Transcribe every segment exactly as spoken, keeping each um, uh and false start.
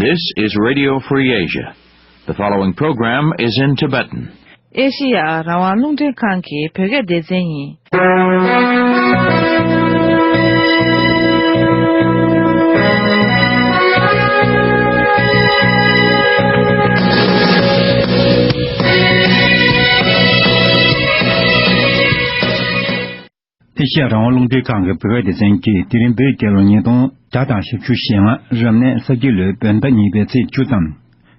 This is Radio Free Asia. The following program is in Tibetan. ཨེ་ཤི་ཡ་རང་དབང་རླུང་འཕྲིན་ཁང་གི་བོད་སྐད་སྡེ་ཚན་ཡིན། ཨེ་ཤི་ཡ་རང་དབང་རླུང་འཕྲིན་ཁང་གི་བོད་སྐད་སྡེ་ཚན་གྱིས་དེ་རིང་བོད་རྒྱལ་ལོ་ཉིས་སྟོང་བརྒྱ་དང་བཞི་བཅུ་ཞེ་ལྔ། རབ་གནས་ས་ཁྱི་ལོའི་བོད་ཟླ་གཉིས་པའི་ཚེས་བཅུ་ཙམ།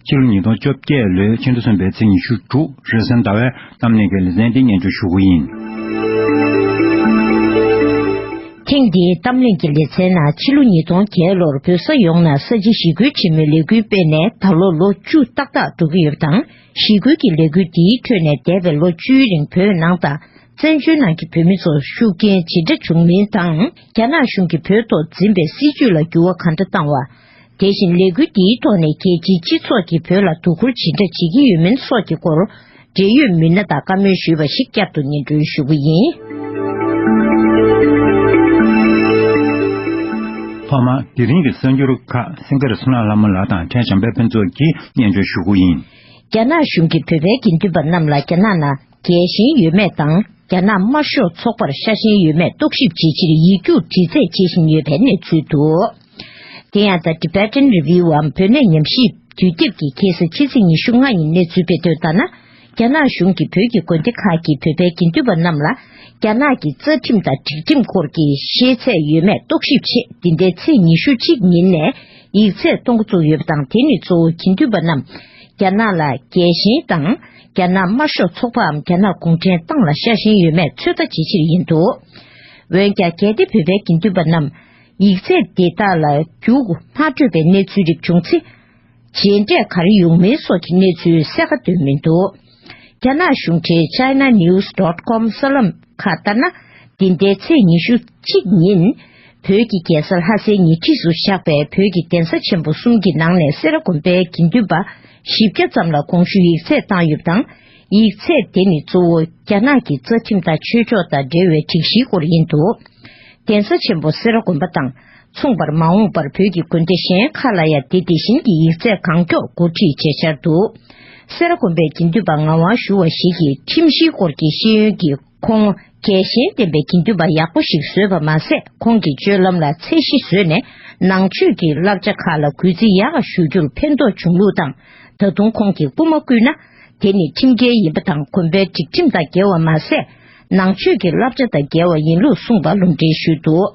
ཕྱི་ལོ་ཉིས་སྟོང་བཅོ་བརྒྱད་ལོའི་ཕྱི་ཟླ་གསུམ་པའི་ཚེས་ཉི་ཤུ་དྲུག་རེས་གཟའ་ཟླ་བའི་གཏམ་གླེང་གི་ལེ་ཚན་འདི་སྙན་སྒྲོན་ཞུ་གི་ཡིན། ཐེངས་འདིའི་གཏམ་གླེང་གི་ལེ་ཚན་ནང་ཕྱི་ལོ་ཉིས་སྟོང་བརྒྱད་ལོར་བོད་ས་ཡོངས་ནས་ས་བྱི་ཞི་རྒོལ་ཆེན་མོའི་ལས་འགུལ་སྤེལ་ནས་ད་ལོ་ལོ་བཅུ་ཏག་ཏག་འགྲོ་གི་ཡོད་པ་དང་། ཞི་རྒོལ་གྱི་ལས་འགུལ་འདིའི་ཁྲོད་ནས་འདས་པའི་ལོ་བཅུའི་རིང་བོད་ནང་དང་། བཙན་བྱོལ་ནང་གི་བོད་མི་ཚོར་ཤུགས་རྐྱེན་ཇི་འདྲ་བྱུང་མིན་དང་། རྒྱ་ནག་གཞུང་གིས་བོད་ཐོག་འཛིན་པའི་སྲིད་བྱུས་ལ་འགྱུར་བ་ག་འདྲ་བཏང་བ། དེ་བཞིན་ལས་འགུལ་འདིའི་ཐོག་ནས་རྒྱལ་སྤྱིའི་སྤྱི་ཚོགས་ཀྱིས་བོད་ལ་དོ་ཁུར་ཇི་འདྲ་བྱེད་ཀྱི་ཡོད་མིན་སོགས་ཀྱི་སྐོར། འབྲེལ་ཡོད་མི་སྣ་དང་བཀའ་མོལ་ཞུས་པ་ཞིག་བསྐྱར་དུ་སྙན་སྒྲོན་ཞུ་གི་ཡིན། ཐོག་མར་དེ་རིང་གི་གསར་འགྱུར་ཁག་སེང་གེར་བསོད་ནམས་ལྷ་མོ་ལགས་དང་ཕྲན་བྱམས་པའི་ཕུན་ཚོགས་ཀྱིས་སྙན་སྒྲོན་ཞུ་གི་ཡིན། རྒྱ་ནག་གཞུང་གིས་བོད་པའི་དགེ་འདུན་པ་རྣམས་ལ་རྒྱ་ནག་ནང་རྒྱལ་ཞེན་ཡོད་མེད་དང་། རྒྱ་ནག་དམར་ཤོག་ཚོགས་པར་ཤ་ཞེན་ཡོད་མེད་རྟོག་ཞིབ་བྱེད་ཕྱིར་ཡིག་རྒྱུགས་དྲི་རྩད་བྱེད་བཞིན་ཡོད་པའི་གནས་ཚུལ་འདུག་དེ་ཡང་། The Tibetan Review འམ་བོད་གནས་ཉམས་ཞིབ་དུས་དེབ་ཀྱིས་ཁ་སང་ཕྱི་ཚེས་ཉི་ཤུ་ལྔ་ཉིན་གནས་ཚུལ་སྤེལ་དོན་ལྟར་ན། རྒྱ་ནག་གཞུང་གིས་བོད་ཀྱི་དགོན་སྡེ་ཁག་གི་བོད་པའི་དགེ་འདུན་པ་རྣམས་ལ། རྒྱ་ནག་གི་རྩ་ཁྲིམས་དང་སྒྲིག་ཁྲིམས་སྐོར་གྱི་ཤེས་ཚད་ཡོད་མེད་རྟོག་ཞིབ་ཆེད། འདི་ཟླའི་ཚེས་ཉི་ཤུ་གཅིག་ཉིན་ནས་ཡིག་ཚད་གཏོང་འགོ་བཙུགས་ཡོད་པ་དང་། དེ་ནི་གཙོ་བོ་དགེ་འདུན་པ་རྣམས་རྒྱ་ནག་ལ་རྒྱལ་ཞེན་དང་། རྒྱ་ནག་དམར་ཤོག་ཚོགས་པའམ་རྒྱ་ནག་གུང་ཁྲན་ཏང་ལ་ཤ་ཞེན་ཡོད་མེད་ཚོད་ལྟ་བྱེད་ཕྱིར་ཡིན་འདུག་འོན་ཀྱང་། གལ་ཏེ་བོད་པའི་དགེ་འདུན་པ་རྣམས་ཡིག་ཚད་དེ་དག་ལ་རྒྱུགས་མ་སྤྲོད་པའི་གནས་ཚུལ་རིགས་བྱུང་ཚེ། རྗེས་འབྲས་ག་རེ་ཡོང་མིན་སོགས་ཀྱི་གནས་ཚུལ་གསལ་ཁ་འདོན་མི་འདུག་རྒྱ་ནག་གཞུང་འབྲེལ་China News dot com གསར་ལམ་ཁག་ལྟར་ན། འདི་ཟླའི་ཚེས་ཉི་ཤུ་གཅིག་ཉིན། བོད་ཀྱི་རྒྱལ་ས་ལྷ་སའི་ཉེ་འཁྲིས་སུ་བཞག་པའི་བོད་ཀྱི་གདན་ས་ཆེན་པོ་གསུམ་གྱི་ནང་ནས་སེ་ར་དགོན་པའི་དགེ་འདུན་པ་བཞི་བརྒྱ་ཙམ་ལ་གོང་ཞུས་ཡིག་ཚད་བཏང་ཡོད་པ་དང་། ཡིག་ཚད་དེ་ནི་གཙོ་བོ་རྒྱ་ནག་གི་རྩ་ཁྲིམས་དང་ཆོས་ཕྱོགས་དང་འབྲེལ་བའི་སྒྲིག་གཞིའི་སྐོར་ཡིན་འདུག་གདན་ས་ཆེན་པོ་སེ་ར་དགོན་པ་དང་མཚུངས་པར། མ་འོངས་པར་བོད་ཀྱི་དགོན་སྡེ་གཞན་ཁག་ལ་ཡང་དེ་དེ་བཞིན་གྱི་ཡིག་ཚད་གང་མགྱོགས་གོ་སྒྲིག་བྱེད་འཆར་འདུག་སེ་ར་དགོན་པའི་དགེ་འདུན་པ་ངག་དབང་ཞུ་བ་ཞིག་གིས་ཁྲིམས་གཞིའི་སྐོར་གྱི་ཤེས་ཡོན་གྱི་ཁོང་རྒྱལ་ཞེན་ལྡན་པའི་དགེ་འདུན་པ་ཡག་པོ་ཞིག་བཟོས་པ་མ་ཟད། ཁོང་གི་སྤྱོད་ལམ་ལ་ཚད་གཞི་བཟོས་ནས་ནང་ཆོས་ཀྱི་བསླབ་བྱ་ཁག་ལ་གུས་བརྩི་ཡག་ཞུ་རྒྱུར་ཕན་ཐོགས་བྱུང་ལུགས་དང་། ད་དུང་ཁོང་གིས་སྐུལ་མ་བསྐུལ་ན། དེ་ནི་ཁྲིམས་འགལ་ཡིན་པ་དང་། དགོན་པའི་སྒྲིག་ཁྲིམས་དང་འགལ་བ་མ་ཟད། ནང་ཆོས་ཀྱི་བསླབ་བྱ་དང་འགལ་བ་ཡིན་ལུགས་གསུངས་པ་ལུང་འདྲེན་ཞུས་འདུག་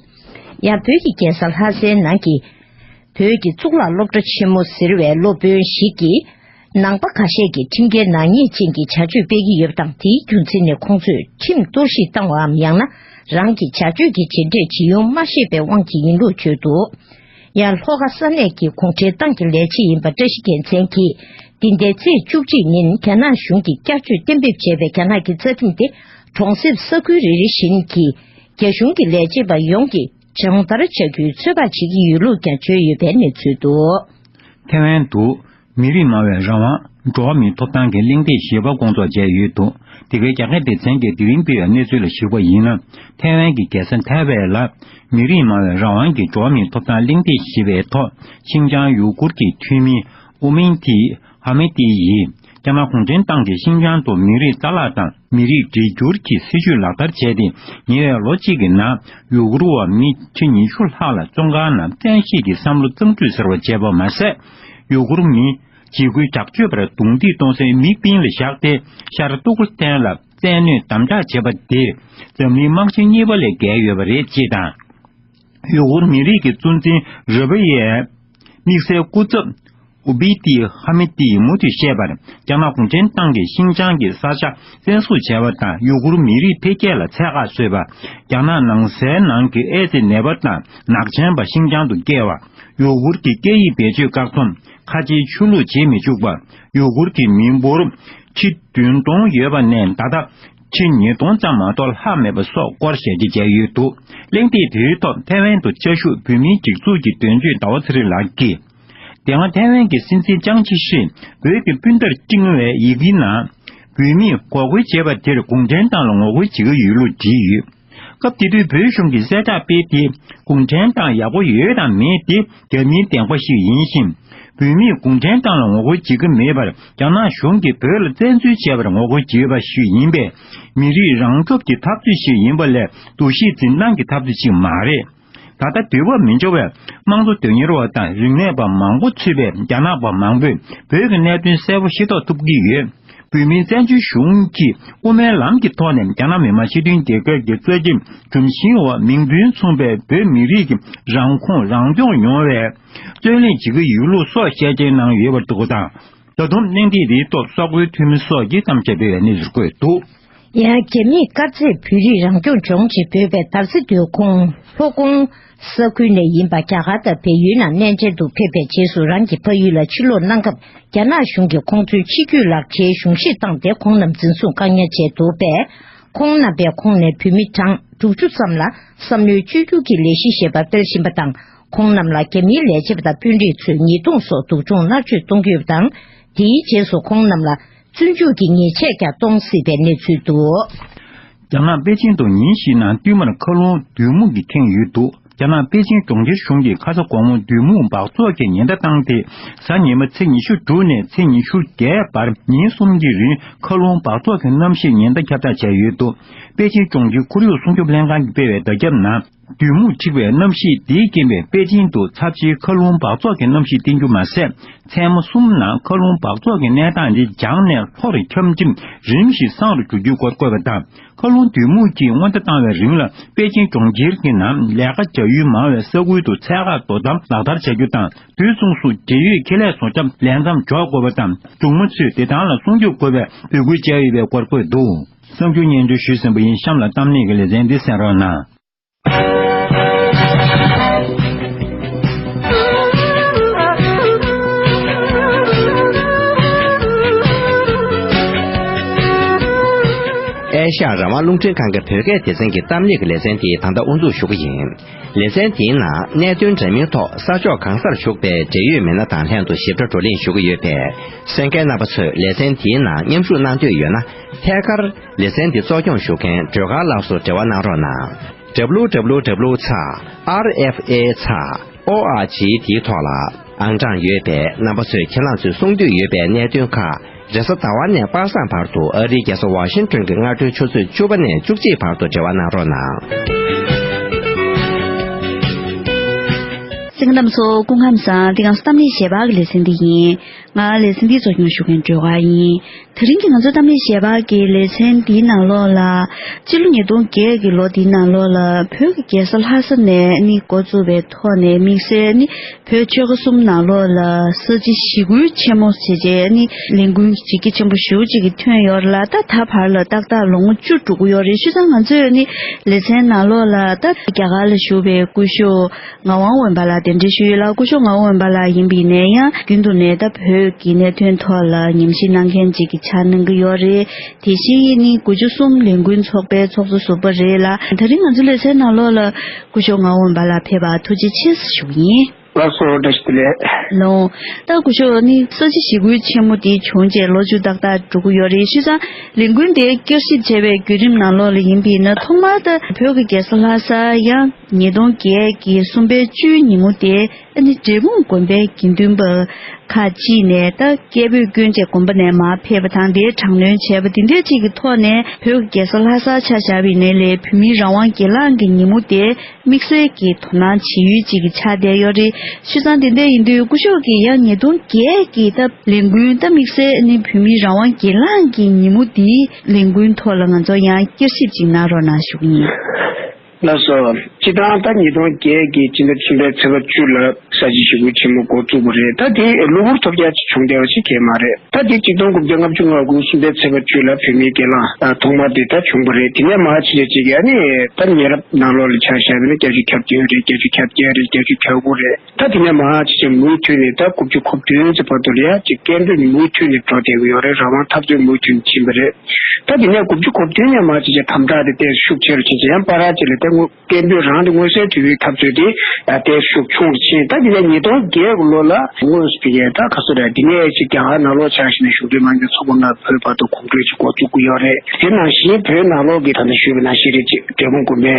ཡང་། བོད་ཀྱི་རྒྱལ་ས་ལྷ་སའི་ནང་གི་བོད་ཀྱི་གཙུག་ལག་སློབ་གྲྭ་ཆེན་མོ་ཟེར་བའི་སློབ་དཔོན་ཞིག་གིས། ནང་པ་ཁ་ཤས་ཀྱིས་ཁྲིམས་འགལ་ནག་ཉེས་ཅན་གྱི་བྱ་སྤྱོད་སྤེལ་གྱི་ཡོད་པ་དང་། དེའི་རྒྱུ་མཚན་ནི་ཁོང་ཚོས་ཁྲིམས་གཏོར་བཤིག་བཏང་བའམ། ཡང་ན་རང་གི་བྱ་སྤྱོད་ཀྱི་རྗེས་འབྲས་ཇི་ཡོང་མ་ཤེས་པའི་དབང་གིས་ཡིན་ལུགས་བརྗོད་འདུག་ཡང་། ལྷོ་ཁ་ས་གནས་ཀྱི་གུང་ཁྲན་ཏང་གི་ལས་བྱེད་ཡིན་པ་བཀྲ་ཤིས་རྒྱལ་མཚན་གྱིས། འདི་ཟླའི་ཚེས་བཅུ་གཅིག་ཉིན་རྒྱ་ནག་གཞུང་གིས་བསྐྱར་བཅོས་གཏན་འབེབས་བྱས་པའི་རྒྱ་ནག་གི་རྩ་ཁྲིམས་དེ། གྲོང་གསེབ་ས་ཁུལ་རེ་རེ་བཞིན་གྱི་རྒྱ་གཞུང་གི་ལས་བྱེད་པ་ཡོངས་ཀྱིས་སྦྱོང་བརྡར་བྱ་རྒྱུའི་ཚོད་དཔག་བྱེད་ཀྱི་ཡོད་ལུགས་ཀྱང་བརྗོད་ཡོད་པའི་གནས་ཚུལ་འདུག་ཐེ་ཝན་དུ་མི་རིགས་སྨྲ་བའི་རང་དབང་། འགྲོ་བ་མིའི་ཐོབ་ཐང་གི་གླེང་སྟེགས་བཞི་པ་སྐོང་ཚོགས་བྱས་ཡོད་འདུག་དེ་གའི་རྒྱ་སྐད་སྡེ་ཚན་གྱིས་དེ་རིང་སྤེལ་བའི་གནས་ཚུལ་ལ་གཞིགས་པ་ཡིན་ན། ཐེ་ཝན་གྱི་རྒྱལ་ས་ཐའེ་ཝན་ལ་མི་རིགས་སྨྲ་བའི་རང་དབང་གི་འགྲོ་བ་མིའི་ཐོབ་ཐང་གླེང་སྟེགས་བཞི་པའི་ཐོག་ཤིན་ཅང་ཡུ་གུར་གྱི་འཐུས་མི་ཨུ་མིན་ཏི་ཧ་མི་ཏི་ཡིས། རྒྱ་ནག་གུང་ཁྲན་ཏང་གིས་ཤིན་ཅང་དུ་མི་རིགས་རྩ་བརླག་དང་མི་རིགས་སྒྲིལ་སྒྱུར་གྱི་སྲིད་བྱུས་ལག་བསྟར་བྱས་ཏེ། ཉེ་བའི་ལོ་གཅིག་གི་ནང་ཡུ་གུར་བ་མི་ཁྲི་ཉི་ཤུ་ལྷག་ལ་བཙོན་ཁང་ནང་བཙན་ཤེད་ཀྱིས་བསམ་བློ་གཙང་བཀྲུས་ཟེར་བ་བྱས་པ་མ་ཟད། ཡུ་གུར་མི་འཇིགས་སྐུལ་དྲག་སྤྱོད་པར་རྡུང་རྡེག་གཏོང་སའི་མི་སྤུན་ལ་བཞག་སྟེ། ཤར་ཏུར་ཀི་སི་ཐན་ལ་བཙན་གནོན་དམ་དྲག་བྱས་པ་དེ་འཛམ་གླིང་དམག་ཆེན་གཉིས་པ་ལས་བརྒལ་ཡོད་པ་རེད་ཅེས་དང་། ཡུ་གུར་མི་རིགས་ཀྱི་གཙོ་འཛིན་རི་བྷི་ཡའི་དམིགས་བསལ་སྐུ་ཚབ་ཨུ་བི་ཏི་ཧ་མི་ཏིས་མུ་མཐུད་བཤད་པར། རྒྱ་ནག་གུང་ཁྲན་ཏང་གིས་ཤིན་ཅང་གི་ས་ཆ་བཙན་བཟུང་བྱས་པ་དང་། ཡུ་གུར་མི་རིགས་འཕེལ་རྒྱས་ལ་ཚད་བཀག་བཟོས་པ། རྒྱ་ནག་ནང་སའི་ནང་གི་ཨེ་ཙི་ནད་པ་དང་ནག་ཅན་པ་ཤིན་ཅང་དུ་བསྐྱལ་བ། ཡུ་གུར་གྱི་སྐད་ཡིག་བེད་སྤྱོད་བཀག་སྡོམ། ཁ་ཆེའི་ཆོས་ལུགས་བྱེད་མི་བཅུག་པ། ཡུ་གུར་གྱི་མི་འབོར་ཁྲི་བདུན་སྟོང་ཡོད་པ་ནས་ད་ལྟ་ཁྲི་ཉིས་སྟོང་ཙམ་མ་གཏོགས་ལྷག་མེད་པ་སོགས་སྐོར་ཞལ་ཕྱེ་བྱས་ཡོད་འདུག་གླེང་སྟེགས་དེའི་ཐོག་ཐའེ་ཝན་དུ་བཅའ་བཞུགས་བོད་མིའི་སྒྲིག་འཛུགས་ཀྱི་དོན་གཅོད་ཟླ་བ་ཚེ་རིང་ལགས་ཀྱིས། དེ་སྔ་ཐའེ་ཝན་གྱི་སྲིད་འཛིན་ཅང་ཅི་ཧྲིས་བོད་ཀྱི་སྤུན་ཟླར་སྤྲིངས་བའི་ཡི་གེའི་ནང་། བོད་མིས་འགོག་རྒོལ་བྱས་པ་དེར་གུང་ཁྲན་ཏང་ལ་ངོ་རྒོལ་བྱེད་ཀྱི་ཡོད་ལུགས་བྲིས་ཡོད། སྐབས་དེ་དུས་བོད་གཞུང་གིས་གསལ་བསྒྲགས་སྤེལ་ཏེ། གུང་ཁྲན་ཏང་ཡག་པོ་ཡོད་དང་མེད་དེ་རྒྱ་མིའི་བདེན་དཔང་ཞིག་ཡིན་ཞིང་། བོད་མིས་གུང་ཁྲན་ཏང་ལ་ངོ་རྒོལ་བྱེད་ཀྱི་མེད་པར། རྒྱ་ནག་གཞུང་གིས་བོད་ལ་བཙན་འཛུལ་བྱས་པར་ངོ་རྒོལ་བྱེད་པ་ཞིག་ཡིན་པས། མི་རིགས་རང་སྐྱོབ་ཀྱི་འཐབ་རྩོད་ཞིག་ཡིན་པ་ལས། འདུ་ཤེས་འཛིན་སྟངས་ཀྱི་འཐབ་རྩོད་ཅིག་མ་རེད། ད་ལྟ་འདོད་པ་མི་འཇོ་བའི་དམངས་གཙོ་དོན་གཉེར་བ་དང་རིག་གནས་པ་མང་པོ་ཚུད་པའི་རྒྱ་ནག་པ་མང་པོས་བོད་ཀྱི་གནད་དོན་གསལ་པོ་ཤེས་རྟོགས་ཐུབ་ཀྱི་ཡོད། བོད་མིའི་བཙན་བྱོལ་གཞུང་གིས་དབུ་མའི་ལམ་གྱི་ཐོག་ནས་རྒྱ་ནག་མི་དམངས་སྤྱི་མཐུན་རྒྱལ་ཁབ་ཀྱི་རྩ་ཁྲིམས་སྒྲོམ་གཞིའི་འོག་མིང་དོན་མཚུངས་པའི་བོད་མི་རིགས་ཀྱི་རང་ཁོངས་རང་སྐྱོང་ཡོང་བའི་རྩོད་ལེན་བྱེད་ཀྱི་ཡོད་ལུགས་སོགས་བཤད་རྗེས་གནང་ཡོད་པ་འདུག་དང་། ད་དུང་གནད་འགག་འདིའི་ཐོག་གསར་འགོད་འཐུས་མི་སོགས་ཀྱིས་གཏམ་བཤད་སྤེལ་བའི་གནས་ཚུལ་བཀོད་འདུག། ཡང་རྒྱ་མིས་དཀར་མཛེས་བོད་རིགས་རང་སྐྱོང་ལྗོངས་ཅེས་འབོད་པའི་དར་རྩེ་སྡོད་ཁུལ་ལྷོ་ཁུལ་ས་ཁུལ་ནས་ཡིན་པ་རྒྱ་གར་དང་བལ་ཡུལ་ནང་གནས་མཇལ་དུ་ཕེབས་པའི་རྗེས་སུ་རང་གི་ཕ་ཡུལ་ལ་ཕྱིར་ལོག་གནང་སྐབས། རྒྱ་ནག་གཞུང་གིས་ཁོང་ཚོའི་ཆིག་སྒྱུར་ལག་ཁྱེར་གཞུང་བཞེས་བཏང་སྟེ་ཁོང་རྣམས་འཛིན་བཟུང་བཀག་ཉར་བྱས་འདུག་པས། ཁོང་རྣམ་པའི་ཁོངས་ནས་བོད་མི་གྲངས་དྲུག་ཅུ་ཙམ་ལ་བསམ་བློའི་བཅོས་བསྒྱུར་གྱི་ལས་གཞི་ཞེས་པ་སྤེལ་བཞིན་པ་དང་། ཁོང་རྣམས་ལ་རྒྱ་མིའི་ལས་བྱེད་པ་དང་དཔོན་རིགས་ཚོས་ཉེས་རྡུང་སོགས་སྡུག་སྦྱོང་མནར་གཅོད་གཏོང་གི་ཡོད་པ་དང་། དེའི་རྗེས་སུ་ཁོང་རྣམས་ལ་བཙོན་འཇུག་གི་ཉེས་ཆད་ཀྱང་གཏོང་སྲིད་པའི་གནས་ཚུལ་འདུག། རྒྱ་ནག་པེ་ཅིང་དུ་ཉིན་ཞིག་ནང་བསྟུད་མར་མཁའ་རླུང་རྡུལ་སྨུག་གིས་ཁེངས་ཡོད་འདུག། རྒྱ་ནག་པེ་ཅིང་གྲོང་ཁྱེར་གཞུང་གིས་ཁ་ས་དགོང་མོ་རྡུལ་སྨུག་འབག་བཙོག་གི་ཉེན་བརྡ་བཏང་སྟེ། གཟའ་ཉི་མ་ཚེས་ཉི་ཤུ་དྲུག་ནས་ཚེས་ཉི་ཤུ་བརྒྱད་བར་ཉིན་གསུམ་གྱི་རིང་མཁའ་རླུང་འབག་བཙོག་གི་གནམ་གཤིས་ཉེན་བརྡ་ཁྱབ་བསྒྲགས་བྱས་ཡོད་འདུག། པེ་ཅིང་གྲོང་ཁྱེར་ཁོར་ཡུག་སྲུང་སྐྱོབ་ལྷན་ཁང་གིས་སྤེལ་བའི་བརྡ་ཁྱབ་ནང་། རྡུལ་སྨུག་འཁྲིགས་པའི་གནམ་གཤིས་འདིའི་རྐྱེན་པས་པེ་ཅིང་དུ་ཚབས་ཆེའི་མཁའ་རླུང་འབག་བཙོག་གི་གནམ་གཤིས་བསྟན་རྒྱུ་མ་ཟད། མཚན་མོ་གསུམ་ནང་མཁའ་རླུང་འབག་བཙོག་གི་གནས་སྟངས་འདི་འགྱངས་ནས་ལྷོ་རུ་འཁྱམས་རྗེས་རིམ་བཞིན་སངས་རུ་འགྲོ་རྒྱུའི་སྐོར་བཀོད་པ་དང་། མཁའ་རླུང་རྡུལ་སྨུག་གིས་སྔོན་བརྡ་བཏང་བའི་རིང་ལ་པེ་ཅིང་གྲོང་ཁྱེར་གྱི་ནང་ལས་ཀ་བྱ་ཡུལ་མང་བའི་ས་ཁུལ་དུ་འཚོལ་ཁ་དོ་དམ་ལག་བསྟར་བྱ་རྒྱུ་དང་། དུས་མཚུངས་སུ་འབྲེལ་ཡོད་ཁེ་ལས་བཟོ་འཁྱམ་ལས་མཚམས་འཇོག་དགོས་པ་དང་། སྦྲུམ་མ་ཚོའི་བདེ་ཐང་ལ་སྲུང་སྐྱོབ་དགོས་པའི་འབོད་སྐུལ་བྱས་ཡོད་པའི་སྐོར་བཀོད་འདུག། གསར་འགྱུར་སྙན་སྒྲོན་ཞུས་ཟིན་པ་ཡིན། གཤམ་ལ་གཏམ་གླེང་གི་ལེ་ཚན་འདི་གསན་རོགས་གནང་། ཨེ་ཤ་ཡ་རང་དབང་རླུང་འཕྲིན་ཁང་གི་བོད་སྐད་སྡེ་ཚན་གྱི་གཏམ་གླེང་གི་ལེ་ཚན་དེ་ད་ལྟ་དབུ་འཛུགས་ཞུ་གི་ཡིན། ལེ་ཚན་དེའི་ནང་གནད་དོན་འདྲ་མིན་ཐོག་ས་ཕྱོགས་གང་སར་བཞུགས་པའི་འབྲེལ་ཡོད་མི་སྣ་དང་ལྷན་དུ་ཞིབ་ཕྲ་བགྲོ་གླེང་ཞུ་གི་ཡོད་པས། གསན་མཁན་རྣམ་པ་ཚོས་ལེ་ཚན་དེའི་ནང་མཉམ་ཞུགས་གནང་འདོད་ཡོད་ན། ཐད་ཀར་ལེ་ཚན་འདི་གཙོ་སྐྱོང་ཞུ་མཁན་སྒྲོལ་དཀར་ལགས་སུ་འབྲེལ་བ་གནང་རོགས་གནང་། W W W ཚེག་R F A ཚེག་O R G དེའི་ཐོག་ལ་ཨང་གྲངས་ཡོད་པས། རྣམ་པ་ཚོས་ཁྱེད་རང་ཚོས་གསུང་འདོད་ཡོད་པའི་གནད་དོན་ཁག་རེས་གཟའ་ཟླ་བ་ནས་པ་སངས་བར་དུ་ཨ་རིའི་རྒྱལ་ས་ཝ་ཤིང་ཏོན་གྱི་སྔ་དྲོའི་ཆུ་ཚོད་བཅུ་པ་ནས་བཅུ་གཅིག་བར་དུ་འབྲེལ་བ་གནང་རོགས་གནང་། གསན་མཁན་རྣམ་པ་ཚོ་སྐུ་ཁམས་བཟང་། འདི་གང་གཏམ་གླེང་ཞལ་པར་གྱི་ལེ་ཚན་འདི་ཡིན། ང་ལེ་ཚན་འདི་གཙོ་སྐྱོང་ཞུ་མཁན་སྒྲོལ་དཀར་ཡིན། དེ་རིང་གི་ང་ཚོ་གཏམ་གླེང་ཞལ་པར་གྱི་ལེ་ཚན་འདིའི་ནང་ལོགས་ལ། སྤྱི་ལོ་ཉིས་སྟོང་བརྒྱད་ཀྱི་ལོ་འདིའི་ནང་ལོགས་ལ་བོད་ཀྱི་རྒྱལ་ས་ལྷ་ས་ནས་ནི་འགོ་བཙུགས་པའི་ཐོག་ནས་དམིགས་བསལ་ནི་བོད་ཆོལ་ཁ་གསུམ་ནང་ལོགས་ལ་ས་བྱི་ཞི་རྒོལ་ཆེན་མོ་བྱས་རྗེས་ནི་ལས་འགུལ་བྱེད་ཀྱི་ཆེན་པོ་ཞེ་པོ་ཅིག་གི་ཐོན་ཡོད་རེད་ལ། ད་ད་བར་ལ་ཏག་ཏག་ལོ་ངོ་བཅུ་འགྲོ་གི་ཡོད་རེད། བྱས་ཙང་ང་ཚོས་ནི་ལེ་ཚན་ནང་ལོགས་ལ་ད་རྒྱ་གར་ལ་བཞུགས་པའི་སྐུ་ཞབས་ངག་དབང་དབེན་པ་ལགས་གདན་འདྲེན་ཞུས་ཡོད་ལ། སྐུ་ཞབས་ངག་དབང་དབེན་པ་ལགས་ཡིན་པ་ཡིན་ནའི་ཡང་རྒྱུན་དུ་ནས་ད་བོད་ཀྱི་གནད་དོན་ཐོག་ལ་ཉམས་ཞིབ་གནང་མཁན་ཅིག་གི་ཆ་གནང་གི་ཡོད་རེད། དེ་བཞིན་ནི་དགུ་བཅུ་གསུམ་ལས་འགུལ་ཚོགས་པའི་ཚོགས་གཙོ་ཟུར་པ་རེད་ལ། དེ་རིང་ང་ཚོ་ལེ་ཚན་ནང་ལོགས་ལ་སྐུ་ཞབས་ངག་དབང་དབེན་པ་ལགས་ཕེབས་པར་ཐུགས་རྗེ་ཆེ་ཞུ་གི་ཡིན། ལགས་སོ། བཀྲ་ཤིས་བདེ་ལེགས། ལགས། ད་སྐུ་ཞབས་ནི་ས་བྱི་ཞི་རྒོལ་ཆེན་མོ་དེ་བྱུང་རྗེས་ལོ་བཅུ་ཏག་ཏག་འགྲོ་གི་ཡོད་རེད། བྱས་ཙང་ལས་འགུལ་དེ་བསྐྱར་ཞིབ་བྱས་པའི་བརྒྱུད་རིམ་ནང་ལོགས་ལ་ཡིན་པ་ཡིན་ན། ཐོག་མར་ད་བོད་ཀྱི་རྒྱལ་ས་ལྷ་ས་ཡང་ཉིས་སྟོང་བརྒྱད་ཀྱི་གསུམ་པའི་བཅུའི་ཉིན་མོ་དེ་ཨ་ནི་འབྲས་སྤུངས་དགོན་པའི་དགེ་འདུན་པ་ཁག་ཅིག་ནས་ད་སྐད་འབོད་བསྐྱོན་རྗེས་དགོན་པ་ནས་མར་ཕེབས་པ་དང་། དེའི་དྲག་གནོན་བྱས་པ་དེ་འདྲ་ཅིག་གི་ཐོག་ནས་བོད་ཀྱི་རྒྱལ་ས་ལྷ་སར་ཆ་བཞག་པ་ཡིན་ནའི་ལས་བོད་མིའི་རང་དབང་སྒེར་ལངས་ཀྱི་ཉིན་མོ་དེ་དམིགས་བསལ་གྱི་དོ་སྣང་བྱེད་ཡུལ་ཅིག་གི་ཆགས་བསྡད་ཡོད་རེད། བྱས་ཙང་དེ་འདྲ་ཡིན་དུས་སྐུ་ཞབས་ཀྱིས་ཡང་ཉིས་སྟོང་བརྒྱད་ཀྱི་ད་ལས་འགུལ་ད་དམིགས་བསལ་ནི་བོད་མིའི་རང་དབང་སྒེར་ལངས་ཀྱི་ཉིན་མོ་དེའི་ལས་འགུལ་ཐོག་ལ་ང་ཚོ་ཡང་བསྐྱར་ཞིབ་ཅིག་གནང་རོགས་གནང་ཞུ་གི་ཡིན། ལགས་སོ། སྤྱིར་བཏང་ད་ཉིས་སྟོང་བརྒྱད་ཀྱི་སྤྱི་ཟླ་གསུམ་པའི་ཚེས་པ་བཅུ་ལ་ས་བྱི་ཞི་རྒོལ་ཆེན་མོ་འགོ་བཙུགས་པ་རེད། ད་དེ་གློ་བུར་ཐོལ་རྒྱག་ཅིག་བྱུང་བསྡད་པ་ཞིག་གང་ཡང་མ་རེད། ད་དེ་ཆིག་སྟོང་དགུ་བརྒྱ་ལྔ་བཅུ་ང་དགུ་གསུམ་པའི་ཚེས་པ་བཅུ་ལ་བོད་མིའི་སྒེར་ལངས་ཐོག་མ་དེ་ད་བྱུང་བ་རེད། དེ་ནས་མར་ཕྱིན་རྗེས་ཅིག་ཨ་ནི་ད་ཉེ་རབས་ནང་ལོགས་ལ་ཆ་བཞག་པ་ཡིན་ན་བརྒྱད་ཅུ་གྱ་བདུན་རེད། བརྒྱད་ཅུ་གྱ་བརྒྱད་རེད། བརྒྱད་ཅུ་གྱ་དགུ་རེད། ད་དེ་ནས་མར་ཕྱིན་རྗེས་མུ་མཐུད་ནས་ད་དགུ་བཅུ་གོ་བདུན་ཙམ་བར་དུ་ལ་ཡ་ཅིག་སྐད་འབོད་མུ་མཐུད་ནས་འགྲོ་བསྡད་ཀྱི་ཡོད་རེད། རང་དབང་འཐབ་རྩོད་མུ་མཐུད་ནས་ཕྱིན་པ་རེད། ད་དེ་ནས་དགུ་བཅུ་གོ་བདུན་ནས་མར་ཕྱིན་རྗེས་དམ་དྲག་དེ་ཏོག་ཙམ་ཤུགས་ཆེ་རུ་ཕྱིན་རྗེས་ཡང་བར་ཅིག་ལ་ད་དངོས་སྐད་འབོད་ རང་གི་མངོན་གསལ་དོད་པོའི་འཐབ་རྩོད་དེ་ཨ་དེ་ཤུགས་ཆུང་རུ་ཕྱིན། ད་འདི་ནས་ཉིས་སྟོང་བརྒྱད་ལོ་ལ་དངོས་སུ་ཕ་གིའི་ད་ག་ཚོད་རེད། འདི་ནས་ཅིག་རྒྱ་གར་ནང་ལོགས་ཆ་བཞག་ན་གཞུང་འབྲེལ་མ་ཡིན་པའི་ཚོགས་པ་ལྔ་བོད་བར་དུ་གོམ་བགྲོད་ཅིག་འགོ་བཙུགས་ཀྱི་ཡོད་རེད། དེ་ནང་བཞིན་བོད་ནང་ལོགས་ཀྱི་ད་ལྟ་ཞུས་པ་ནང་བཞིན་རེད། ཅིག་འབྲས་སྤུངས་དགོན་པའི་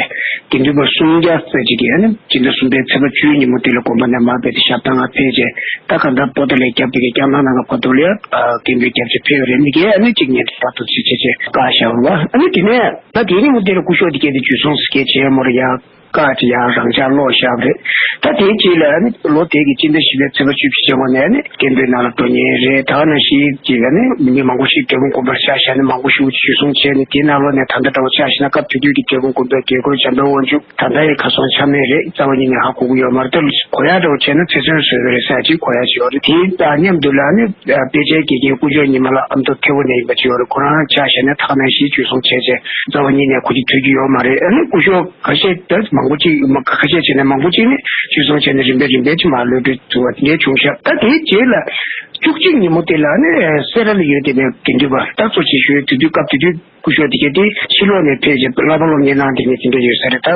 དགེ་འདུན་པ་སུམ་བརྒྱ་ཙམ་ཅིག་གིས་ཨ་ནི་སྤྱི་ཟླ་གསུམ་པའི་ཚེས་པ་བཅུའི་ཉིན་མོ་དེ་ལ་དགོན་པ་ནས་མར་ཕེབས་ཏེ་ཞབས་བཏང་ང་ཕེབས་རྗེས། ད་གང་ལྟར་པོ་ཏཱ་ལའི་རྒྱབ་དེ་གི་སྐྱང་ཐང་ནང་གི་བར་དུ་ལ་ཡ་སྐད་འབོད་རྒྱབ་བྱས་ཕེབས་རེད། མི་གིས་ཨ་ནི་ཅིག་ཉན་བར་དུ་ཅིག་བྱས་བྱས་བཀག་བཞག་རེད་བ། ཨ་ནི་དེ་ནས་ད་དེའི་ཉིན་མོ་དེ་ལ་སྐུ་ཞབས་དེ་གས་དེ་འཇུ་བཟུང་སྐད་བྱས་མོ་རེད་ཡ། བཀག་ཅིག་ཡང་རང་འཇགས་ལོག་བཞག་རེད། ད་དེའི་རྗེས་ལ་ཨ་ནི་ལོ་དེ་གི་སྤྱི་ཟླ་བཞི་པའི་ཚེས་པ་བཅུ་བཞི་ཆེན་མོ་ནས་ཨ་ནི་སྐད་འབོད་ནང་ལ་འགྲོ་ཉེན་རེད། ད་ནང་བཞིན་ཅིག་ཨ་ནི་མི་མང་པོ་ཞིག་འབྲས་སྤུངས་དགོན་པར་ཆ་བཞག་ནས་མང་པོ་ཞིག་འཇུ་བཟུང་བྱས་ནས། དེའི་ནང་ལོགས་ནས་ད་ལྟ་འདྲ་བོ་ཆ་བཞག་ན་སྐབས་དེ་དུས་ཀྱི་འབྲས་སྤུངས་དགོན་པའི་དགེ་བསྐོས་འཇམ་དཔལ་དབང་ཕྱུག་ད་ལྟ་ཡི་གར་སོང་ཆ་མེད་རེད། རྩ་བ་ཉིད་ནས་ཧ་གོ་གི་ཡོད་མ་རེད། ད་གོ་ཡག་འདྲ་བོ་བྱས་ན་ཚེ་བཙོན་བཟོས་པ་རེད་ཟེར་ཅིག་གོ་ཡག་ཅིག་ཡོད་རེད། དེའི་དང་མཉམ་དུ་ལ་ཨ་ནི་དཔེ་ཆའི་དགེ་རྒན་སྐུ་ཞབས་ཉི་མ་ལགས་ཨ་མདོ་ཐེ་བོ་ནས་ཡིན་པ་ཅིག་ཡོད་རེད། ཁོ་རང་ཆ་བཞག་ན་ད་ག་ནང་བཞིན་འཇུ་བཟུང་བྱས་བྱས་རྩ་བ་ཉིད་ནས་གོ་རྒྱུ་ཐོས་རྒྱུ་ཡོད་མ་རེད། ཨ་ནི་སྐུ་ཞབས་ཁ་ཤས་ད་མང་པོ་ཅིག་མ་ཁ་ཤས་བྱས་ན་མང་པོ་ཅིག་ནི་འཇུ་བཟུང་བྱས་ནས་རིམ་པས་རིམ་པས་ཅིག་མར་གློད་གྲོལ་ཐུབ་པ་དེ་འདྲའི་བྱུང་ཤག་ད་དེའི་རྗེས་ལ་བཅུ་གཅིག་ཉིན་མོ་དེ་ལ་ནི་སེ་ར་ལ་ཡོད་བསྡད་པའི་དགེ་འདུན་པ་ད་གཙོ་ཆེ་ཤོས་དེ་དུས་སྐབས་དེ་དུས་སྐུ་ཞབས་དེ་གས་དེ་ཕྱི་ལོགས་ནས་ཕེབས་རྗེས་བསླབ་པ་སློབ་གཉེར་གནང་བསྡད་མཁན་དེ་འདྲ་ཡོད་ས་རེད། ད་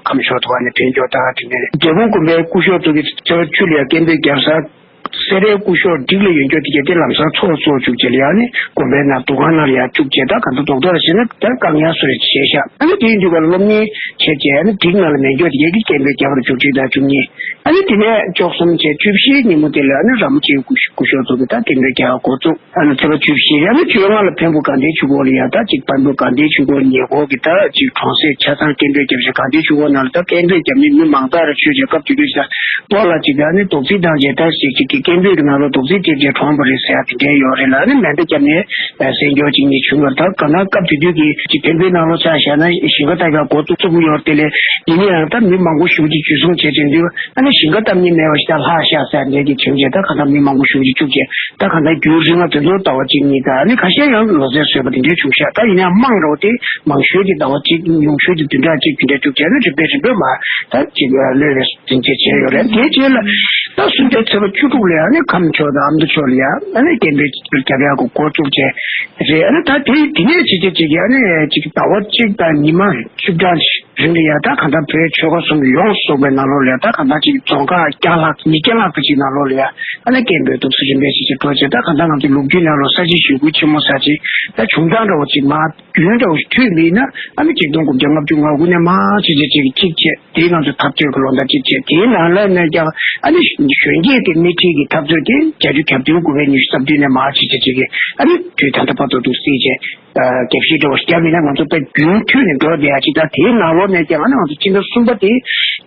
ཁམས་ཕྱོགས་དུ་བ་ནས་ཕེབས་མགྱོགས་ད་དེ་ནས་འབྲས་སྤུངས་དགོན་པའི་སྐུ་ཞབས་དེ་གས་ཚེས་པ་བཅུ་ལ་ཡ་སྐད་འབོད་བརྒྱབ་ས། སེ་རའི་སྐུ་ཞབས་འགྲིག་ལ་ཡོད་མགྱོགས་དེ་གས་དེ་ལམ་སང་ཚོགས་གཙོ་བཅུག་བྱས་ལ་ཡ་ནི་དགོན་པའི་ནང་འདུ་ཁང་ནང་ལ་ཡ་བཅུག་བྱས། ད་ག་འདྲ་རྡོག་རྡོག་ལ་བྱས་ན་ད་བཀག་ཉར་སུ་རེ་བྱས་ཤག་ཨ་ནི་དེ་ཡིན་དུས་ག་སློབ་གཉེར་བྱས་བྱས་ཨ་ནི་འགྲིག་ནང་ལ་མེད་མགྱོགས་དེ་གས་ཀྱི་སྐད་འབོད་རྒྱག་པར་བཅུ་གཅིག་དང་བཅུ་གཉིས། ཨ་ནི་དེ་ནས་བཅུ་གསུམ་བྱས་བཅུ་བཞིའི་ཉིན་མོ་དེ་ལ་ཨ་ནི་ར་མོ་ཆེའི་སྐུ་སྐུ་ཞབས་ཚོ་གི་ད་སྐད་འབོད་རྒྱག་འགོ་བཙུགས། ཨ་ནི་ཚེས་པ་བཅུ་བཞི་རེད། ཨ་ནི་བཅོ་ལྔ་ལ་འཕན་པོ་དགའ་ལྡན་ཆོས་འཁོར་ལ་ཡ་ད་ཅིག་འཕན་པོ་དགའ་ལྡན་ཆོས་འཁོར་ཉེ་འཁོར་གྱི་ད་ཅིག་གྲོང་གསེབ་ཆ་ཚང་སྐད་འབོད་རྒྱབ་བཞིན། དགའ་ལྡན་ཆོས་འཁོར་ནང་ལ་ད་སྐད་འབོད་རྒྱབ་མི་མི་མང་དག་རེ་ཆོས་བྱས། སྐབས་དེ་དུས་ད་ནི་རྡོག་རྫིས་བཏང་བྱས་ད་ཞིག་ཅིག་གི་སྐད་འབོད་ཀྱི་ནང་ལོགས་རྡོག་རྫིས་སྤྲད་བྱས་གྲོངས་པ་རེད་ཟེར་ཡ་དེ་འདྲའི་ཡོད་རེད་ལ། ཨ་ནི་མེ་མདའ་བརྒྱབ་ནས་བསད་རྒྱུ་ཅིག་གཉིས་བྱུང་བ་རེད། ད་ག་ན་སྐབས་དེ་དུས་ཀྱི་ཅིག་འཕན་པོའི་ནང་ལོགས་ཆ་བཞག་ན་ཞིང་ཁ་ལྟ་ག་འགོ་བཙུགས་ཚུགས་ཀྱི་ཡོད་རེད། དེ་ལས་ཡིན་ན་ཡང་ད་མི་མང་པོ་ཞེ་པོ་ཅིག་འཇུ་བཟུང་བྱས་བྱས་དུས། ཨ་ནི་ཞིང་ཁ་བཏབ་མཁན་མེད་པ་ཞིག་ད་ལྷག་ཤག་ཟེར་འདྲ་གི་བྱུང་རྗེས་ད་གང་ལྟར་མི་མང་པོ་ཞེ་པོ་ཅིག་བཅུག་རྗེས་ད་གང་ལྟར་རྒྱུན་རིང་ང་དེ་ཚོ་ཟླ་བ་གཅིག་གཉིས་དང་ཨ་ནི་ཁ་ཤས་ཡང་ལོ་ཚད་བཟོས་པ་དེ་འདྲའི་བྱུང་ཤག་ད་ཡིན་ན་ཡང་མང་རོ་དེ་མང་ཤོས་དེ་ཟླ་བ་གཅིག་ཉུང་ཤོས་དེ་བདུན་ཕྲག་གཅིག་དེ་འདྲ་བཅུག་རྗེས་ཨ་ནི་རིམ་པས་རིམ་པས་མར་ད་ཅིག་གློད་པའི་ཟིན་བྲིས་བྱས་ཡོད་རེད། དེའི་རྗེས་ལ་ད་གསུམ་པའི་ཚེས་པ་བཅུ་དྲུག་ལ་ཨ་ནི་ཁམས་ཕྱོགས་དང་ཨ་མདོ་ཕྱོགས་ལ་ཡ་ཨ་ནི་སྐད་འབོད་རྒྱབ་ཡག་གི་འགོ་བཙུགས་བྱས་རེད། ཨ་ནི་ད་དེ་དེ་ནས་བྱས་བྱས་ཅིག་གི་ཨ་ནི་ཅིག་ཟླ་བ་གཅིག་དང་ཉི་མ་བཅུ་གྲངས་རིང་ལ་ཡ་ད་གང་ལྟར་བོད་ཆོལ་ཁ་གསུམ་ཡོངས་སུ་རྫོགས་པའི་ནང་ལོགས་ལ་ཡ་ད་གང་ལྟར་ཅིག་རྫོང་ཁག་བརྒྱ་ལྷག་ཉིས་བརྒྱ་ལྷག་ཙམ་ཅིག་ནང་ལོགས་ལ་ཡ་ཨ་ནི་སྐད་འབོད་འདུག་སེ་རིམ་པས་ཅིག་ཅིག་འགྲོ་བྱས། ད་གང་ལྟར་ང་ཚོ་ལོ་རྒྱུས་ནང་ལོགས་ས་བྱི་ཞེ་དགུའི་ཆེན་མོ་ཟེར་ཅིག་ད་བྱུང་སྟངས་འདྲ་བོ་ཅིག་མར་རྒྱུན་འདྲ་བོ་ཞིག་ཐོས་མེད་ན་ཨ་ནི་ཆིག་སྟོང་དགུ་བརྒྱ་ལྔ་བཅུ་ང་དགུ་ནས་མར་ཅིག་ཅིག་ཅིག་གཅིག་བྱས། དེའི་ནང་དུ་འཐབ་རྩོད་ཀྱི་ལོ་ཟླ་གཅིག་བྱས། དེའི་ནང་ལ་ནས་ཀྱང་ཨ་ནི་གཞོན་སྐྱེས་དེ་སྣེ་ཁྲིད་ཀྱི་འཐབ་རྩོད་དེ་བརྒྱད་ཅུ་གྱ་བདུན་དགུ་པའི་ཉི་ཤུ་རྩ་བདུན་ནས་མར་ཅིག་ཅིག་ཅིག་གི་ཨ་ནི་དུས་ད་ལྟ་བར་དུ་འདུག་སེ་བྱས། རྒྱབ་བཤིག་འགྲོ་བ་ཞིག་བརྒྱབ་མིན་ན་ང་ཚོ་དཔེ་རྒྱུན་མཐུད་ནས་འགྲོ་བསྡད་ཡ་ཅིག་ད་དེའི་ནང་ལོགས་ནས་ཀྱང་ཨ་ནི་ང་ཚོ་སྤྱི་ཟླ་གསུམ་པ་དེ་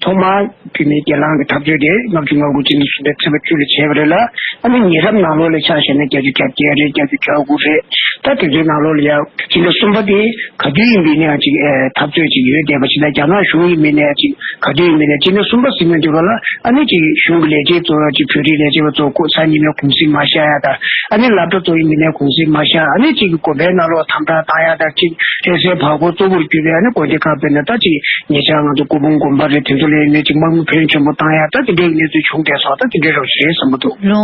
ཐོག་མར་བོད་མིའི་སྒེར་ལངས་ཀྱི་འཐབ་རྩོད་དེ་ལྔ་བཅུ་ང་དགུ་སྤྱི་ཟླ་གསུམ་པའི་ཚེས་པ་བཅུ་ལ་བྱས་པ་རེད་ལ། ཨ་ནི་ཉེ་རབས་ནང་ལོགས་ལ་ཆ་བཞག་ན་བརྒྱད་ཅུ་གྱ་བརྒྱད་རེད། བརྒྱད་ཅུ་གྱ་དགུ་རེད། ད་དེ་ཚོའི་ནང་ལོགས་ལ་ཡ་སྤྱི་ཟླ་གསུམ་པ་དེ་ག་དུས་ཡིན་པའི་ནས་ཅིག་འཐབ་རྩོད་ཅིག་ཡོད་བསྡད་པ་ཞིག་དང་། རྒྱ་ནག་གཞུང་ཡིན་པའི་ནས་ཅིག་ག་དུས་ཡིན་པའི་ནས་སྤྱི་ཟླ་གསུམ་པ་ཟིན་མི་འདུག་ལ། ཨ་ནི་ཅིག་གཞུང་གི་ལས་བྱེད་ཚོ་ཅིག་བོད་རིགས་ལས་བྱེད་པ་ཚོ་ཁོ་ས་ཉི་མའི་གུང་སེང་མ་བཞག་ཡ་དང་། ཨ་ནི་སློབ་གྲྭ་ཚོ་ཡིན་པའི་ནས་གུང་སེང་མ་བཞག་ཨ་ནི་ཅིག་དགོན་པའི་ནང་ལོགས་དམ་དྲག་བཏང་ཡ་དང་། ཅིག་འཕྲལ་སེལ་བར་སྐོར་གཙོ་བོར་གྱུར་པའི་ཨ་ནི་དགོན་སྡེ་ཁག་དཔེར་ན་ད་ཅིག་ཉེ་ཆར་ང་ཚོ་སྐུ་འབུམ་དགོན་པ་རེད། དེ་ཚོ་ལ་ཡིན་ནས་ཅིག་དམག་མི་ཕོན་ཆེན་པོ་བཏང་ཡ་ད་དེ་འདྲའི་གནས་ཚུལ་བྱུང་བསྡད་སོང་། ད་དེ་འདྲའི་རོགས་ཞེས་བསམ་པ་འདུག་ལོ།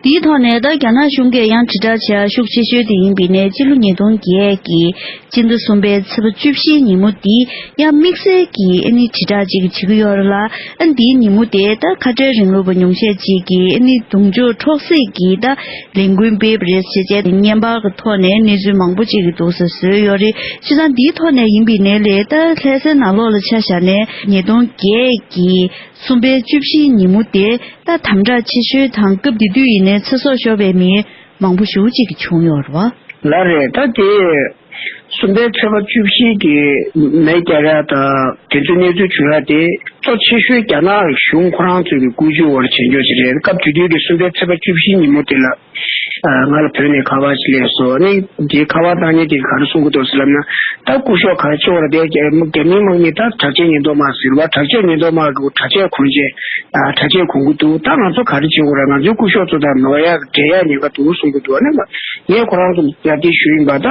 དེའི་ཐོག་ནས་ད་རྒྱ་ནག་གཞུང་གིས་ཡང་དྲིལ་བསྒྲགས་བྱས་ཤུགས་ཆེ་ཤོས་དེ་ཡིན་པའི་ནས་སྤྱི་ལོ་ཉིས་སྟོང་བརྒྱད་ཀྱི་སྤྱི་ཟླ་གསུམ་པའི་ཚེས་པ་བཅུ་བཞིའི་ཉིན་མོ་འདི་ཡང་དམིགས་བསལ་གྱི་ཨ་ནི་དྲིལ་བསྒྲགས་ཅིག་བྱེད་ཀྱི་ཡོད་རེད་ལ། ཨ་འདིའི་ཉིན་མོ་དེ་ད་ཁ་བྲལ་རིང་ལུགས་པ་ཉུང་ཤས་ཅིག་གིས་ཨ་ནི་གདུང་མཆོག་འཕྲོག་སྲེག་གི་ད་ལས་འགུལ་སྤེལ་བ་རེད་ཟེར་བྱས་བརྙན་པར་གྱི་ཐོག་ནས་གནས་ཚུལ་མང་པོ་ཅིག་གི་འདུག་སེ་བཟོས་ཡོད་རེད། བྱས་ཙང་འདིའི་ཐོག་ནས་ཡིན་པའི་ནས་ལས་ད་ལྷ་སའི་ནང་ལོགས་ལ་ཆ་བཞག་ནས་ཉིས་སྟོང་བརྒྱད་ཀྱི་གསུམ་པའི་བཅུ་བཞིའི་ཉིན་མོ་དེ་ད་དམ་དྲག་ཆེ་ཤོས་དང་སྐབས་དེ་དུས་ཡིན་ནའི་ཚེ་སྲོག་ཤོར་བའི་མི་མང་པོ་ཞེ་པོ་ཅིག་བྱུང་ཡོད་རེད་བ། ལགས་རེད། ད་དེ་གསུམ་པའི་ཚེས་པ་བཅུ་བཞི་གི་མེ་བརྒྱབ་ཡ་དང་དེ་ཚོའི་གནས་ཚུལ་བྱུང་ཡ་དེ་གཙོ་ཆེ་ཤོས་རྒྱ་ནག་གཞུང་ཁོ་རང་ཚོའི་གི་བཀོད་ཇུས་འོག་ལ་བྱེད་འཇོག་ཅིག་རེད། སྐབས་དེ་དུས་ཀྱི་གསུམ་པའི་ཚེས་པ་བཅུ་བཞི་ཉིན་མོ་དེ་ལ་ང་ལ་བོད་ནས་ཁ་པར་ཅིག་སླེབས་སོང་། ཨ་ནི་དེའི་ཁ་པར་བཏང་མཁན་དེ་ག་རེ་གསུང་གི་འདུག་ཟེར་ལབ་ན། ད་སྐུ་ཞབས་ག་རེ་བྱེད་དགོས་རེད། དེ་རྒྱ་མིའི་དམག་མི་ད་དྲག་ཆས་ཉེན་རྟོག་དམག་ཟེར་བ། དྲག་ཆས་ཉེན་རྟོག་དམག་གི་དྲག་ཆས་གོན་བྱས་དྲག་ཆས་གོན་གི་འདུག་ད་ང་ཚོ་ག་རེ་བྱེད་དགོས་རེད། ང་ཚོའི་སྐུ་ཞབས་ཚོ་དང་ནོར་ཡག་འབྲལ་ཡག་ཉེན་ཁ་འདུག་གསུང་གི་འདུག་ཨ་ནི་ངས་ཁོ་རང་ཚོ་ལ་དེ་ཞུས་ཡིན་པ། ད་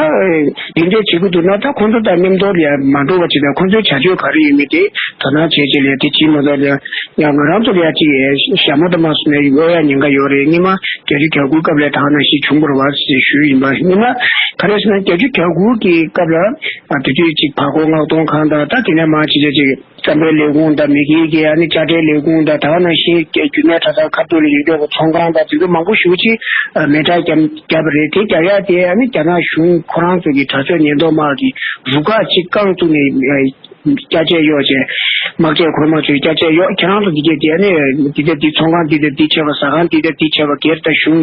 དེ་འདྲས་བྱེད་ཀྱི་འདུག་ན་ད་ཁོང་ཚོ་དང་མཉམ་དུ་ལ་མ་འགྲོ་བ་བྱེད་དང་། ཁོང་ཚོའི་བྱ་སྤྱོད་ག་རེ་ཡོད་མེད་དེ་དོ་སྣང་བྱས་བྱས་ལས་ ཅིག་མ་གཏོགས་ཡང་ང་རང་ཚོ་ལ་ཡ་ཅིག་ཞྭ་མོ་དང་མ་སོང་ནས་ཡོད་ཡ་ཉེན་ཁ་ཡོད་རེད། སྔོན་མ་བརྒྱད་ཅུ་གྱ་དགུའི་སྐབས་ལ་ད་ག་ནང་བཞིན་བྱུང་བ་རེད་བ་ཞེས་ཞུས་ཡིན་པ་ཡིན་ན། ག་རེ་ཟེར་ན་བརྒྱད་ཅུ་གྱ་དགུ་གི་སྐབས་ལ་དེ་དུས་ཅིག་བར་སྐོར་མངགས་གཏོང་ཁང་དང་ད་དེ་ནས་མར་ཅིག་ཅིག་རྩམ་པའི་ལས་ཁུངས་དང་མི་སྒེར་གྱི་ཨ་ནི་དཔྱ་ཁྲལ་ལས་ཁུངས་དང་ད་ག་ནང་བཞིན་རྒྱུ་ནོར་གྲྭ་ཚང་ཁ་ཐུག་ལ་ཡོད་མཁན་གྱི་ཚོང་ཁང་དང་དེ་ཚོ་མང་པོ་ཞེ་པོ་ཅིག་མེ་སྲེག་བརྒྱབ་བརྒྱབ་པ་རེད། དེ་རྒྱག་ཡ་དེ་ཨ་ནི་རྒྱ་ནག་གཞུང་ཁོ་རང་ཚོ་གི་དྲག་སྤྱོད་ཉེན་རྟོག་དམག་གི་རུ་ཁག་ཅིག་རྐང་བཙུགས་ནས་སྐྱ་ཆས་གཡོགས་བྱས། དམག་ཆས་གོན་མ་ཚོས་སྐྱ་ཆས་གཡོགས། ཁྱེད་རང་ཚོ་འདི་གས་དེ་ཨ་ནི་འདི་དེ་འདི་ཚོང་ཁང་འདི་དེ་འདི་བྱས་པ། ཟ་ཁང་འདི་དེ་འདི་བྱས་པ། སྒེར་དང་གཞུང་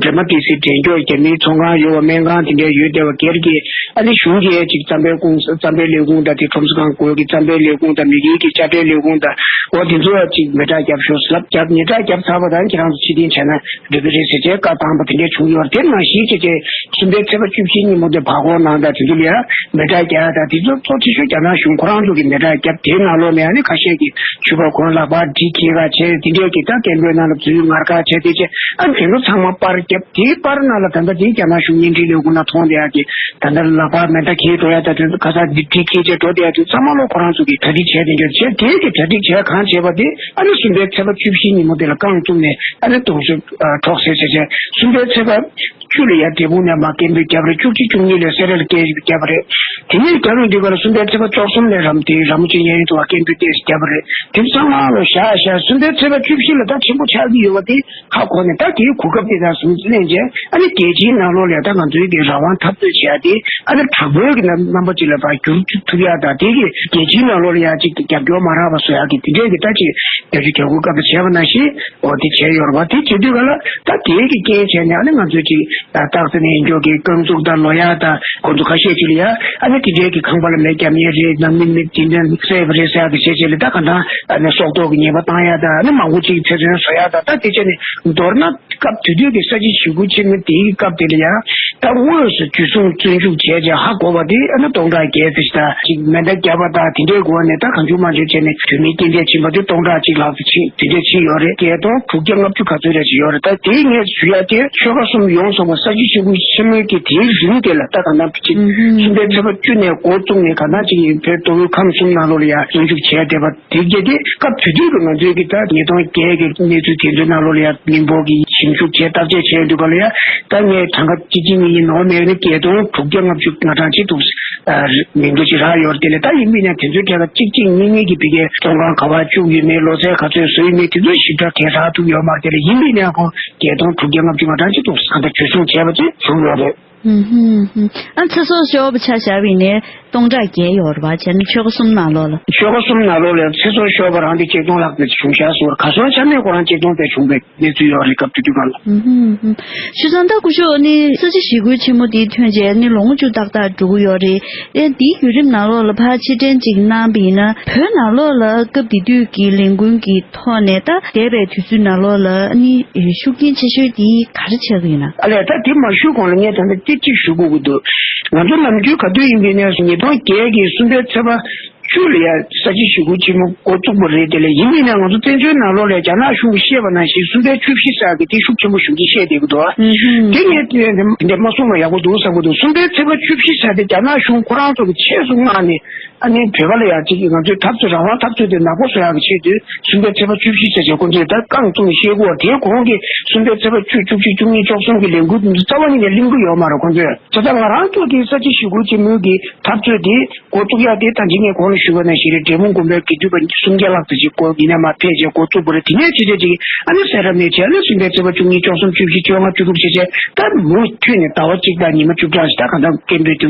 འདྲེས་མ་དེ་སྲིད་འདྲེན་སྐྱོར་རྒྱ་མིའི་ཚོང་ཁང་ཡོད་པ། སྨན་ཁང་དེ་འདྲ་ཡོད་བསྡད་པ། སྒེར་གྱི་ཨ་ནི་གཞུང་གི་ཅིག་རྩམ་པའི་ཁོངས་རྩམ་པའི་ལས་ཁུངས་དང་དེ་ཁྲོམ་ས་ཁང་སྐོར་གྱི་རྩམ་པའི་ལས་ཁུངས་དང་མི་སྒེར་གྱི་དཔྱ་ཁྲལ་ལས་ཁུངས་དང་འོ་དེ་ཚོ་ཅིག་མེ་སྲེག་བརྒྱབ་ཤོག་ཟེར་ལབ་བརྒྱབ། མེ་སྲེག་བརྒྱབ་ཚར་བ་དང་ཁྱེད་རང་ཚོ་ཕྱིར་འཐེན་བྱས་ན་འགྲིག་གི་རེད་ཟེར་བྱས་བཀའ་བཏང་པ་དེ་འདྲ་བྱུང་ཡོད་རེད། དེ་ནང་བཞིན་བྱས་བྱས་གསུམ་པའི་ཚེས་པ་བཅུ་བཞི་ཉིན་མོ་དེ་བར་སྐོར་ནང་དང་དེ་ཚོ་ལ་ཡང་མེ་སྲེག་རྒྱག་ཡ་དང་དེ་ཚོ་གཙོ་ཆེ་ཤོས་རྒྱ་ནག་གཞུང་ཁོ་རང་ཚོ་གི་མེ་སྲེག་བརྒྱབ། དེའི་ནང་ལོགས་ནས་ཨ་ནི་ཁ་ཤས་ཀྱིས་ཕྱུ་པ་གོན། ལག་པར་གྲི་འཁྱེར་ག་བྱས། དེ་འདྲས་ཀྱི་ད་སྐད་འབོད་ནང་ལ་འཛུལ་ངར་ག་བྱས། དེ་བྱས་ཨ་ནི་དེ་ཚོ་ཚང་མ་པར་བརྒྱབ། དེའི་པར་ནང་ལ་ད་ལྟ་དེ་རྒྱ་ནག་གཞུང་བརྙན་འཕྲིན་ལས་ཁུངས་ནང་མཐོང་བསྡད་ཡ་དེ་ད་ལྟ་ལག་པར་མེ་མདའ་འཁྱེར་འགྲོ་ཡ་ད་དེ་ཁ་སང་འདི་གྲི་འཁྱེར་བྱས་འགྲོ་བསྡད་ཡ་དེ་ཚང་མ་ལོ་ཁོ་རང་ཚོ་གིས་གྲ་སྒྲིག་བྱས། དེ་འདྲས་བྱས། དེ་གི་གྲ་སྒྲིག་བྱས་གང་བྱས་པ་དེ་ཨ་ནི་གསུམ་པའི་ཚེས་པ་བཅུ་བཞི་ཉིན་མོ་དེ་ལ་རྐང་བཙུགས་ནས་ཨ་ནི་དུང་སོ་འཕྲོག་སེལ་བྱས་བྱས། གསུམ་པའི་ཚེས་པ་བཅུ་ལ་ཡར་འབྲས་སྤུངས་ནས་མར་སྐད་འབོད་བརྒྱབ་པ་རེད། བཅུ་གཅིག་བཅུ་གཉིས་ལ་སེ་ར་ལ་སྐད་འབོད་བརྒྱབ་པ་རེད། དེ་ནས་རྒྱབ་ལ་འདི་ག་ལ་གསུམ་པའི་ཚེས་པ་བཅུ་གསུམ་ལ་རམ་དེ་ར་མོ་ཆེ་གཡས་གཡོན་དུ་བ་སྐད་འབོད་ཏོག་ཙམ་བརྒྱབ་པ་རེད། དེ་ཚང་མ་ལོ་བཞག་བཞག་གསུམ་པའི་ཚེས་པ་བཅུ་བཞི་ལ་ད་ཆེན་པོ་ཆགས་ཀྱི་ཡོད་པ་དེ་ཧ་གོ་ནས། ད་དེའི་གོ་སྐབས་དེ་དང་ཟུང་ལེན་བྱས་ཨ་ནི་རྒྱལ་སྤྱིའི་ནང་ལོགས་ལ་ད་ང་ཚོའི་གི་རང་དབང་འཐབ་རྩོད་བྱེད་ཡ་དེ་ཨ་ནི་དྲག་པོའི་གི་རྣམ་པ་ཅིག་ལ་ཕར་བསྒྱུར་ཐུབ་ཡ་དང་། དེ་གི་རྒྱལ་སྤྱིའི་ནང་ལོགས་ལ་ཡ་ཅིག་རྒྱབ་སྐྱོར་མ་རག་པ་བཟོ་ཡ་གི་དེ་འདྲས་གི་ད་ཅིག་བརྒྱད་ཅུ་གྱ་དགུ་སྐབས་ལ་བྱས་པ་ནང་བཞིན། འོ་དེ་བྱས་ཡོད་རེད་བ། དེ་བྱེད་དུས་ག་ལ་ད་དེའི་གི་རྐྱེན་བྱས་ནས་ཨ་ནི་ང་ཚོས་ཅིག་སྟག་རྩེ་ནས་ཡིན་ཀྱོག་གི་རྐང་བཙུགས་དང་ལོ་ཡག་དང་ཁོང་ཚོ་ཁ་ཤས་ཅིག་ལ་ཡ་ཨ་ནི་དེ་འདྲའི་གི་ཁང་པ་ལ་མེ་བརྒྱབ་མཁན་རེད། ནང་མི་མི་དེ་འདྲ་བསད་པ་རེད་ཟེར་ཡག་གི་བྱས་བྱས་ལ་ད་ག་འདྲ་ཨ་ནི་སྲོག་ཐོག་གི་ཉེས་པ་བཏང་ཡག་དང་ཨ་ནི་མང་པོ་ཅིག་ཚེ་བཙོན་བཟོ་ཡག་དང་། ད་དེ་བྱས་ནས་མདོར་ན་སྐབས་དེ་དུས་ཀྱི་ས་བྱི་ཞེ་དགུ་ཆེན་མོ་དེའི་སྐབས་དེ་ལ་ཡ་ད་དངོས་སུ་འཇུ་བཟུང་བཙོན་འཇུག་བྱས་བྱས་ཧ་གོ་བ་དེ་ཨ་ནི་སྟོང་ཕྲག་བརྒྱད་ཙམ་ཞིག་དང་ཅིག་མེ་མདའ་བརྒྱབ་པ་དང་དེ་འདྲའི་སྒོ་ནས་ད་གང་བྱུང་མང་བྱུང་བྱས་ནས་བོད་མི་རྐྱེན་འདས་ཕྱིན་པ་དེ་སྟོང་ཕྲག་གཅིག་ལྷག་ཙམ་ཕྱིན། དེ་འདྲ་ཕྱིན་ཡོད་རེད། བརྒྱད་སྟོང་དྲུག་བརྒྱ་ལྔ་བཅུ་ག་ཚོད་རེ་ཞིག་ཡོད་རེད། ད་དེ་ངས་ཞུ་ཡ་དེ་ཆོལ་ཁ་གསུམ་ཡོངས་རྫོགས་པ་ས་བྱི་ཞེ་དགུ་ཆེན་མོའི་གི་དེའི་རིང་དེ་ལ་ད་གང་ལྟར་ཅིག་གསུམ་པའི་ཚེས་པ་བཅུ་ནས་འགོ་བཙུགས་ནས་གང་ལྟར་ཅིག་བོད་མདོ་དབུས་ཁམས་གསུམ་ནང་ལོགས་ལ་ཡ་བཙོན་འཇུག་བྱས་བསྡད་པ་དེ་གྱད་དེ་སྐབས་དེ་དུས་ཀྱི་ང་ཚོའི་གི་ད་ཉིས་སྟོང་བརྒྱད་ཀྱི་གནས་ཚུལ་དེ་ཚོའི་ནང་ལོགས་ལ་ཡ་མི་འབོར་གྱི་ཞིབ་འཇུག་བྱས་བརྟག་དཔྱད་བྱས་འདུག་ག་ལ་ཡ། ད་ངས་གྲངས་ཀ་གཅིག་གཅིག་གཉིས་གཉིས་ནོར་མེད་ནི་བརྒྱད་སྟོང་དྲུག་བརྒྱ་ལྔ་བཅུ་ང་གྲངས་ཅིག་འདུག་མི་འདུག་ཅིག་རག་ཡོད་རེད། དེ་ལས་ད་ཡིན་པས་ན་དེ་ཚོའི་གྲས་ལ་གཅིག་གཅིག་གཉིས་གཉིས་ཀྱི་བི་གའི་བཙོན་ཁང་ག་བར་བཅུག་ཡོད་མེད། ལོ་ཚད་ག་ཚོད་བཟོས་ཡོད་མེད། དེ་ཚོ་ཞིབ་ཕྲ་གང་རག་ཐུབ་ཡོད་མ་རེད། དེ་ལས་ཡིན་པས་ན་ཁོང་བརྒྱད་སྟོང་དྲུག་བརྒྱ་ལྔ་བཅུ་ང་གྲངས་ཅིག་འདུག་གང་ལྟར་འཇུ་བཟུང་བྱས་པ་ཅིག་བྱུང་ཡོད་རེད། ཨུམ་ཧུམ་ཧུམ། ཨ་ཚེ་སྲོག་ཤོར་བ་ཆ་བཞག་པ་ཡིན་ནའི་སྟོང་ཕྲག་བརྒྱད་ཡོད་རེད་པ། བྱས་ན་ཆོལ་ཁ་གསུམ་ནང་ལོགས་ལ། ཆོལ་ཁ་གསུམ་ནང་ལོགས་ལ་ཚེ་སྲོག་ཤོར་བ་རང་དེ་གཅིག་སྟོང་ལྷག་ཙམ་བྱུང་ཤག་ཟེར་བ། གར་སོང་ཆ་མེད་ཁོ་རང་གཅིག་སྟོང་དེ་བྱུང་བའི་གནས་ཚུལ་ཡོད་རེད། སྐབས་དེ་དུས་སྒང་ལ། ཨུམ་ཧུམ་ཧུམ། བྱས་ཙང་ད་སྐུ་ཞབས་ནི་ས་བྱི་ཞེ་དགུ་ཆེན་མོ་དེ་ཐོན་རྗེས་ནི་ལོ་ངོ་བཅུ་ཏག་ཏག་འགྲོ་གི་ཡོད་རེད། ཨེ་འདིའི་བརྒྱུད་རིམ་ནང་ལོགས་ལ་ཕར་ཕྱིར་དྲན་ཅིག་གནང་བ་ཡིན་ན། བོད་ནང་ལོགས་ལ་སྐབས་དེ་དུས་ཀྱི་ལས་འགུལ་གྱི་ཐོག་ནས་ད་འདས་པའི་དུས་ཚོད་ནང་ལོགས་ལ་ནི་ཤུགས་རྐྱེན་ཆེ་ཤོས་དེ་ག་རེ་ཆགས་ཀྱི་ཡོད་ན། ཨ་ལས། ད་དེ་མ་ཞུས་གོང་ལ་ངས་ད་ལྟ་སྐད་ཅིག་ཞུ་དགོས་ཀྱི་འདུག་ང་ཚོ་ནམ་རྒྱུན་ག་དུས་ཡིན་པའི་ནས་ཉིས་སྟོང་བརྒྱད་ཀྱི་གསུམ་པའི་ཚེས་པ་བཅུ་ལ་ཡ་ས་བྱི་ཞེ་དགུ་ཆེན་མོ་འགོ་བཙུགས་པ་རེད། དེ་ལས་ཡིན་པའི་ནས་ང་ཚོ་བཙན་བྱོལ་ནང་ལོགས་ལ་རྒྱ་ནག་གཞུང་གིས་བཤད་པ་ནང་བཞིན་གསུམ་པའི་བཅུ་བཞི་ཟེར་གི་དེ་ཤུགས་ཆེན་པོ་ཞེ་པོ་ཅིག་བཤད་བསྡད་ཀྱི་འདུག་ཨ། ཨུམ་ཧུམ། དེ་ངས་དེ་འདྲ་མ་གསུངས་པ་ཡག་པོ་འདུག་བསམ་གྱི་འདུག་གསུམ་པའི་ཚེས་པ་བཅུ་བཞི་ཟེར་དེ་རྒྱ་ནག་གཞུང་ཁོ་རང་ཚོ་གིས་ཆེད་དུ་མངགས་ནས། ཨ་ནི་བོད་པ་ལ་ཡང་ཅིག་ང་ཚོའི་འཐབ་རྩོད་རང་དབང་འཐབ་རྩོད་དེ་ནག་པོ་བཟོ་ཡག་གི་ཆེད་དུ་གསུམ་པའི་ཚེས་པ་བཅུ་བཞི་ཟེར་བྱས་ཁོང་ཚོས་ད་རྐང་བཙུགས་ནས་བཤད་ཀྱི་ཡོད་རེད། དེའི་གོང་གི་གསུམ་པའི་ཚེས་པ་བཅུ། བཅུ་གཅིག། བཅུ་གཉིས། བཅུ་གསུམ་གྱི་ལས་འགུལ་འདི་རྩ་བ་ཉིད་ནས་གླེང་གི་ཡོད་མ་རེད་ཁོང་ཚོས། བྱས་ཙང་ང་རང་ཚོ་གི་ས་བྱི་ཞེ་དགུ་ཆེན་མོའི་གི་འཐབ་རྩོད་དེ་འགོ་བཙུགས་ཡག་དེ་ད་ཅི་ངས་གོང་ལ་ཞུས་པ་ནང་བཞིན་རེད། འབྲས་སྤུངས་དགོན་པའི་དགེ་འདུན་པ་སུམ་བརྒྱ་ལྷག་ཙམ་ཅིག་སྐོར་ཡིན་ནའི་མར་ཕེབས་བྱས་འགོ་བཙུགས་པ་རེད། དེ་ནས་བྱས་བྱས་ཅིག་ཨ་ནི་སེ་ར་ནས་བྱས་ཨ་ནི་གསུམ་པའི་ཚེས་པ་བཅུ་གཉིས། བཅུ་གསུམ། བཅུ་བཞི། བཅོ་ལྔ། བཅུ་དྲུག་བྱས་བྱས་ད་མུ་མཐུད་ནས་ཟླ་བ་གཅིག་དང་ཉི་མ་བཅུ་གྲངས་ཤིག་ད་གང་ལྟར་སྐད་འབོད་དེ་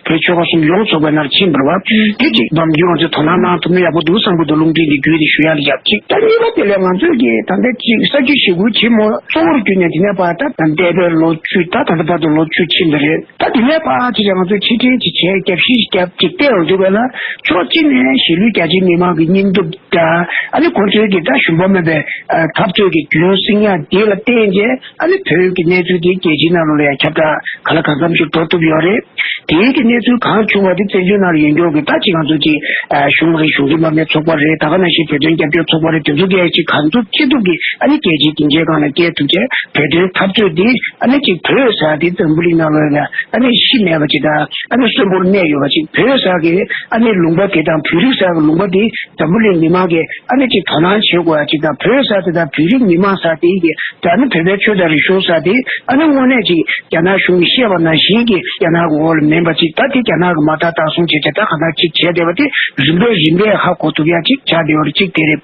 བོད་ཆོལ་ཁ་གསུམ་ཡོངས་རྫོགས་པའི་ནང་ཕྱིན་པ་རེད་བ། དེ་གཅིག་ནམ་རྒྱུན་ང་ཚོས་དོ་སྣང་གནང་ཐུབ་ན་ཡག་པོ་འདུག་བསམ་གྱི་འདུག་ལུང་འདྲེན་འདི་བརྒྱུད་དེ་ཞུ་ཡག་ལ་ཡག་གཅིག་ད་གཉིས་པ་དེ་ལས་ང་ཚོས་ཀྱི་ད་ལྟ་གཅིག་ས་བྱི་ཞེ་དགུ་ཆེན་མོ་གཙོ་བོར་གྱུར་ནས་དེ་ནས་ཕར་ད་ད་འདས་པའི་ལོ་བཅུ། ད་ད་ལྟ་བར་དུ་ལོ་བཅུ་ཕྱིན་པ་རེད། ད་དེ་ནས་ཕར་ཅིག་ལ་ང་ཚོས་ཕྱིར་དྲན་ཅིག་བྱས་རྒྱབ་བཤིག་རྒྱབ་ཅིག་བལྟས་ཡོང་དུས་བས་ན་ཕྱོགས་གཅིག་ནས་གཞིས་ལུས་རྒྱ་ཆེའི་མི་མང་གི་སྙིང་སྟོབས་དང་ཨ་ནི་ཁོང་ཚོའི་གི་ད་ཞུམ་པ་མེད་པའི་འཐབ་རྩོད་ཀྱི་རྒྱུན་བསྲིང་ཡག་འདི་ལ་བརྟེན་བྱས་ཨ་ནི་བོད་ཀྱི་གནས་ཚུལ་འདི་རྒྱལ་སྤྱིའི་ནང་ལོགས་ལ་ཡང་ཁྱབ་བསྒྲགས་གང་ལ་གང་འཚམ་ཞིག་འགྲོ་ཐུབ་ཡོད་རེད། དེའི་གི་གནས་ཚུལ་གང་བྱུང་བ་དེ་བཙན་བྱོལ་ནང་ལ་ཡོད་མཁན་གྱི་ད་ གཅིག་ང་ཚོ་གཅིག་གཞུང་རེད། གཞུང་འབྲེལ་མ་རེད། ཚོགས་པ་རེད། ད་ག་ནང་བཞིན་བོད་དོན་རྒྱབ་སྐྱོར་ཚོགས་པ་རེད། དེ་ཚོ་གིས་གཅིག་གང་ཐུབ་ཅི་ཐུབ་ཀྱིས་ཨ་ནི་རྒྱལ་སྤྱིའི་སྡིངས་ཆའི་སྒང་ལ་སྐྱེལ་ཐུབ་བྱས། བོད་དོན་འཐབ་རྩོད་འདི་ཨ་ནི་གཅིག་བོད་ཟེར་དེ་འཛམ་བུ་གླིང་ནང་ལོགས་ལ་ཨ་ནི་གཞི་མེད་པ་ཅིག་དང་། ཨ་ནི་གསོན་པོར་གནས་ཡོད་པ་ཅིག་བོད་ཟེར་གི་ཨ་ནི་ལུང་པ་དེ་དང་། བོད་རིགས་ཟེར་གི་ལུང་པ་དེ་འཛམ་བུ་གླིང་མི་མང་གིས་ཨ་ནི་གཅིག་དོ་སྣང་བྱེད་དགོས་ཡ་ཅིག་དང་། བོད་ཟེར་དེ་དང་བོད་རིགས་མི་མང་ཟེར་དེ་གི་ད་ནི་བོད་པའི་ཆོས་དང་རིག་གཞུང་ཟེར་དེ་ཨ་ནི་དངོས་གནས་ཅིག་རྒྱ་ནག་གཞུང་གིས་བཤད་པ་ནང་བཞིན་གྱི་རྒྱ་ནག་གི་འོག་ལ་མིན་པ་ཅིག་ད་དེ་རྒྱ་ནག་གིས་མ་དག་དག་བཟུང་བྱས་བྱས། ད་གང་ལྟར་ཅིག་བྱས་བསྡད་པ་དེ་རིམ་པས་རིམ་པས་ཧ་གོ་ཐུབ་ཡ་ཅིག་ཆགས་བསྡད་པ་རེད། གཅིག་དེ་རེད།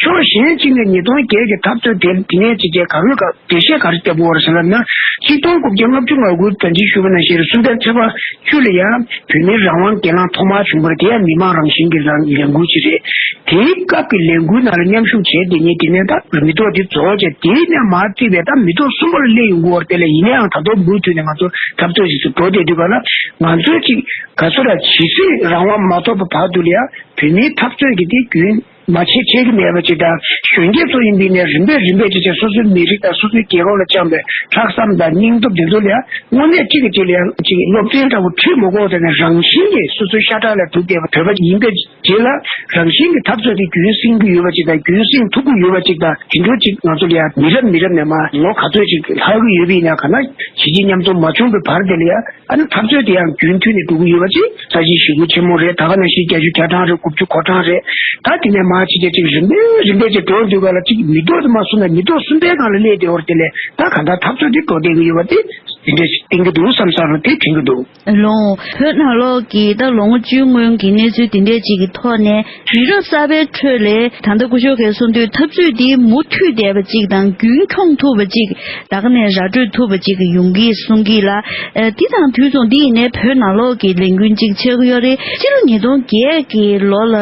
ཕྱོགས་གཞན་གཅིག་ནས་ཉིས་སྟོང་བརྒྱད་ཀྱི་འཐབ་རྩོད་དེ་དེ་ནས་ཅིག་གིས་ག་རེ་ག་འགྲེལ་བཤད་ག་རེ་བརྒྱབ་ཡོད་རེད་ཟེར་ལབ་ན། ཆིག་སྟོང་དགུ་བརྒྱ་ལྔ་བཅུ་ང་དགུ། ད་ཅི་ཞུས་པ་ནང་བཞིན་རེད། གསུམ་པའི་ཚེས་པ་བཅུ་ལ་ཡང་བོད་མིའི་རང་དབང་སྒེར་ལངས་ཐོག་མར་བྱུང་བ་རེད། དེ་ཡང་མི་མང་རང་བཞིན་གྱི་ལས་ལས་འགུལ་ཅིག་རེད། དེའི་སྐབས་ཀྱི་ལས་འགུལ་ནང་ལ་མཉམ་ཞུགས་བྱས་བསྡད་མཁན་དེ་ནས་ད་མི་ཐོག་དེ་རྫོགས་བྱས། དེའི་ནས་མར་བརྩིས་པའི་ད་མི་ཐོག་གསུམ་པ་ལ་སླེབས་ཡོང་གི་ཡོད་རེད། དེ་ལ་ཡིན་ན་ཡང་ད་དུང་མུ་མཐུད་ནས་ང་ཚོ་འཐབ་རྩོད་ཅིག་ཏུ་འགྲོ་བསྡད་དུས་ག་ལ་ང་ཚོས་ཅིག་ག་ཚོད་ར་ཇི་སྲིད་རང་དབང་མ་ཐོབ་པ་བར་དུ་ལ་ཡང་བོད་མིའི་འཐབ་རྩོད་ཀྱི་དེ་རྒྱུན་མ་ཆད་ཆད་ཀྱི་མེད་པ་ཅིག་དང་། གཞོན་སྐྱེས་ཚོ་ཡིན་པའི་ནས་རིམ་པས་རིམ་པས་ཅིག་བྱས་སོ་སོའི་མི་རིགས་དང་སོ་སོའི་རྒྱལ་ཁབ་ལ་བཅངས་པའི་ལྷག་བསམ་དང་སྙིང་སྟོབས་དེ་ཚོ་ལ་ཡང་དངོས་གནས་གཅིག་གིས་གཅིག་ལ་ཡང་ཅིག་སློབ་ཚན་འདྲ་བོ་ཁྲིད་མ་དགོས་པ་དེ་ནས་རང་བཞིན་གྱིས་སོ་སོའི་ཤ་ཁྲག་ལ་གྲུབ་བསྡད་པ་བོད་པ་ཡིན་པའི་རྗེས་ལ་རང་བཞིན་གྱིས་འཐབ་རྩོད་དེ་རྒྱུན་སྲིང་གི་ཡོད་པ་ཅིག་དང་། རྒྱུན་སྲིང་ཐུབ་ཀྱི་ཡོད་པ་ཅིག་དང་། དེ་འདྲ་ཅིག་ང་ཚོ་ལ་ཡང་མི་རབས་མི་རབས་ནས་མར་ལོ་ག་ཚོད་ཅིག་ལྷག་གི་ཡོད་པ་ཡིན་ན། ག་ན་གཞིས་བྱེས་མཉམ་འཛོམས་མ་བྱུང་བའི་བར་དེ་ལ་ཡང་ཨ་ནི་འཐབ་རྩོད་དེ་ཡང་རྒྱུན་མཐུད་ནས་འགྲོ་གི་ཡོད་པ་ཅིག་ས་ཆེན་ཞི་རྒོལ་ཆེན་མོ་རེད། ད་ག་ནང་བཞིན་བརྒྱད་ཅུ་གྱ་གྲངས་རེད། དགུ་བཅུ་གོ་གྲངས་རེད། ད་དེ་ནས་མར་ཅིག་ཅིག་རིམ་པས་རིམ་པས་ཅིག་འགྲོ་དུས་ག་ལ་ཅིག་མི་ཐོག་དེ་མར་སོང་ནས་མི་ཐོག་གསུམ་པའི་སྒང་ལ་སླེབས་བསྡད་ཡོད་རེད། དེ་ལས་ད་ག་འདྲ་འཐབ་རྩོད་དེ་འགྲོ་བསྡད་ཀྱི་ཡོད་པ་དེ་དེ་འདྲ་ཞིག་བསྟན་གྱི་འདུག་བསམ་བསམ་རུ་དེ་དྲན་གྱི་འདུག་ལོ། བོད་ནང་ལོགས་ཀྱི་ད་ལོ་ངོ་བཅུའི་སྔོན་གྱི་གནས་ཚུལ་དེ་འདྲས་ཅིག་གི་ཐོག་ནས་མི་རབས་གསར་པའི་ཁྲོད་ལས་ད་ལྟ་སྐུ་ཞབས་ཀྱིས་གསུངས་དུས་འཐབ་རྩོད་འདི་མུ་མཐུད་བསྡད་པ་ཅིག་དང་རྒྱུན་འཁྱོངས་ཐུབ་པ་ཅིག་ད་ག་ནས་ར་སྤྲོད་ཐུབ་པ་ཅིག་གི་ཡོང་གི་གསུང་གི་ལ། ཨ། འདི་དང་དུས་མཚུངས་འདི་ཡིན་ནའི་བོད་ནང་ལོགས་ཀྱི་ལས་འགུལ་ཅིག་ཆགས་ཀྱི་ཡོད་རེད། སྤྱི་ལོ་ཉིས་སྟོང་བརྒྱད་ཀྱི་ལོ་ལ་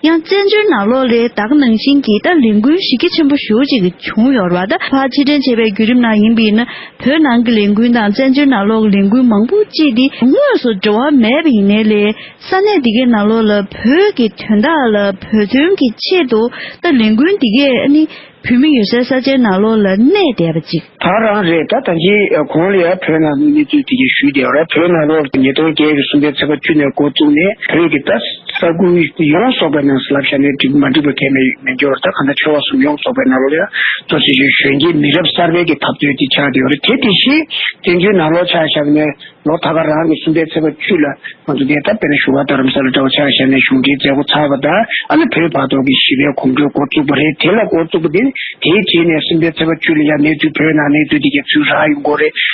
ཡང་བཙན་བྱོལ་ནང་ལོགས་ལས་ད་ག་ནང་བཞིན་གྱི་ད་ལས་འགུལ་གཞི་རྒྱ་ཆེན་པོ་ཞེ་པོ་ཅིག་བྱུང་ཡོད་རེད་བ། ད་ཕར་ཕྱིར་དྲན་བྱས་པའི་བརྒྱུད་རིམ་ནང་ཡིན་པ་ཡིན་ན། བོད་ནང་གི་ལས་འགུལ་དང་བཙན་བྱོལ་ནང་ལོགས་ཀྱི་ལས་འགུལ་མང་པོ་ཅིག་འདི་དངོས་སུ་འབྲེལ་བ་མེད་པ་ཡིན་ནའི་ལས། ས་གནས་འདི་གའི་ནང་ལོགས་ལ་བོད་ཀྱི་དོན་དག་ལ་བོད་དོན་གྱི་ཆེད་དུ་ད་ལས་འགུལ་འདི་གས་ཨ་ནི་བོད་མི་ཡོད་སའི་ས་ཆའི་ནང་ལོགས་ལ་གནས་བསྡད་པ་ཅིག་ད་རང་རེད། ད་ད་ཅི་གོང་ལ་ཡང་བོད་ནང་གནས་ཚུལ་དེ་གས་ཞུས་བསྡད་ཡོད་རེད། བོད་ནང་ལོགས་ཉིས་སྟོང་བརྒྱད་ཀྱི་གསུམ་པའི་ཚེས་པ་བཅུ་ནས་འགོ་བཙུགས་ནས་བོད་ཀྱི་ད་ས་ཁུལ་ཡོངས་རྫོགས་པའི་ནང་ལབ་བཞག་ནས་འགྲིག་མ་འགྲིག་པ་གང་ཡང་མེད་འགྱུར། ད་གང་ལྟར་ཆོལ་ཁ་གསུམ་ཡོངས་རྫོགས་པའི་ནང་ལོགས་ལ་ཡང་ཏོག་ཙམ་ཞིག་གཞོན་སྐྱེས་མི་རབས་གསར་པའི་གི་འཐབ་རྩོད་དེ་ཆགས་བསྡད་ཡོད་རེད། དེ་དེ་བཞིན་བཙན་བྱོལ་ནང་ལོགས་ཆ་བཞག་ནས་ལོ་ད་ག་རང་གི་གསུམ་པའི་ཚེས་པ་བཅུ་ལ་ང་ཚོ་དེ་ད་དཔེར་ན་བཞུགས་སྒར་རྡ་རམ་ས་ལ་འདྲ་བོ་ཆ་བཞག་ནས་གཞུང་འབྲེལ་མཛད་སྒོ་ཚར་བ་དང་། ཨ་ནི་བོད་བར་ཐོག་གི་ཞི་བའི་གོམ་བགྲོད་འགོ་བཙུགས་པ་རེད། དེ་ལ་འགོ་བཙུགས་པ་དེ་དེའི་རྗེས་ནས་གསུམ་པའི་ཚེས་པ་བཅུ་ལ་ཡང་གནས་ཚུལ་བོད་ནང་གནས་ཚུལ་དེ་གས་ཚུར་རག་ཡོང་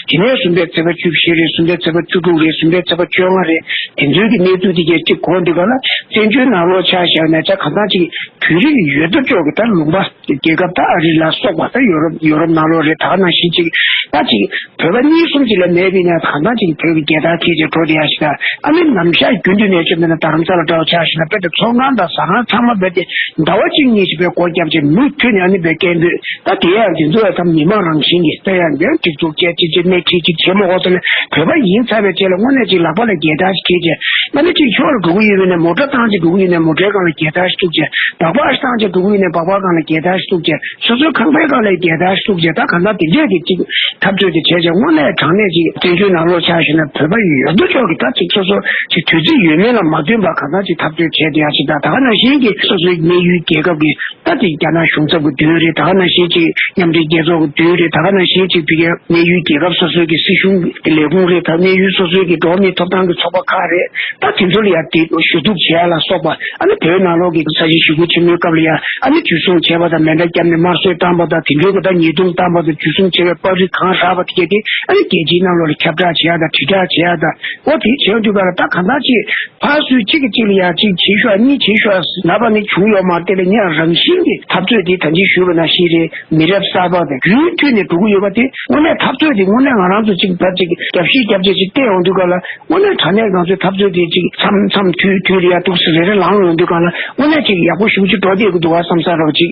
གི་རེད། དེ་ནས་གསུམ་པའི་ཚེས་པ་བཅུ་བཞི་རེད། གསུམ་པའི་ཚེས་པ་བཅུ་དྲུག་རེད། གསུམ་པའི་ཚེས་པ་བཅོ་ལྔ་རེད། དེ་ཚོའི་གི་གནས་ཚུལ་དེ་གས་གཅིག་གོ་འདི་ག་ལ་བཙན་བྱོལ་ནང་ལོགས་ཆ་བཞག་ནས་ཆ་གང་ཚང་ཅིག་བོད་རིགས་ཡོད་དོ་ཅོག་གི་ད་ལུང་པ་རྒྱལ་ཁབ་ད་ཨ་རི་ལ་སོགས་པ་ད་ཡོ་རོབ་ཡོ་རོབ་ནང་ལོགས་རེད། ད་ག་ནང་བཞིན་ཅིག་ད་ཅིག་བོད་པ་གཉིས་གསུམ་ཅིག་ལས་མེད་པ་ཡིན་ན་གང་ལྟར་ཅིག་བོད་ཀྱི་རྒྱལ་དར་འཁྱེར་བྱས་འགྲོ་བསྡད་ཡ་ཞིག་དང་། ཨ་ནི་ནམ་ཞག་རྒྱུན་དུ་ནས་བྱས་པ་ཡིན་ན་རྡ་རམ་ས་ལ་འདྲ་བོ་ཆ་བཞག་ན་དཔེ་དེ་ཚོང་ཁང་དང་ཟ་ཁང་ཚང་མ་རྦད་དེ་ཟླ་བ་གཅིག་གཉིས་ཤིག་དཔེ་སྒོ་བརྒྱབ་བྱས་མུ་མཐུད་ནས་ཨ་ནི་དཔེ་སྐད་འབོད་ད་དེ་ཡང་འདི་ཚོ་ཡང་ད་མི་མང་རང་བཞིན་གྱིས་དཔེ་ཡང་འདིར་སྒྲིག་འཛུགས་བྱས་ཅིག་ཅིག་སྣེ་ཁྲིད་ཅིག་བྱེད་མ་དགོས་ཙང་ནས་བོད་པ་ཡིན་ཚར་བའི་རྗེས་ལ་དངོས་གནས་ཅིག་ལག་པ་ལ་རྒྱལ་དར་ཞིག་འཁྱེར་བྱས། ཨ་ནི་ཅིག་ཕྱོགས་ལ་འགྲོ་གི་ཡོད་པ་ཡིན་ན་མོ་ཊ་བཏང་བྱས་འགྲོ་གི་ཡོད་ན་མོ་ཊའི་སྒང་ལ་རྒྱལ་དར་ཞིག་བཙུགས་བྱས། སྦག་སྦག་ཞིག་བཏང་བྱས་འགྲོ་གི་ཡོད་ན་སྦག་སྦག་སྒང་ལ་རྒྱལ་དར་ཞིག་བཙུགས་བྱས། སོ་སོའི་ཁང་པའི་སྒང་ལ་རྒྱལ་དར་ཞིག་བཙུགས་བྱས། ད་གང་ལྟར་དེ་འདྲས་ཀྱི་ཅིག་འཐབ་རྩོད་དེ་བྱས་བྱས་དངོས་གནས་དྲང་གནས་ཅིག་བཙན་བྱོལ་ནང་ལོགས་ཆ་བཞག་ན་བོད་པ་ཡོད་དོ་ཅོག་གི་ད་ཅིག་སོ་སོ་ཅིག་དུས་ཚོད་ཡོད་མེད་ལ་མ་ལྟོས་པར་གང་ལྟར་ཅིག་འཐབ་རྩོད་བྱས་བསྡད་ཡ་ཞིག་དང་། ད་ག་ནང་བཞིན་གྱི་སོ་སོའི་གནས་ཡུལ་རྒྱལ་ཁབ་ཀྱི་ད་དེ་རྒྱ་ནག་གཞུང་ཚབ་ཀྱི་མདུན་རེད། ད་ག་ནང་བཞིན་ཅིག་མཉམ་འབྲེལ་རྒྱལ་ཚོགས་ཀྱི་མདུན་རེད། ད་ག་ནང་བཞིན་ཅིག་ཕ་གིའི་གནས་ཡུལ་རྒྱལ་ཁབ་སོ་སོའི་གི་སྲིད་གཞུང་གི་ལས་ཁུངས་རེད། ད་གནས་ཡུལ་སོ་སོའི་གི་འགྲོ་བ་མིའི་ཐོབ་ཐང་གི་ཚོགས་པ་ཁག་རེད། ད་དེ་ཚོ་ལ་ཡང་དེ་ཞུ་གཏུག་བྱེད་ཡ་ལ་སོགས་པ། ཨ་ནི་བོད་ནང་ལོགས་ཀྱི་ས་ཆེན་ཞི་རྒོལ་ཆེན་མོའི་སྐབས་ལ་ཡང་ཨ་ནི་འཇུ་བཟུང་བྱས་པ་དང་མེ་མདའ་བརྒྱབ་ནས་དམར་གསོད་བཏང་པ་དང་། དེ་འཕྲོ་གི་ད་ཉེས་རྡུང་བཏང་པ་དང་འཇུ་བཟུང་བྱས་པའི་པར་རིས་གང་རག་པ་དེ་གས་དེ་ཨ་ནི་རྒྱལ་སྤྱིའི་ནང་ལོགས་ལ་ཁྱབ་བསྒྲགས་བྱེད་ཡ་དང་དྲིལ་བསྒྲགས་བྱེད་ཡ་དང་། འོ་དེ་བྱེད་དུས་ག་ལ་ད་གང་ལྟར་ཅིག་ཕར་ཚུར་གཅིག་གིས་གཅིག་ལ་ཡ་གཅིག་བྱེད་ཤོག་གཉིས་བྱེད་ཤོག་ལབ་པ་ནི་བྱུང་ཡོད་མ་རེད། དེ་ལས་ངས་རང་བཞིན་གྱི་འཐབ་རྩོད་དེ་ད་གིན་ཞུས་པ་ནང་བཞིན་རེད། མི་རབས་གསར་པ་དེ་རྒྱུན་མཐུད་ནས་འགྲོ་གི་ཡོད་པ་དེ་དངོས་གནས་འཐབ་རྩོད་དེ་དངོས་གནས་ང་རང་ཚོ་གཅིག་ད་གཅིག་རྒྱབ་བཤིག་རྒྱབ་བྱེད་ཅིག་བལྟས་ཡོང་དུས་ག་ལ་དངོས་གནས་དྲང་གནས་ང་ཚོའི་འཐབ་རྩོད་དེ་གཅིག་མཚམས་མཚམས་དུས་དུས་ལ་ཡ་འདུག་སེ་རེ་རེ་ལངས་ཡོང་དུས་ག་ལ་དངོས་གནས་གཅིག་ཡག་པོ་ཞེ་པོ་ཅིག་འགྲོ་བསྡད་ཀྱི་འདུག་བ་བསམ་ས་རོགས་གཅིག་